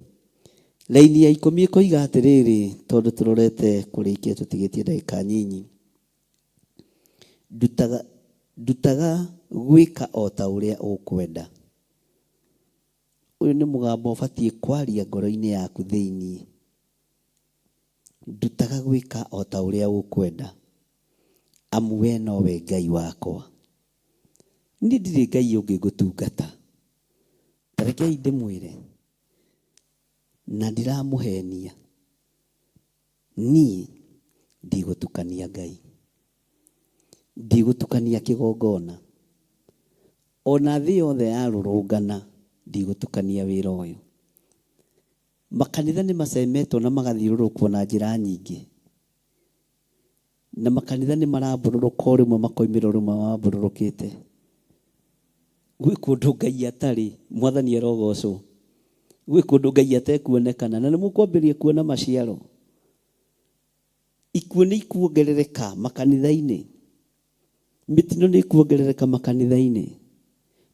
Raini ya ikũmi ĩkoiga atĩrĩrĩ, tondũ tũrorete kũrĩkia tũtigĩtie ndagĩka nyinyi. Ndutaga, ndutaga gwĩka o ta ũrĩa ũkwenda. Ũyũ nĩ mũgambo ũbatiĩ kwaria ngoro-inĩ yaku thĩinĩ. Ndutaga gwĩka o ta ũrĩa ũkwenda, amu we nowe Ngai wakwa. Niĩ ndirĩ Ngai ũngĩ ngũtungata. Ta rekei ndĩmwĩre, na ndiramũhenia, niĩ ndigũtukania Ngai, ndigũtukania kĩgongona, ona thĩ yothe yarũrũngana, ndigũtukania wĩra ũyũ. Makanitha nĩ macemetwo na magathiũrũrũkwo na njĩra nyingĩ. Na makanitha nĩ marambũrũrũka o rĩmwe makoimĩra o rĩmwe mambũrũrũkĩte. Gwĩ kũndũ Ngai atarĩ, Mwathani arogocwo. Gwĩ kũndũ Ngai atekuonekana, na nĩ mũkwambĩrĩria kuona maciaro. Ikuũ nĩ ikuongerereka makanitha-inĩ. Mĩtino nĩ ĩkuongerereka makanitha-inĩ.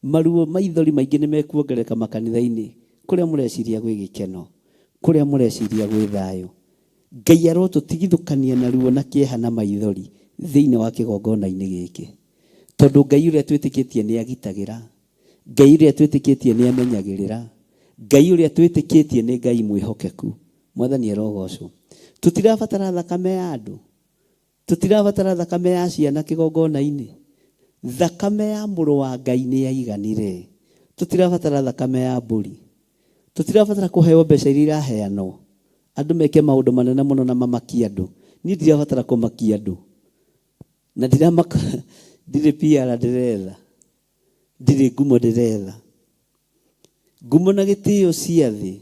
Maruo maithori maingĩ nĩ mekuongerereka makanitha-inĩ. Kũrĩa mũreciria gwĩ gĩkeno, kũrĩa mũreciria gwĩ thayũ. Ngai arotũtigithũkania na ruo na kĩeha na maithori thĩinĩ wa kĩgongona-inĩ gĩkĩ. Tondũ Ngai ũrĩa twĩtĩkĩtie nĩ agitagĩra. Ngai ũrĩa twĩtĩkĩtie nĩ amenyagĩrĩra. Ngai ũrĩa twĩtĩkĩtie nĩ Ngai mwĩhokeku. Mwathani arogocwo. Tũtirabatara thakame ya andũ. Tũtirabatara thakame ya ciana kĩgongona-inĩ. Thakame ya mũrũ wa Ngai nĩ yaiganire. Tũtirabatara thakame ya mbũri. Tũtirabatara kũheo mbeca iria iraheanwo. Andũ meke maũndũ manene mũno na mamakie andũ. Niĩ ndirabatara kũmakia andũ. Na ndiramaka, ndirĩ PR ndĩretha. Ndirĩ ngumo ndĩretha. Ngumo na gĩtĩo cia thĩ,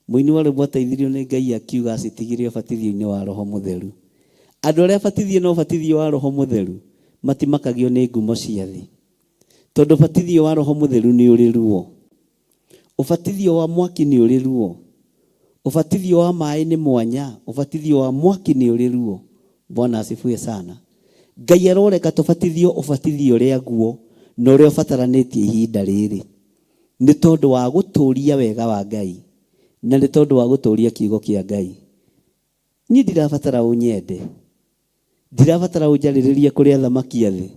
mũini wa rwĩmbo ateithirio nĩ Ngai akiuga acitigire ũbatithio-inĩ wa Roho Mũtheru. Andũ arĩa abatithie na ũbatithio wa Roho Mũtheru matimakagio nĩ ngumo cia thĩ. Tondũ ũbatithio wa Roho Mũtheru nĩ ũrĩ ruo. Ũbatithio wa mwaki nĩ ũrĩ ruo. Ũbatithio wa maĩ nĩ mwanya, ũbatithio wa mwaki nĩ ũrĩ ruo. Bwana asifiwe sana. Ngai aroreka tũbatithio ũbatithio ũrĩa guo na ũrĩa ũbataranĩtie ihinda rĩrĩ. Nĩ tondũ wa gũtũria wega wa Ngai na nĩ tondũ wa gũtũria kiugo kĩa Ngai. Niĩ ndirabatara ũnyende. Ndirabatara ũnjarĩrĩrie kũrĩ athamaki a thĩ.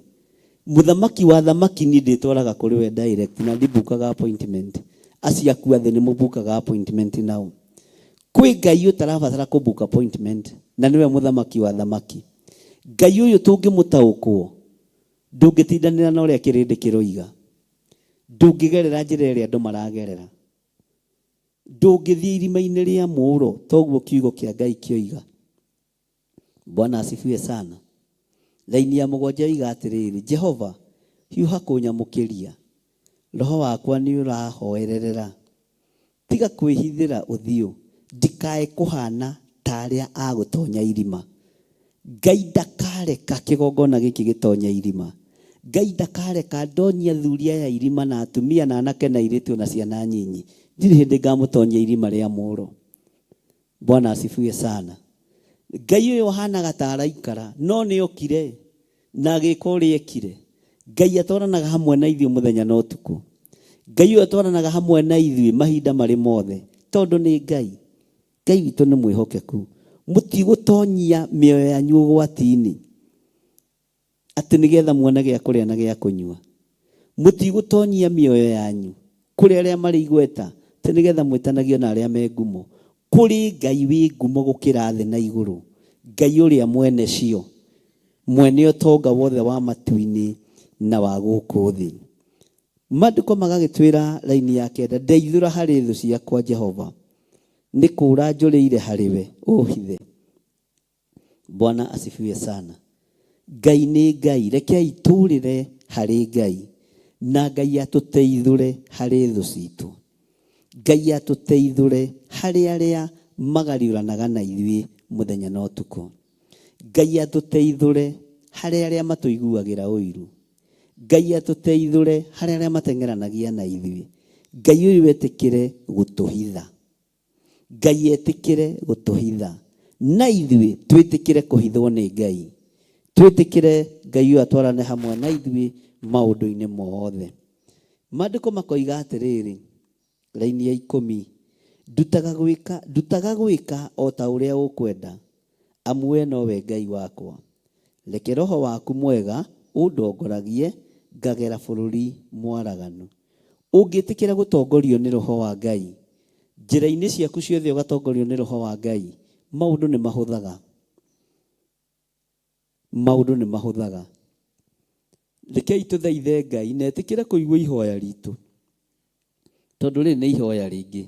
Mũthamaki wa athamaki niĩ ndĩtwaraga kũrĩ we direct na ndibukaga appointment. Acio aku a thĩ nĩ mũbukaga appointment nao. Kwĩ Ngai ũtarabatara kũ book appointment na nĩwe mũthamaki wa athamaki. Ngai ũyũ tũngĩmũtaũkwo, ndũngĩtindanĩra na ũrĩa kĩrĩndĩ kĩroiga. Ndũngĩgerera njĩra ĩrĩa andũ maragerera. Ndũngĩthiĩ irima-inĩ rĩa mũũro toguo kiugo kĩa Ngai kĩoiga. Bwana asifiwe sana. Raini ya mũgwanja yoiga atĩrĩrĩ, Jehova, hiũha kũnyamũkĩria, roho wakwa nĩũrahoererera. Tiga kwĩhithĩra ũthiũ, ndikae kũhana ta arĩa a gũtonya irima. Ngai ndakareka kĩgongona gĩkĩ gĩtonye irima. Ngai ndakareka ndonyie athuri aya irima na atumia na anake na airĩtu ona ciana nyinyi. Ndirĩ hĩndĩ ngamũtonyia irima rĩa mũũro. Bwana asifiwe sana. Ngai ũyũ ũhanaga ta araikara no nĩ okire. Na agĩka ũrĩa ekire. Ngai atwaranaga hamwe na ithuĩ mũthenya na ũtukũ. Ngai ũyũ atwaranaga hamwe na ithuĩ mahinda marĩ mothe, tondũ nĩ Ngai. Ngai witũ nĩ mwĩhokeku. Mũtigũtonyia mĩoyo yanyu ũgwati-inĩ atĩ nĩgetha muone gĩa kũrĩa na gĩa kũnyua. Mũtigũtonyia mĩoyo yanyu kũrĩ arĩa marĩ igweta atĩ nĩgetha mwĩtanagio na arĩa me ngumo. Kũrĩ Ngai wĩ ngumo gũkĩra thĩ na igũrũ, Ngai ũrĩa mwene cio, mwene ũtonga wothe wa matu-inĩ na wa gũkũ thĩ. Maandĩko magagĩtwĩra raini ya kenda, ndeithũra harĩ thũ ciakwa Jehova, nĩ kũũra njũrĩire harĩ we, ũhithe. Bwana asifiwe sana. Ngai nĩ Ngai, rekei tũũrĩre harĩ Ngai na Ngai atũteithũre harĩ thũ citũ. Ngai atũteithũre harĩ arĩa magariũranaga na ithuĩ mũthenya na ũtukũ. Ngai atũteithũre harĩ arĩa matũiguagĩra ũiru. Ngai atũteithũre harĩ arĩa mateng'eranagia na ithuĩ. Ngai ũyũ etĩkĩre gũtũhitha. Ngai etĩkĩre gũtũhitha. Na ithuĩ twĩtĩkĩre kũhithwo nĩ Ngai. Twĩtĩkĩre Ngai ũyũ atwarane hamwe na ithuĩ maũndũ-inĩ mothe. Maandĩko makoiga atĩrĩrĩ, raini ya ikũmi, ndutaga gwĩka, ndutaga gwĩka o ta ũrĩa ũkwenda, amu we nowe Ngai wakwa. Reke roho waku mwega ũndongoragie ngagera bũrũri mwaraganu. Ũngĩtĩkĩra gũtongorio nĩ roho wa Ngai, njĩra-inĩ ciaku ciothe ũgatongorio nĩ roho wa Ngai, maũndũ nĩ mahũthaga. Maũndũ nĩ mahũthaga. Rekei tũthaithe Ngai na etĩkĩre kũigua ihoya ritũ, tondũ rĩrĩ nĩ ihoya rĩngĩ.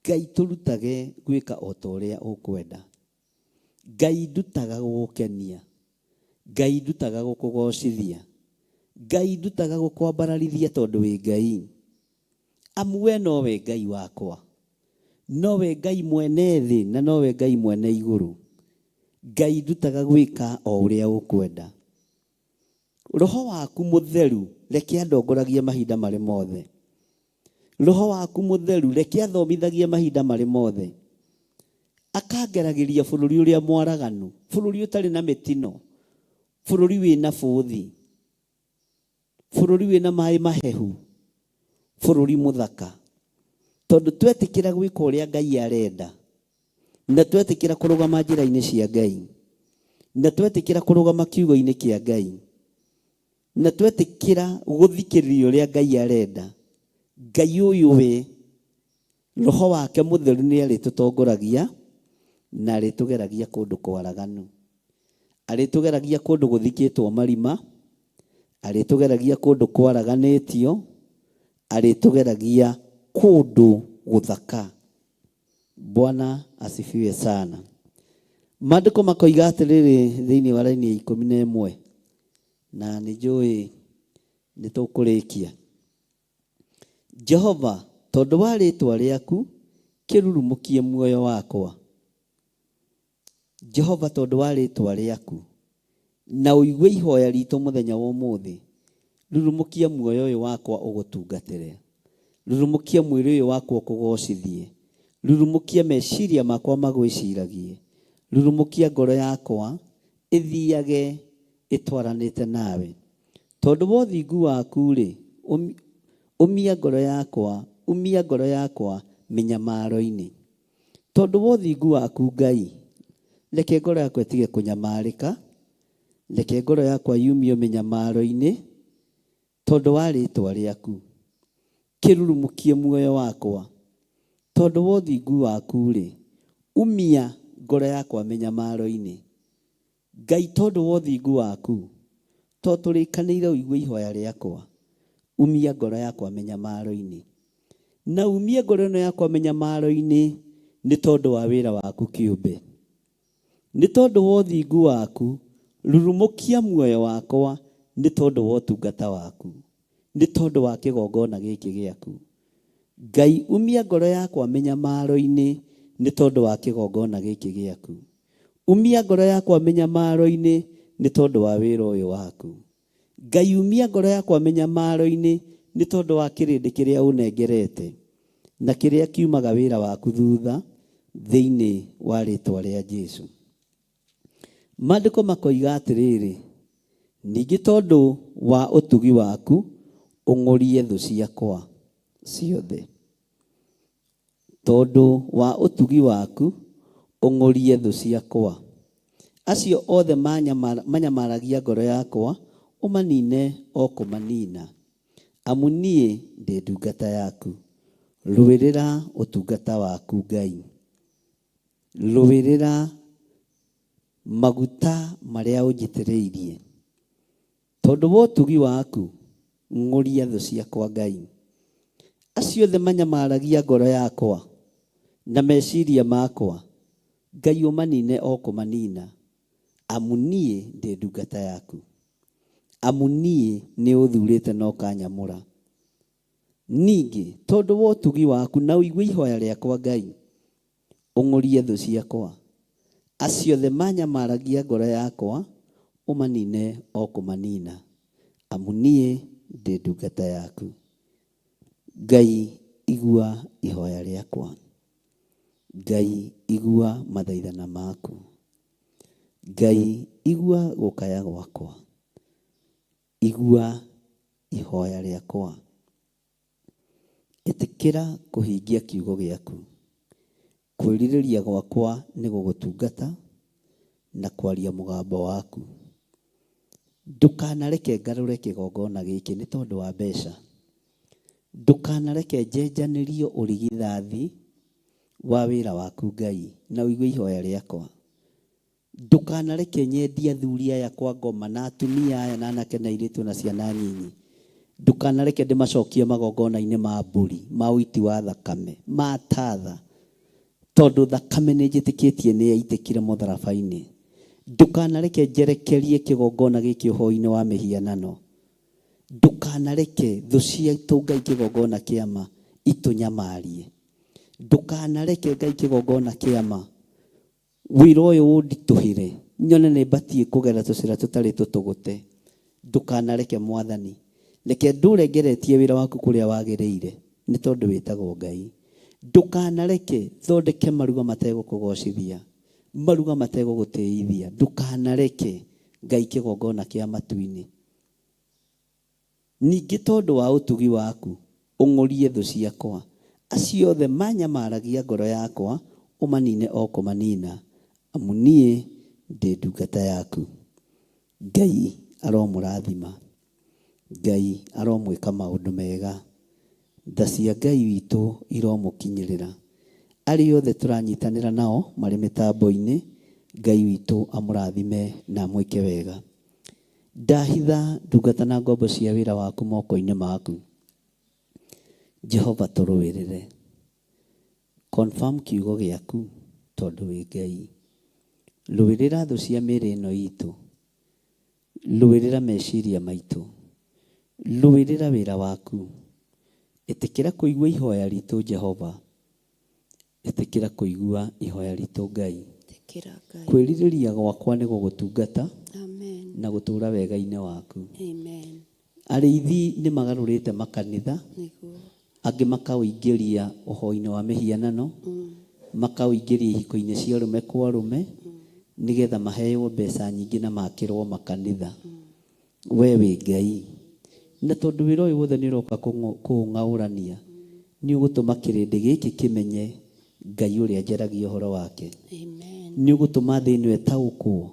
Ngai tũrutage gwĩka o ta ũrĩa ũkwenda. Ngai ndutaga gũgũkenia. Ngai ndutaga gũkũgocithia. Ngai ndutaga gũkwambararithia tondũ wĩ Ngai. Amu we nowe Ngai wakwa. Nowe Ngai mwene thĩ na nowe Ngai mwene igũrũ. Ngai ndutaga gwĩka o ũrĩa ũkwenda. Roho waku mũtheru reke andongoragie mahinda marĩ mothe. Roho waku mũtheru reke athomithagie mahinda marĩ mothe. Akangeragĩria bũrũri ũrĩa mwaraganu, bũrũri ũtarĩ na mĩtino, bũrũri wĩna bũthi, bũrũri wĩna maĩ mahehu, bũrũri mũthaka. Tondũ twetĩkĩra gwĩka ũrĩa Ngai arenda, na twetĩkĩra kũrũgama njĩra-inĩ cia Ngai, na twetĩkĩra kũrũgama kiugo-inĩ kĩa Ngai, na twetĩkĩra gũthikĩrĩria ũrĩa Ngai arenda, Ngai ũyũ we roho wake mũtheru nĩ arĩtũtongoragia na arĩtũgeragia kũndũ kwaraganu. Arĩtũgeragia kũndũ gũthikĩtwo marima, arĩtũgeragia kũndũ kwaraganĩtio, arĩtũgeragia kũndũ gũthaka. Bwana asifiwe sana. Maandĩko makoiga atĩrĩrĩ thĩinĩ wa raini ya ikũmi na ĩmwe, na nĩ njũĩ nĩ tũkũrĩkia. Jehova, tondũ wa rĩĩtwa rĩaku, kĩrurumũkie muoyo wakwa. Jehova, tondũ wa rĩĩtwa rĩaku, na ũigue ihoya ritũ mũthenya wa ũmũthĩ, rurumũkia muoyo ũyũ wakwa ũgũtungatĩre. Rurumũkia mwĩrĩ ũyũ wakwa ũkũgocithie. Rurumũkia meciria makwa magwĩciragie. Rurumũkia ngoro yakwa ĩthiage ĩtwaranĩte nawe. Tondũ wa ũthingu waku-rĩ, umia ngoro yakwa, umia ngoro yakwa mĩnyamaro-inĩ. Tondũ wa ũthingu waku Ngai, reke ngoro yakwa ĩtige kũnyamarĩka, reke ngoro yakwa yumio mĩnyamaro-inĩ, tondũ wa rĩĩtwa rĩaku. Kĩrurumũkie muoyo wakwa, tondũ wa ũthingu waku-rĩ, umia ngoro yakwa mĩnyamaro-inĩ. Ngai tondũ wa ũthingu waku, to tũrĩkanĩire ũigue ihoya rĩakwa, umia ngoro yakwa mĩnyamaro-inĩ. Na umie ngoro ĩno yakwa mĩnyamaro-inĩ nĩ tondũ wa wĩra waku kĩũmbe. Nĩ tondũ wa ũthingu waku, rurumũkia muoyo wakwa nĩ tondũ wa ũtungata waku, nĩ tondũ wa kĩgongona gĩkĩ gĩaku. Ngai umia ngoro yakwa mĩnyamaro-inĩ nĩ tondũ wa kĩgongona gĩkĩ gĩaku. Umia ngoro yakwa mĩnyamaro-inĩ nĩ tondũ wa wĩra ũyũ waku. Ngai umia ngoro yakwa mĩnyamaro-inĩ nĩ tondũ wa kĩrĩndĩ kĩrĩa ũnengerete na kĩrĩa kiumaga wĩra waku thutha thĩinĩ wa rĩtwa rĩa Jesu. Maandĩko makoiga atĩrĩrĩ, Ningĩ tondũ wa ũtugi waku ũng'ũrie thũ ciakwa ciothe. Tondũ wa ũtugi waku ũng'ũrie thũ ciakwa. Acio othe manyamaragia ngoro yakwa ũmanine o kũmanina. Amu niĩ ndĩ ndungata yaku. Rũĩrĩra ũtungata waku Ngai. Rũĩrĩra maguta marĩa ũnjitĩrĩirie. Tondũ wa ũtugi waku ng'ũria thũ ciakwa Ngai. Acio othe manyamaragia ngoro yakwa na meciria makwa, Ngai ũmanine o kũmanina. Amu niĩ ndĩ ndungata yaku. Amu niĩ nĩ ũthurĩte na ũkanyamũra. Ningĩ tondũ wa ũtugi waku na ũigue ihoya rĩakwa Ngai, ũng'ũrie thũ ciakwa. Acio othe manyamaragia ngoro yakwa, ũmanine o kũmanina. Amu niĩ ndĩ ndungata yaku. Ngai igua ihoya rĩakwa. Ngai igua mathaithana maku. Ngai igua gũkaya gwakwa. Igua ihoya rĩakwa. Ĩtĩkĩra kũhingia kiugo gĩaku. Kwĩrirĩria gwakwa nĩ gũgũtungata na kwaria mũgambo waku. Ndũkanareke ngarũre kĩgongona gĩkĩ nĩ tondũ wa mbeca. Ndũkanareke njenjanĩrio ũrigithathi wa wĩra waku Ngai, na ũigue ihoya rĩakwa. Ndũkanareke nyendie athuri aya kwa ngoma na atumia aya na anake na airĩtu na ciana nyinyi. Ndũkanareke ndĩmacokie magongona-inĩ ma mbũri, ma ũiti wa thakame, ma tatha, tondũ thakame nĩ njĩtĩkĩtie nĩ yaitĩkire mũtharaba-inĩ. Ndũkanareke njerekerie kĩgongona gĩkĩ ũhoi-inĩ wa mĩhianano. Ndũkanareke thũ ciitũ Ngai kĩgongona kĩama itũnyamarie. Ndũkanareke Ngai kĩgongona kĩama wĩra ũyũ ũnditũhĩre, nyone nĩ mbatiĩ kũgera tũcĩra tũtarĩ tũtũgũte. Ndũkanareke Mwathani, reke ndũre ngeretie wĩra waku kũrĩa wagĩrĩire, nĩ tondũ wĩtagwo Ngai. Ndũkanareke thondeke maruga mategũkũgocithia, maruga mategũgũtĩithia. Ndũkanareke Ngai kĩgongona kĩa matu-inĩ. Ningĩ tondũ wa ũtugi waku ũng'ũrie thũ ciakwa, acio othe manyamaragia ngoro yakwa ũmanine o kũmanina, amu niĩ ndĩ ndungata yaku. Ngai aromũrathima. Ngai aromwĩka maũndũ mega. Tha cia Ngai witũ iromũkinyĩrĩra. Arĩa othe tũranyitanĩra nao marĩ mĩtambo-inĩ, Ngai witũ amũrathime na amwĩke wega. Ndahitha ndungata na ngombo cia wĩra waku moko-inĩ maku. Jehova tũrũĩrĩre. Confirm kiugo gĩaku tondũ wĩ Ngai. Rũĩrĩra thũ cia mĩĩrĩ ĩno itũ. Rũĩrĩra meciria maitũ. Rũĩrĩra wĩra waku. Ĩtĩkĩra kũigua ihoya ritũ Jehova. Ĩtĩkĩra kũigua ihoya ritũ Ngai. Ĩtĩkĩra Ngai. Kwĩrirĩria gwakwa nĩ gũgũtungata Amen. na gũtũũra wega-inĩ waku. Amen. Arĩithi nĩ magarũrĩte makanitha, Nĩguo. angĩ makaũingĩria ũhoi-inĩ wa mĩhianano, makaũingĩria ihiko-inĩ cia arũme kwa arũme, nĩgetha maheo mbeca nyingĩ na makĩrwo makanitha. We wĩ Ngai. Na tondũ wĩra ũyũ wothe nĩ ũroka kũũng'aũrania, nĩ ũgũtũma kĩrĩndĩ gĩkĩ kĩmenye Ngai ũrĩa njaragia ũhoro wake. Amen. Nĩ ũgũtũma thĩ ĩno ĩtaũkwo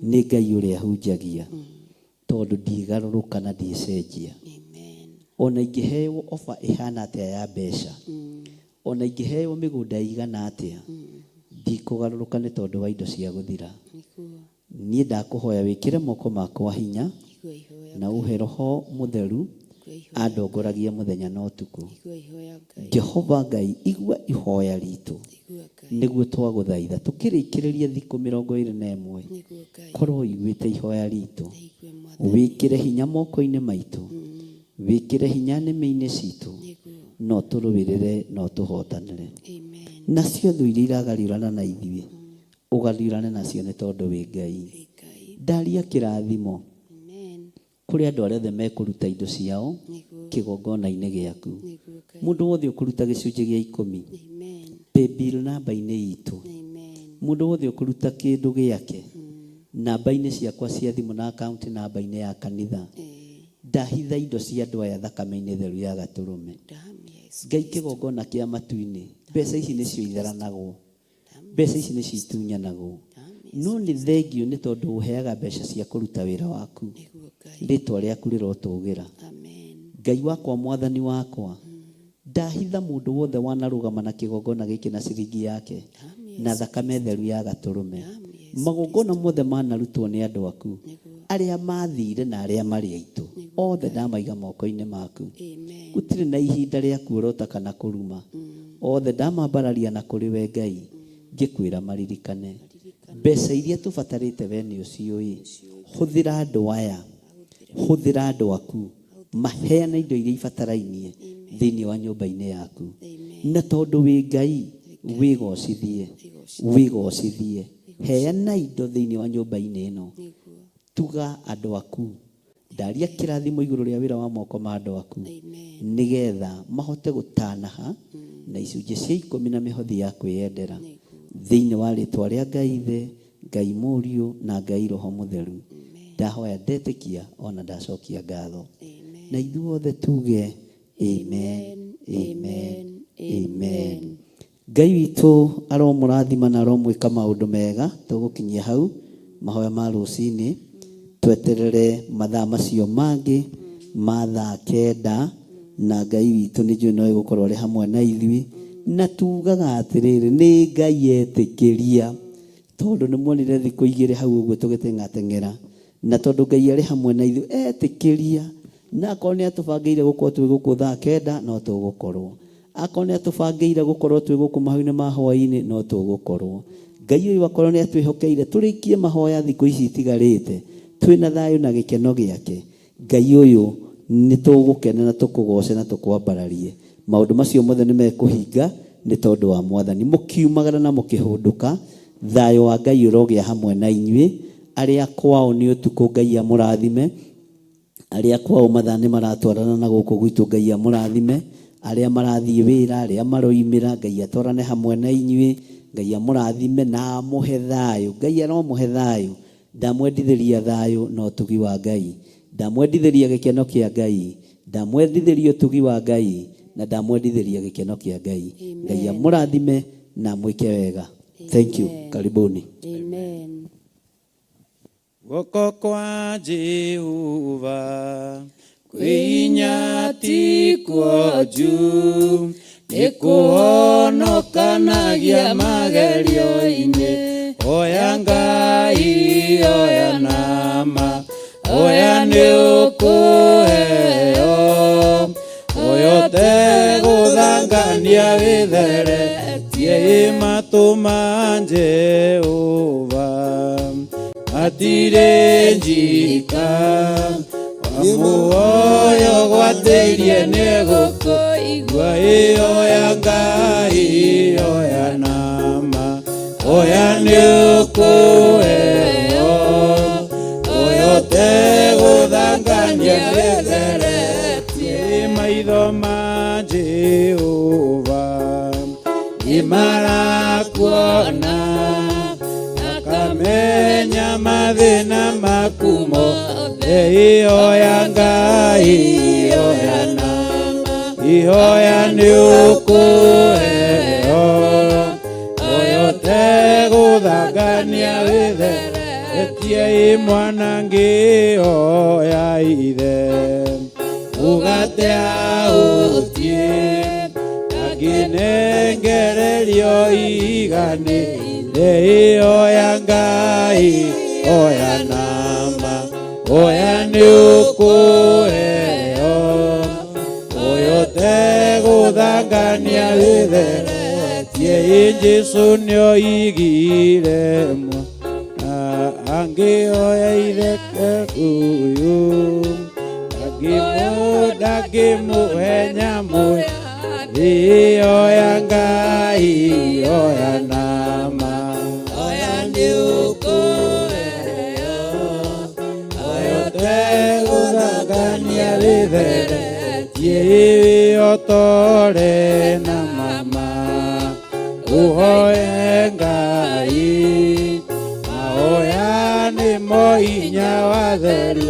nĩ Ngai ũrĩa hunjagia, tondũ ndigarũrũka na ndiĩcenjia. Amen. Ona ingĩheo ofa ĩhana atĩa ya mbeca, ona ingĩheo mĩgũnda ĩigana atĩa, ndikũgarũrũka nĩ tondũ wa indo cia gũthira. Nĩguo. Niĩ ndakũhoya wĩkĩre moko makwa hinya Igua ihoya. na ũhe roho mũtheru Igua ihoya. andongoragie mũthenya na ũtukũ. Igua ihoya Ngai. Jehova Ngai igua ihoya ritũ Igua Ngai. nĩguo twagũthaitha tũkĩrĩkĩrĩria thikũ 21 Nĩguo Ngai. korwo ũiguĩte ihoya ritũ, Igue Mwathani. wĩkĩre hinya moko-inĩ maitũ, wĩkĩre hinya nĩmĩ-inĩ citũ, Nĩguo. no tũrũĩrĩre no tũhotanĩre. Amen. Nacio thũ iria iragariũrana na ithuĩ ũgariũrane nacio nĩ tondũ wĩ Ngai. Wĩ Ngai. Ndaria kĩrathimo Amen. kũrĩ andũ arĩa othe mekũruta indo ciao Nĩguo. kĩgongona-inĩ gĩaku. Nĩguo Ngai. Mũndũ wothe ũkũruta gĩcunjĩ gĩa ikũmi, Amen. paybill namba-inĩ itũ. Amen. Mũndũ wothe ũkũruta kĩndũ gĩake, Namba-inĩ ciakwa cia thimũ na akaunti namba-inĩ ya kanitha. Ndahitha indo cia andũ aya thakame-inĩ theru ya Gatũrũme. Ngai kĩgongona kĩa matu-inĩ, mbeca ici nĩcio itheranagwo, mbeca ici nĩcio itunyanagwo. No nĩ thengio nĩ tondũ ũheaga mbeca cia kũruta wĩra waku. Rĩtwa rĩaku rĩrotũgĩra. Ngai wakwa, Mwathani wakwa, ndahitha mũndũ wothe wanarũgama na kĩgongona gĩkĩ na ciringi yake na thakame theru ya Gatũrũme. Magongona mothe manarutwo nĩ andũ aku, arĩa mathire na arĩa marĩ aitũ, othe ndamaiga moko-inĩ maku. Gũtirĩ na ihinda rĩa kuorota kana kũruma. Othe ndamambararia na kũrĩ we Ngai, ngĩkwĩra maririkane. Mbeca iria tũbatarĩte we nĩ ũciũĩ. Hũthĩra andũ aya, hũthĩra andũ aku, maheane indo iria ibatarainie thĩinĩ wa nyũmba-inĩ yaku. Na tondũ wĩ Ngai, wĩgocithie, wĩgocithie. Heana indo thĩinĩ wa nyũmba-inĩ ĩno. Tuga andũ aku. Ndaria kĩrathimo igũrũ rĩa wĩra wa moko ma andũ aku. Nĩgetha mahote gũtanaha na icunjĩ cia ikũmi na mĩhothi ya kwĩyendera. Thĩinĩ wa rĩtwa rĩa Ngai Ithe, Ngai Mũriũ na Ngai Roho Mũtheru. Ndahoya ndetĩkia ona ndacokia ngatho. Na ithuothe tuge amen, amen, amen. Ngai witũ aromũrathima na aromwĩka maũndũ mega. Tũgũkinyia hau mahoya ma rũcinĩ, tweterere mathaa macio mangĩ ma thaa kenda, na Ngai witũ nĩ njũĩ no egũkorwo arĩ hamwe na ithuĩ. Na tugaga atĩrĩrĩ, nĩ Ngai etĩkĩria, tondũ nĩ muonire thikũ igĩrĩ hau ũguo tũgĩteng'ateng'era, na tondũ Ngai arĩ hamwe na ithuĩ etĩkĩria, na akorwo nĩ atũbangĩire gũkorwo twĩ gũkũ thaa kenda no tũgũkorwo, akorwo nĩ atũbangĩire gũkorwo twĩ gũkũ mahoya-inĩ ma hwaĩ-inĩ no tũgũkorwo. Ngai ũyũ akorwo nĩ atwĩhokeire tũrĩkie mahoya thikũ ici itigarĩte twĩna thayũ na gĩkeno gĩake, Ngai ũyũ nĩ tũgũkena na tũkũgoce na tũkwambararie. Maũndũ macio mothe nĩ mekũhinga nĩ tondũ wa Mwathani. Mũkiumagara na mũkĩhũndũka, thayũ wa Ngai ũrogĩa hamwe na inyuĩ. Arĩa kwao nĩ ũtukũ, Ngai amũrathime. Arĩa kwao mathaa nĩ maratwarana na gũkũ gwitũ, Ngai amũrathime. Arĩa marathiĩ wĩra, arĩa maroimĩra, Ngai atwarane hamwe na inyuĩ. Ngai amũrathime na amũhe thayũ. Ngai aromũhe thayũ. Ndamwendithĩria thayũ na ũtugi wa Ngai. Ndamwendithĩria gĩkeno kĩa Ngai. Ndamwendithĩria ũtugi wa Ngai na ndamwendithĩria gĩkeno kĩa Ngai. Ngai amũrathime na amwĩke wega. Thank you. Karibuni. Amen. Guoko kwa Jehova kwĩ hinya ti kuonju, nĩ kũhonokanagia magerio-inĩ. Oya Ngai, oya nama, oya nĩ ũkũheo. Oya ũtegũthangania wĩtheretie ĩ matũ ma Jehova. Hatirĩ njika, wamuoyo gwatĩirie nĩegũkũigua. Oya Ngai, oya nama, oya nĩ ũkũheo. Oya ũtegũthangania wĩtheretie maitho ma Jehova nĩmarakuona, akamenya mathĩna maku mothe. Oya Ngai, oya nama, oya nĩ ũkũheo. Oya ũtegũthangania wĩtheretie ĩ mwana ngĩoya ithe mũgate aũtie, angĩnengererio iganĩire. Oya Ngai, oya nama, oya nĩ ũkũheo. Oya ũtegũthangania wĩtheretie ĩ Jesũ nĩoigire mwana angĩoya ithe ũyũ ndangĩmũhe nyamũ. Oya Ngai, oya nama, oya nĩ ũkũheo. Oya ũtegũthangania wĩtheretie wĩhotore na mama, ũhoe Ngai mahoya nĩ Atheru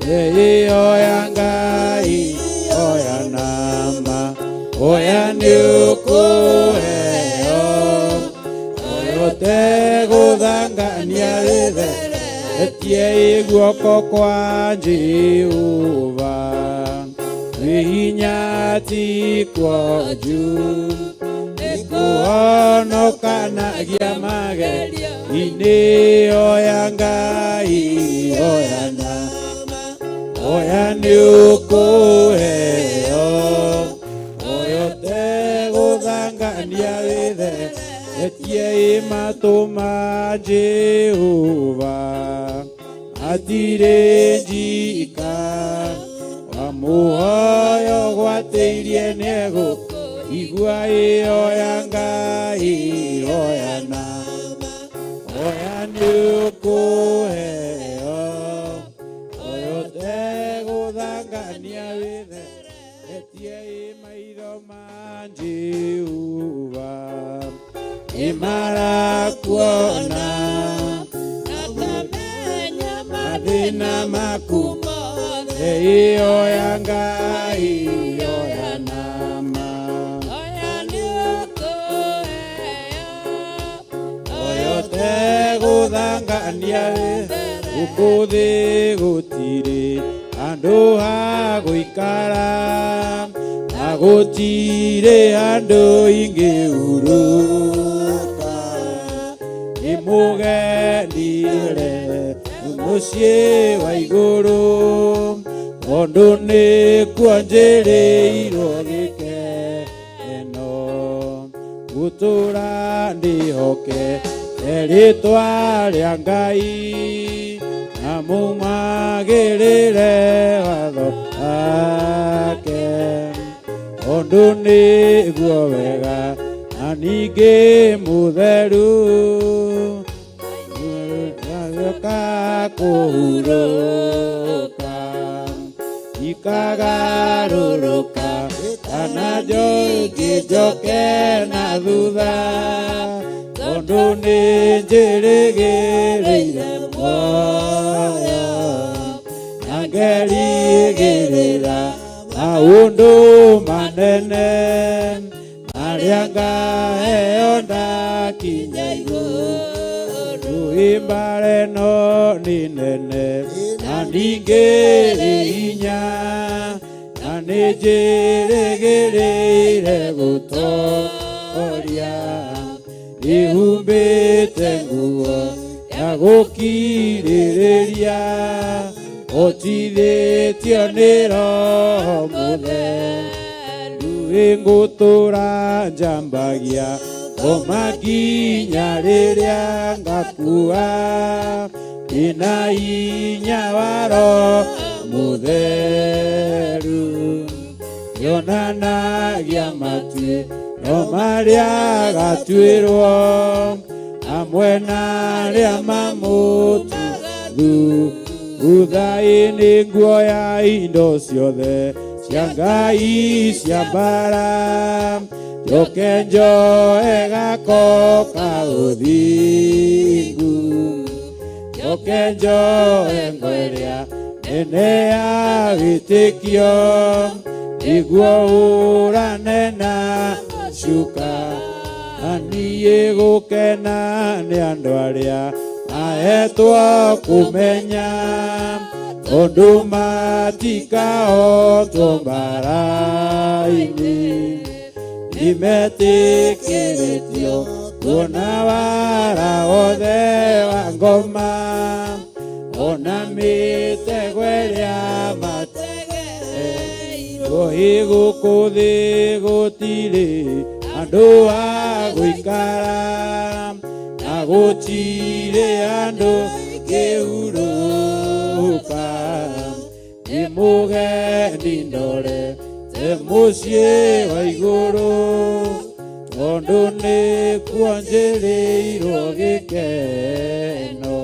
ĩyo ya Ngai oya nama oya nĩ ũkũheo oyo tegũthangania wĩtheretie guoko kwa Jehova kwĩ hinya ti kwa juu nĩkũhonokanagia magerio-inĩ oya Ngai oya nama oya nĩ ũkũheo oyo tegũthangania wĩtheretie matũ ma Jehova hatirĩ njika wa mũhoyo gwatĩirie nĩegũkũigua ĩyo ya Ngai oya nama oya nĩ ũkũheo oyo tegũthangania wĩtheretie maitho ma Jehova nĩmarakuona mathĩna maku mothe ĩyo ya Ngai oya nama oyo tegũthangania gũkũ thĩ gũtirĩ handũ ha gũikara na gũtirĩ handũ ingĩhurũka nĩ mũgenire mũciĩ wa igũrũ tondũ nĩkuo njĩrĩirwo gĩkeno gũtũra ndĩhoke rĩtwa rĩa Ngai na mumagĩrĩre watho wake tondũ nĩguo wega na ningĩ mũtheru gĩũka kũhurũka ikagarũrũka kana ngĩnjoke na thutha tondũ nĩ njĩrĩgĩrĩire muoyo na ngerigĩrĩra maũndũ manene marĩa ngaheo ndakinya igũrũ ĩmbare no nĩ nene na ningĩ ĩ hinya na nĩ njĩrĩgĩrĩire gũtoria ihumbĩte nguo ya gũkirĩrĩria ũtithĩtio nĩ Roho Mũtheru ĩngũtũra njambagia ngoma nginya rĩrĩa ngakua ndĩna hinya wa Roho Mũtheru yonanagia matuĩro marĩa gatuĩrwo hamwe na arĩa mamũtuga thutha-inĩ nguoya indo ciothe cia Ngai cia mbara njoke njoe gako ka ũthingu njoke njoe ngo ĩrĩa nene ya wĩtĩkio nĩguo hũrane na cuka na niĩ gũkena nĩ andũ arĩa mahetwo kũmenya tondũ matikahotwo mbara-inĩ nĩmetĩkĩrĩtio kuona wara wothe wa ngoma ona mĩtego ĩrĩa mategeirwo ĩ gũkũ thĩ gũtirĩ andũ a gũikara na gũtirĩ andũ kĩhurũka nĩ mũgendi ndore te mũciĩ wa igũrũ tondũ nĩkuo njĩrĩirwo gĩkeno.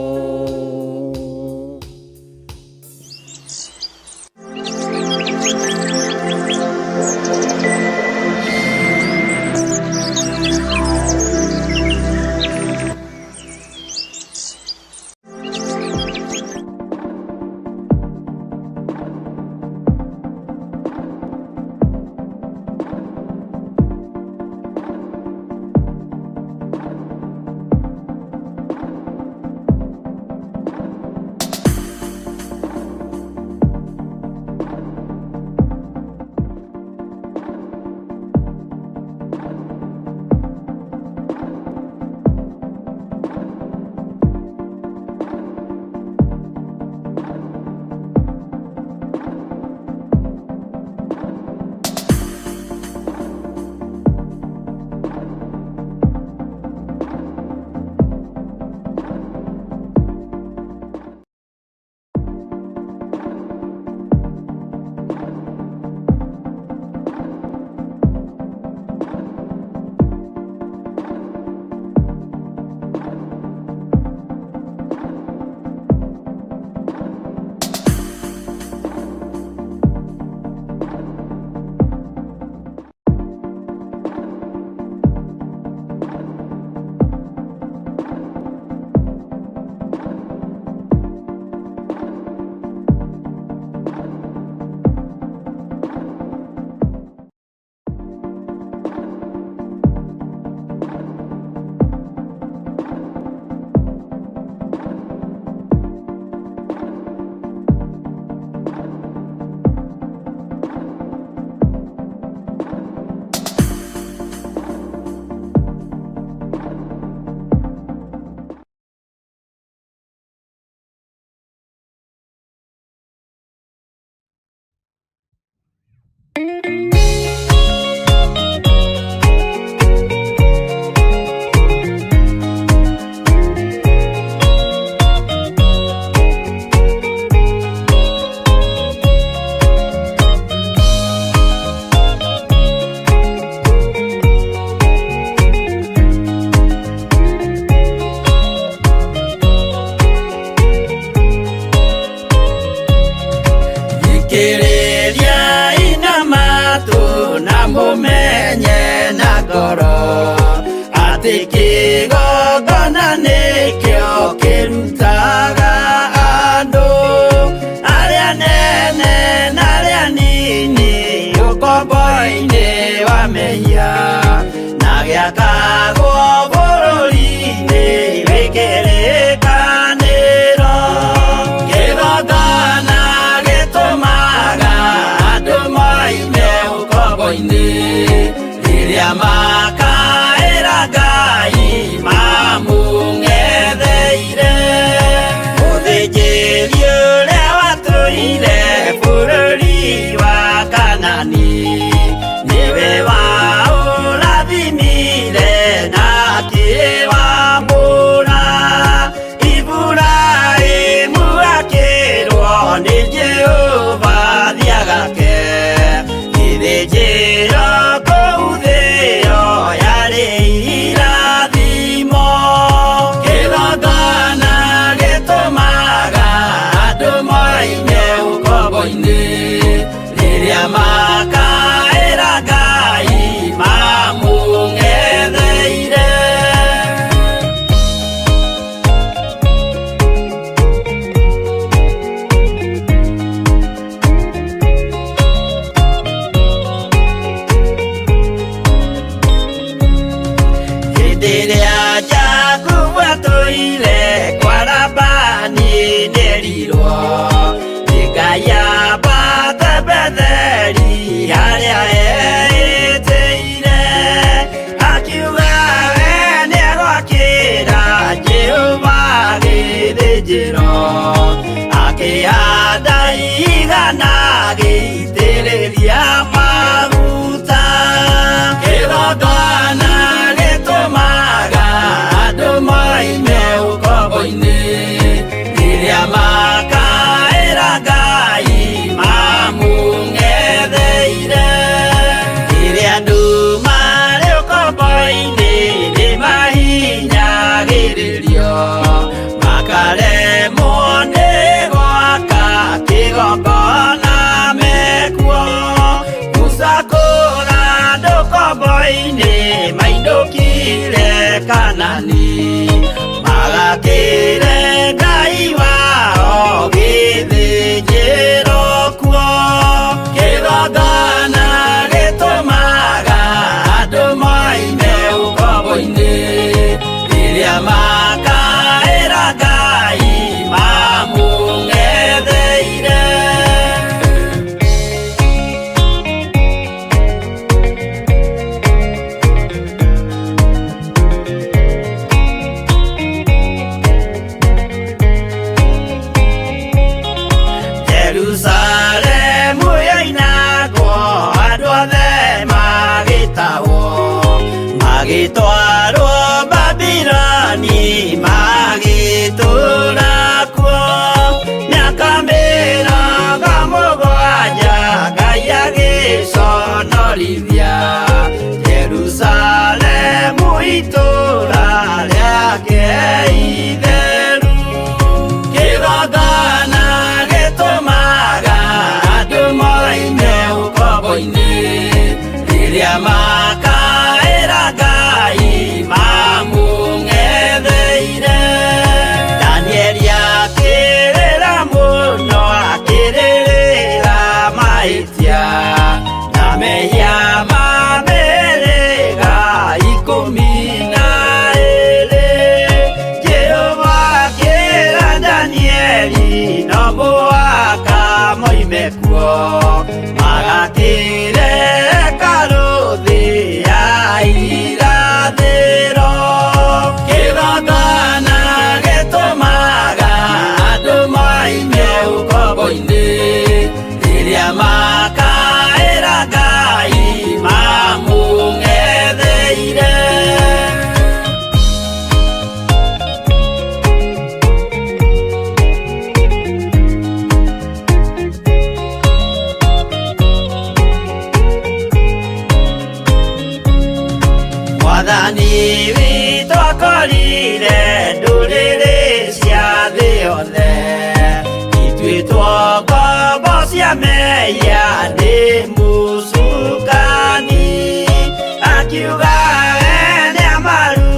Atĩ kĩgongona nĩkĩo kĩrutaga andũ arĩa nene na arĩa nini ũkombo-inĩ wa mehia na gĩakagwo bũrũri-inĩ wĩ kĩrĩkanĩro. Kĩgongona gĩtũmaga andũ moime ũkombo-inĩ rĩrĩa makaĩra Ngai mamũng'etheire. Mũthĩnjĩri ũrĩa watũire bũrũri wa Kanani nĩwe waũrathimire na akĩwamũra. Iburahĩmu akĩrwo nĩ Jehova thiagake gĩthĩnjĩro kũu thĩo yarĩ irathimo. Kĩgongona gĩtũmaga andũ moime ũkombo-inĩ rĩrĩa makaĩra Ngai mamũng'etheire. Hĩndĩ ĩrĩa Jakubu atũire kwa Labani nĩerirwo nĩ Ngai ambate Betheli harĩa eĩtĩire. Akiuga we nĩegwakĩra Jehova gĩthĩnjĩro, akĩhanda igana agĩitĩrĩria maguta. Kĩgongona gĩtũmaga andũ moime ũkombo-inĩ rĩrĩa makaĩra Ngai mamũng'etheire. Rĩrĩa andũ marĩ ũkombo-inĩ nĩmahinyagĩrĩrio makaremwo nĩ gwaka kĩgongona mekuo. Musa kũra andũ ũkombo-inĩ mainũkire Kanani magakĩre Ngai wao gĩthĩnjĩro kuo. Kĩgongona gĩtũmaga andũ moime ũkombo-inĩ rĩrĩa makaĩra Ngai mamũng'etheire. Jerusalemu yoinagwo andũ othe magĩtahwo magĩtwarwo Babiloni magĩtũũra kuo mĩaka mĩrongo mũgwanja Ngai agĩconorithia Jerusalemu itũũra rĩake itheru. Kĩgongona gĩtũmaga andũ moime ũkombo-inĩ rĩrĩa makaĩra Ngai mamũng'etheire. Danieli akĩrĩra mũno akĩrĩrĩra mahĩtia na mehia ma mĩhĩrĩga ikũmi na ĩĩrĩ. Jehova akĩra Danieli no mũhaka moime kuo magakĩre hekarũ thĩ ya irathĩro. Kĩgongona gĩtũmaga andũ moime ũkombo-inĩ rĩrĩa makaĩra Ngai mamũng'etheire. Mwathani witũ akorire ndũrĩrĩ cia thĩ yothe ituĩtwo ngombo cia mehia nĩ mũcukani akiuga we nĩamaru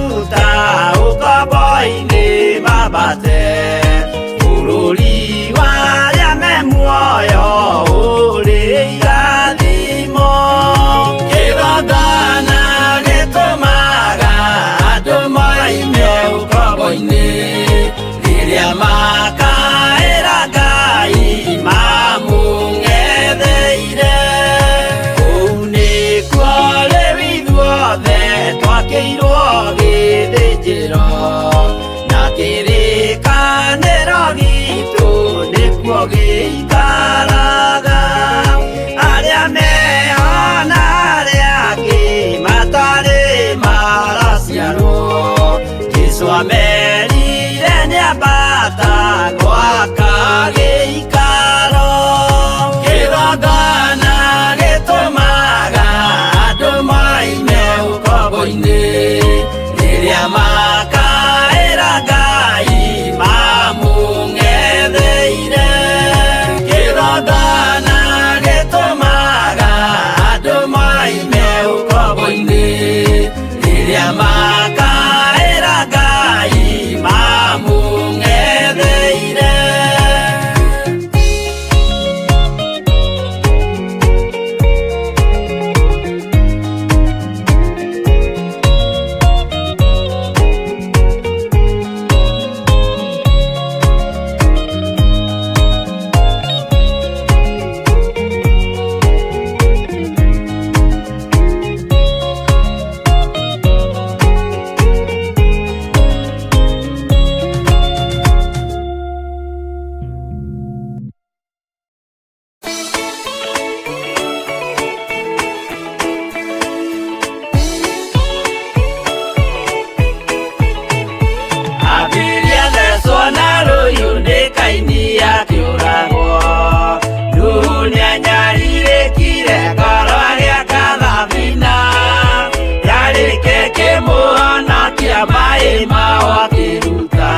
maĩ mao akĩruta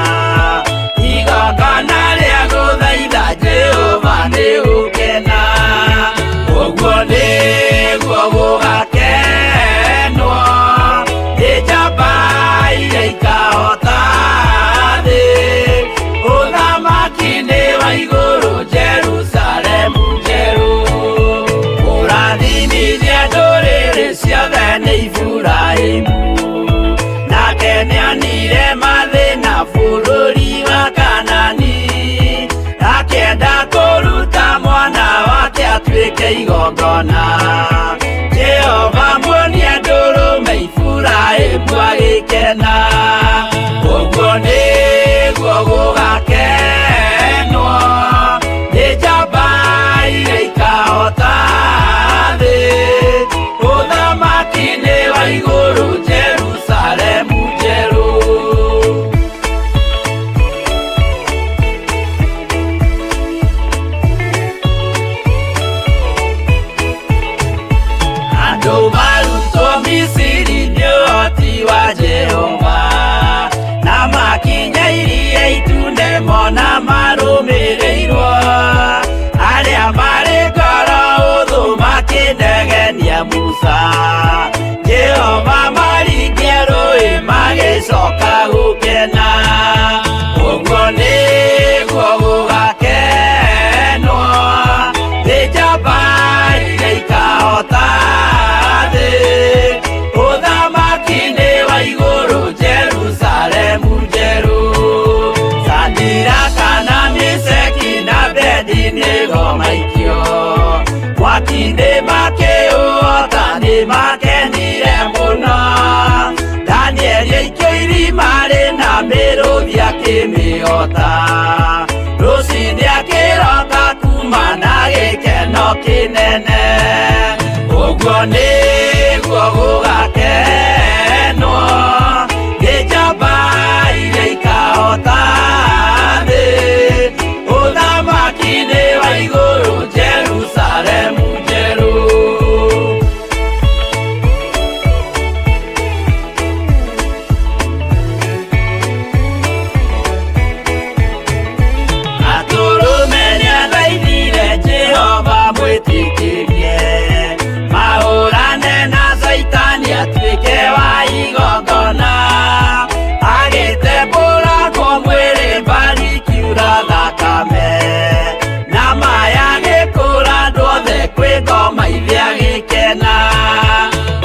igongona rĩa gũthaitha Jehova nĩ gũkena. Ũguo nĩguo gũgakenwo nĩ njamba iria ikahota thĩ. Ũthamaki nĩ wa igũrũ, Jerusalemu njerũ. Ũrathimithia ndũrĩrĩ ciothe nĩ Iburahĩmu, nake nĩonire mathĩna bũrũri wa Kanani, akĩenda kũruta mwana wake atuĩke igongona. Jehova muonia ndũrũme, Iburahĩmu agĩkena. Ũguo nĩguo gũgakenwo nĩ njamba iria ikahota thĩ. Ũthamaki nĩ wa igũrũ, Jerusalemu njerũ. Andũ marutwo Misiri nĩ ũhoti wa Jehova, na makinya iria itune mona marũmĩrĩirwo. Arĩa marĩ ngoro ũthũ makĩnegenia Musa, Jehova maringia rũĩ magĩcoka gũkena. Ũguo nĩguo gũgakenwo nĩ njamba iria ikahota thĩ. Ũthamaki nĩ wa igũrũ, Jerusalemu njerũ. Sadiraka na Meshaki na Abedinego maikio mwaki-inĩ makĩũhota, nĩ makenire mũno. Danieli aikio irima rĩna mĩrũthi akĩmĩhota, rũcinĩ akĩroka kuma na gĩkeno kĩnene. Ũguo nĩguo gũgakenwo nĩ njamba iria ikahota thĩ. Ũthamaki nĩ wa igũrũ, Jerusalemu njerũ. Atũrũme nĩathaithire Jehova mwĩtĩkĩrie mahũrane na Caitani atuĩke wa igongona, agĩtembũrangwo mwĩrĩ mbari ikiura thakame, na maya agĩkũra andũ othe kwĩ ngoma ithe agĩkena.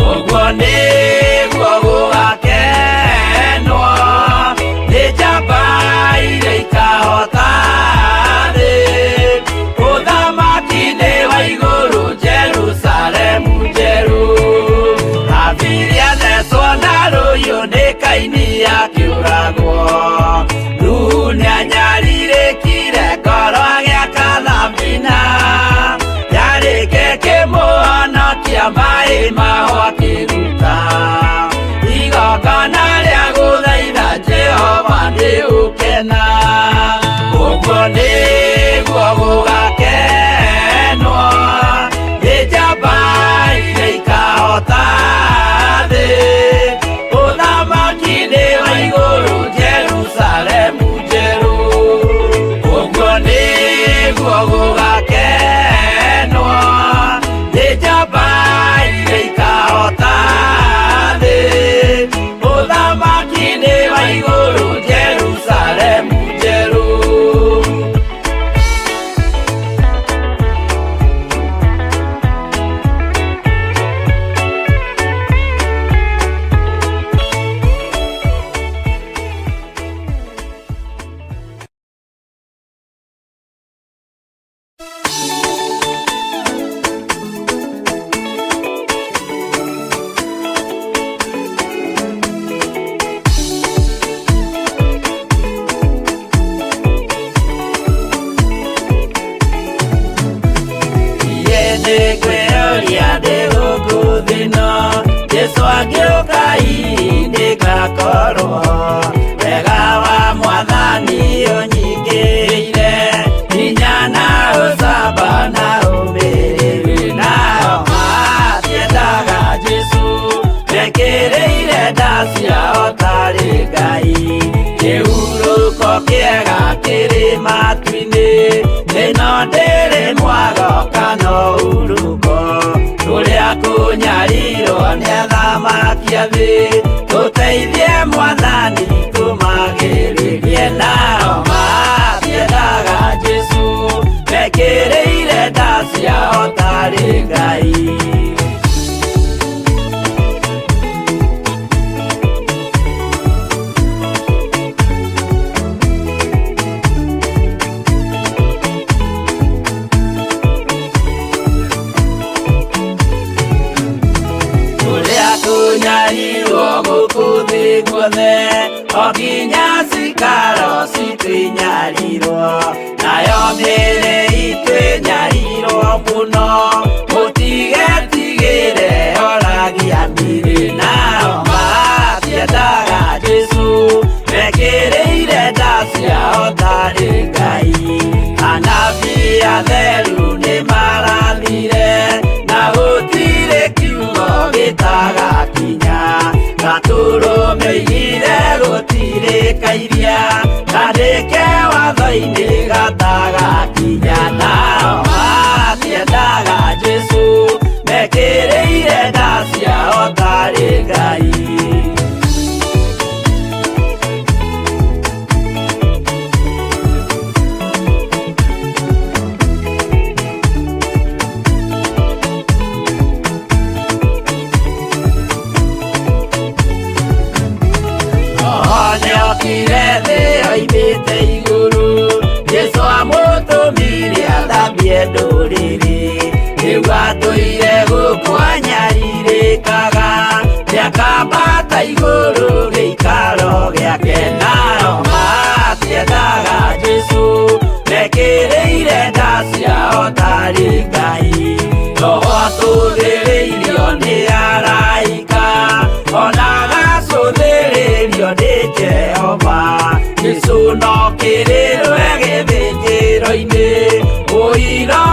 Ũguo nĩguo gũgakenwo nĩ njamba iria ikahota thĩ. Ũthamaki nĩ wa igũrũ, Jerusalemu njerũ. Habili athecwo na rũhiũ nĩ Kaini akĩũragwo, Nuhu nĩanyarirĩkire ngoro agĩaka thabina, yarĩke kĩmũhonokia maĩ mao akĩruta igongona rĩa gũthaitha Jehova nĩ ũkena. Ũguo nĩguo gũgakenwo nĩ njamba iria ikahota thĩ. Ũthamaki nĩ wa igũrũ, Jerusalemu njerũ. Ũguo nĩguo gũgakenwo nĩ njamba iria ikahota thĩ. Ũthamaki nĩ wa igũrũ, Jerusalemu njerũ. Nĩngwĩyũria ndĩ gũkũ thĩ ĩno, Jesũ angĩũka hihi nĩngakorwo wega wa Mwathani ũnyingĩrĩire, hinya na ũcamba na ũmĩrĩru. Nao matiendaga Jesũ, mekĩrĩire nda ciao tarĩ Ngai. kũmakia thĩ tũteithie mwathani tũmagĩrĩrie nao matiendaga Jesũ mekĩrĩire nda ciao tarĩ Ngai. Kũrĩa tũnyarirwo gũkũ thĩ guothe o nginya cikaro citũ inyarirwo nayo mĩĩrĩ itũ ĩnyarirwo mũno mũtigetigĩre oragia mĩrĩ nao matiendaga Jesũ mekĩrĩire nda ciao tarĩ Ngai. Anabii atheru nĩmarathire na gũtirĩ kiugo gĩtagakinya gatũrũme oigire gũtirĩ kairia kandĩke watho-inĩ gatagakinya nao matiendaga Jesũ mekĩrĩire nda ciao tarĩ Ngai. Nĩokire thĩ oimĩte igũrũ Jesũ amũtũmire athambie ndũrĩrĩ rĩu atũire gũkũ anyarirĩkaga nĩakambata igũrũ gĩikaro gĩake nao matiendaga Jesũ mekĩrĩire nda ciao tarĩ Ngai. Roho atũthĩrĩirio nĩ araika ona agacũthĩrĩrio nĩ Jehova Jesũ no kĩrĩrwe gĩthĩnjĩro-inĩ ũira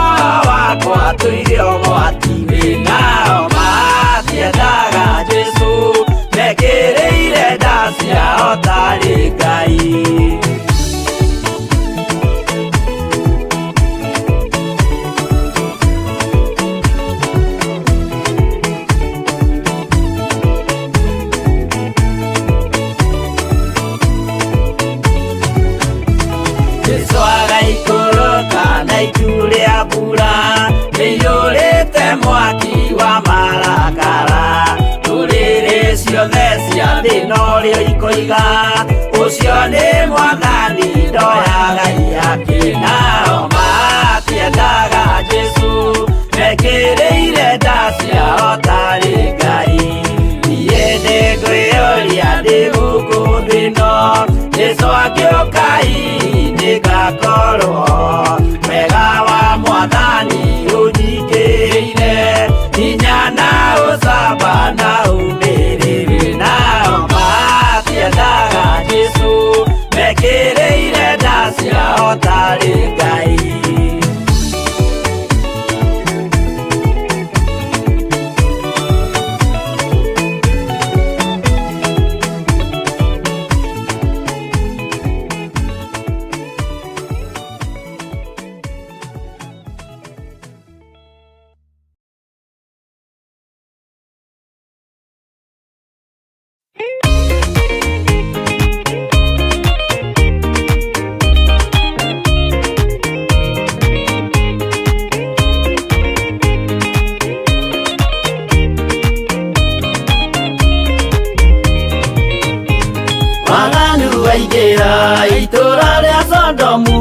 wakwa tũire ũgwati-inĩ nao matiendaga Jesũ mekĩrĩire nda ciao tarĩ Ngai. Jesũ agaikũrũka na itu rĩa mbura rĩiyũrĩte mwaki wa marakara ndũrĩrĩ ciothe cia thĩ norĩo ikoiga ũcio nĩ mwathani ndoyaga iyakĩ nao matiendaga Jesũ mekĩrĩire nda ciao tarĩ Ngai. Niĩ nĩngwĩyũria ndĩ gũkũ thĩ ĩno Jesũ angĩũka hihi nĩngakorwo wega wa mwathani ũnyingĩrĩire hinya na ũcamba na ũmĩrĩru nao matiendaga Jesũ mekĩrĩire nda ciao tarĩ Ngai. Waganu waingĩra itũra rĩa Sodomu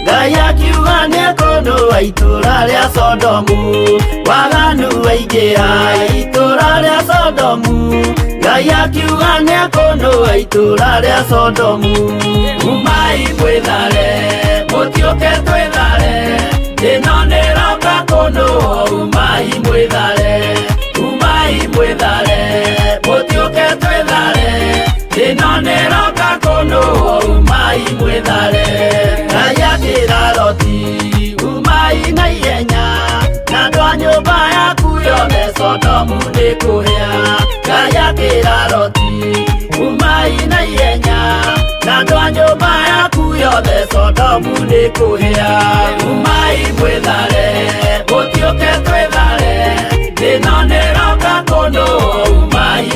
Ngai akiuga nĩekũnũa itũra rĩa Sodomu. Waganu waingĩra itũra rĩa Sodomu Ngai akiuga nĩekũnũa itũra rĩa Sodomu. Umai mwĩthare mũtiũke twĩthare ĩno nĩroka kũnũo umai mwĩthare umai mwĩthare mũtiũke twĩthare ĩno nĩroka kũnũo umai mwĩthare. Ngai akĩra Loti umai na ihenya na andũ a nyũmba yaku yothe Sodomu nĩkũhĩa. Ngai akĩra Loti umai na ihenya na andũ a nyũmba yaku yothe Sodomu nĩkũhĩa. Umai mwĩthare mũtiũke twĩthare ĩno nĩroka kũnũo umai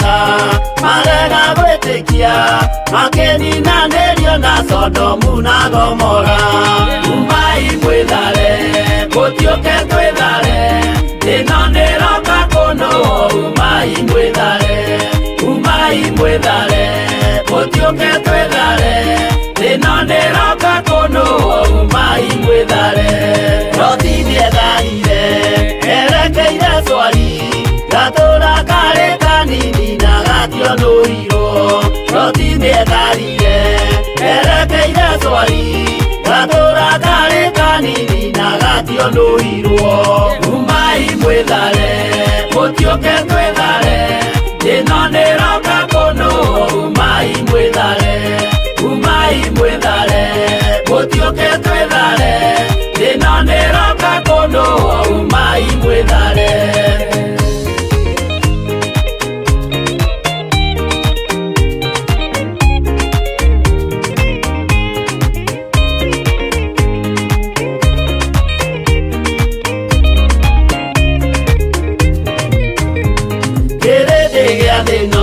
arata marega gwĩtĩkia makĩninanĩrio na Sodomu na Gomora. Umai mwĩthare, mũtiũke twĩthare, ĩno nĩroka kũnũ. Umai mwĩthare, umai mwĩthare, mũtiũke twĩthare, ĩno nĩroka kũnũ. Umai mwĩthare. Loti nĩetharire erekeire Swari, gatũra karĩ kanini na gationũirwo. Loti nĩetharire erekeire Swari, gatũra karĩ kanini na gationũirwo. Umai mwĩthare, mũtiũke twĩthare, ĩno nĩroka kũnũ. Umai mwĩthare, umai mwĩthare, mũtiũke twĩthare, ĩno nĩroka kũnũ. Umai mwĩthare. Kĩrĩndĩ gĩa thĩno.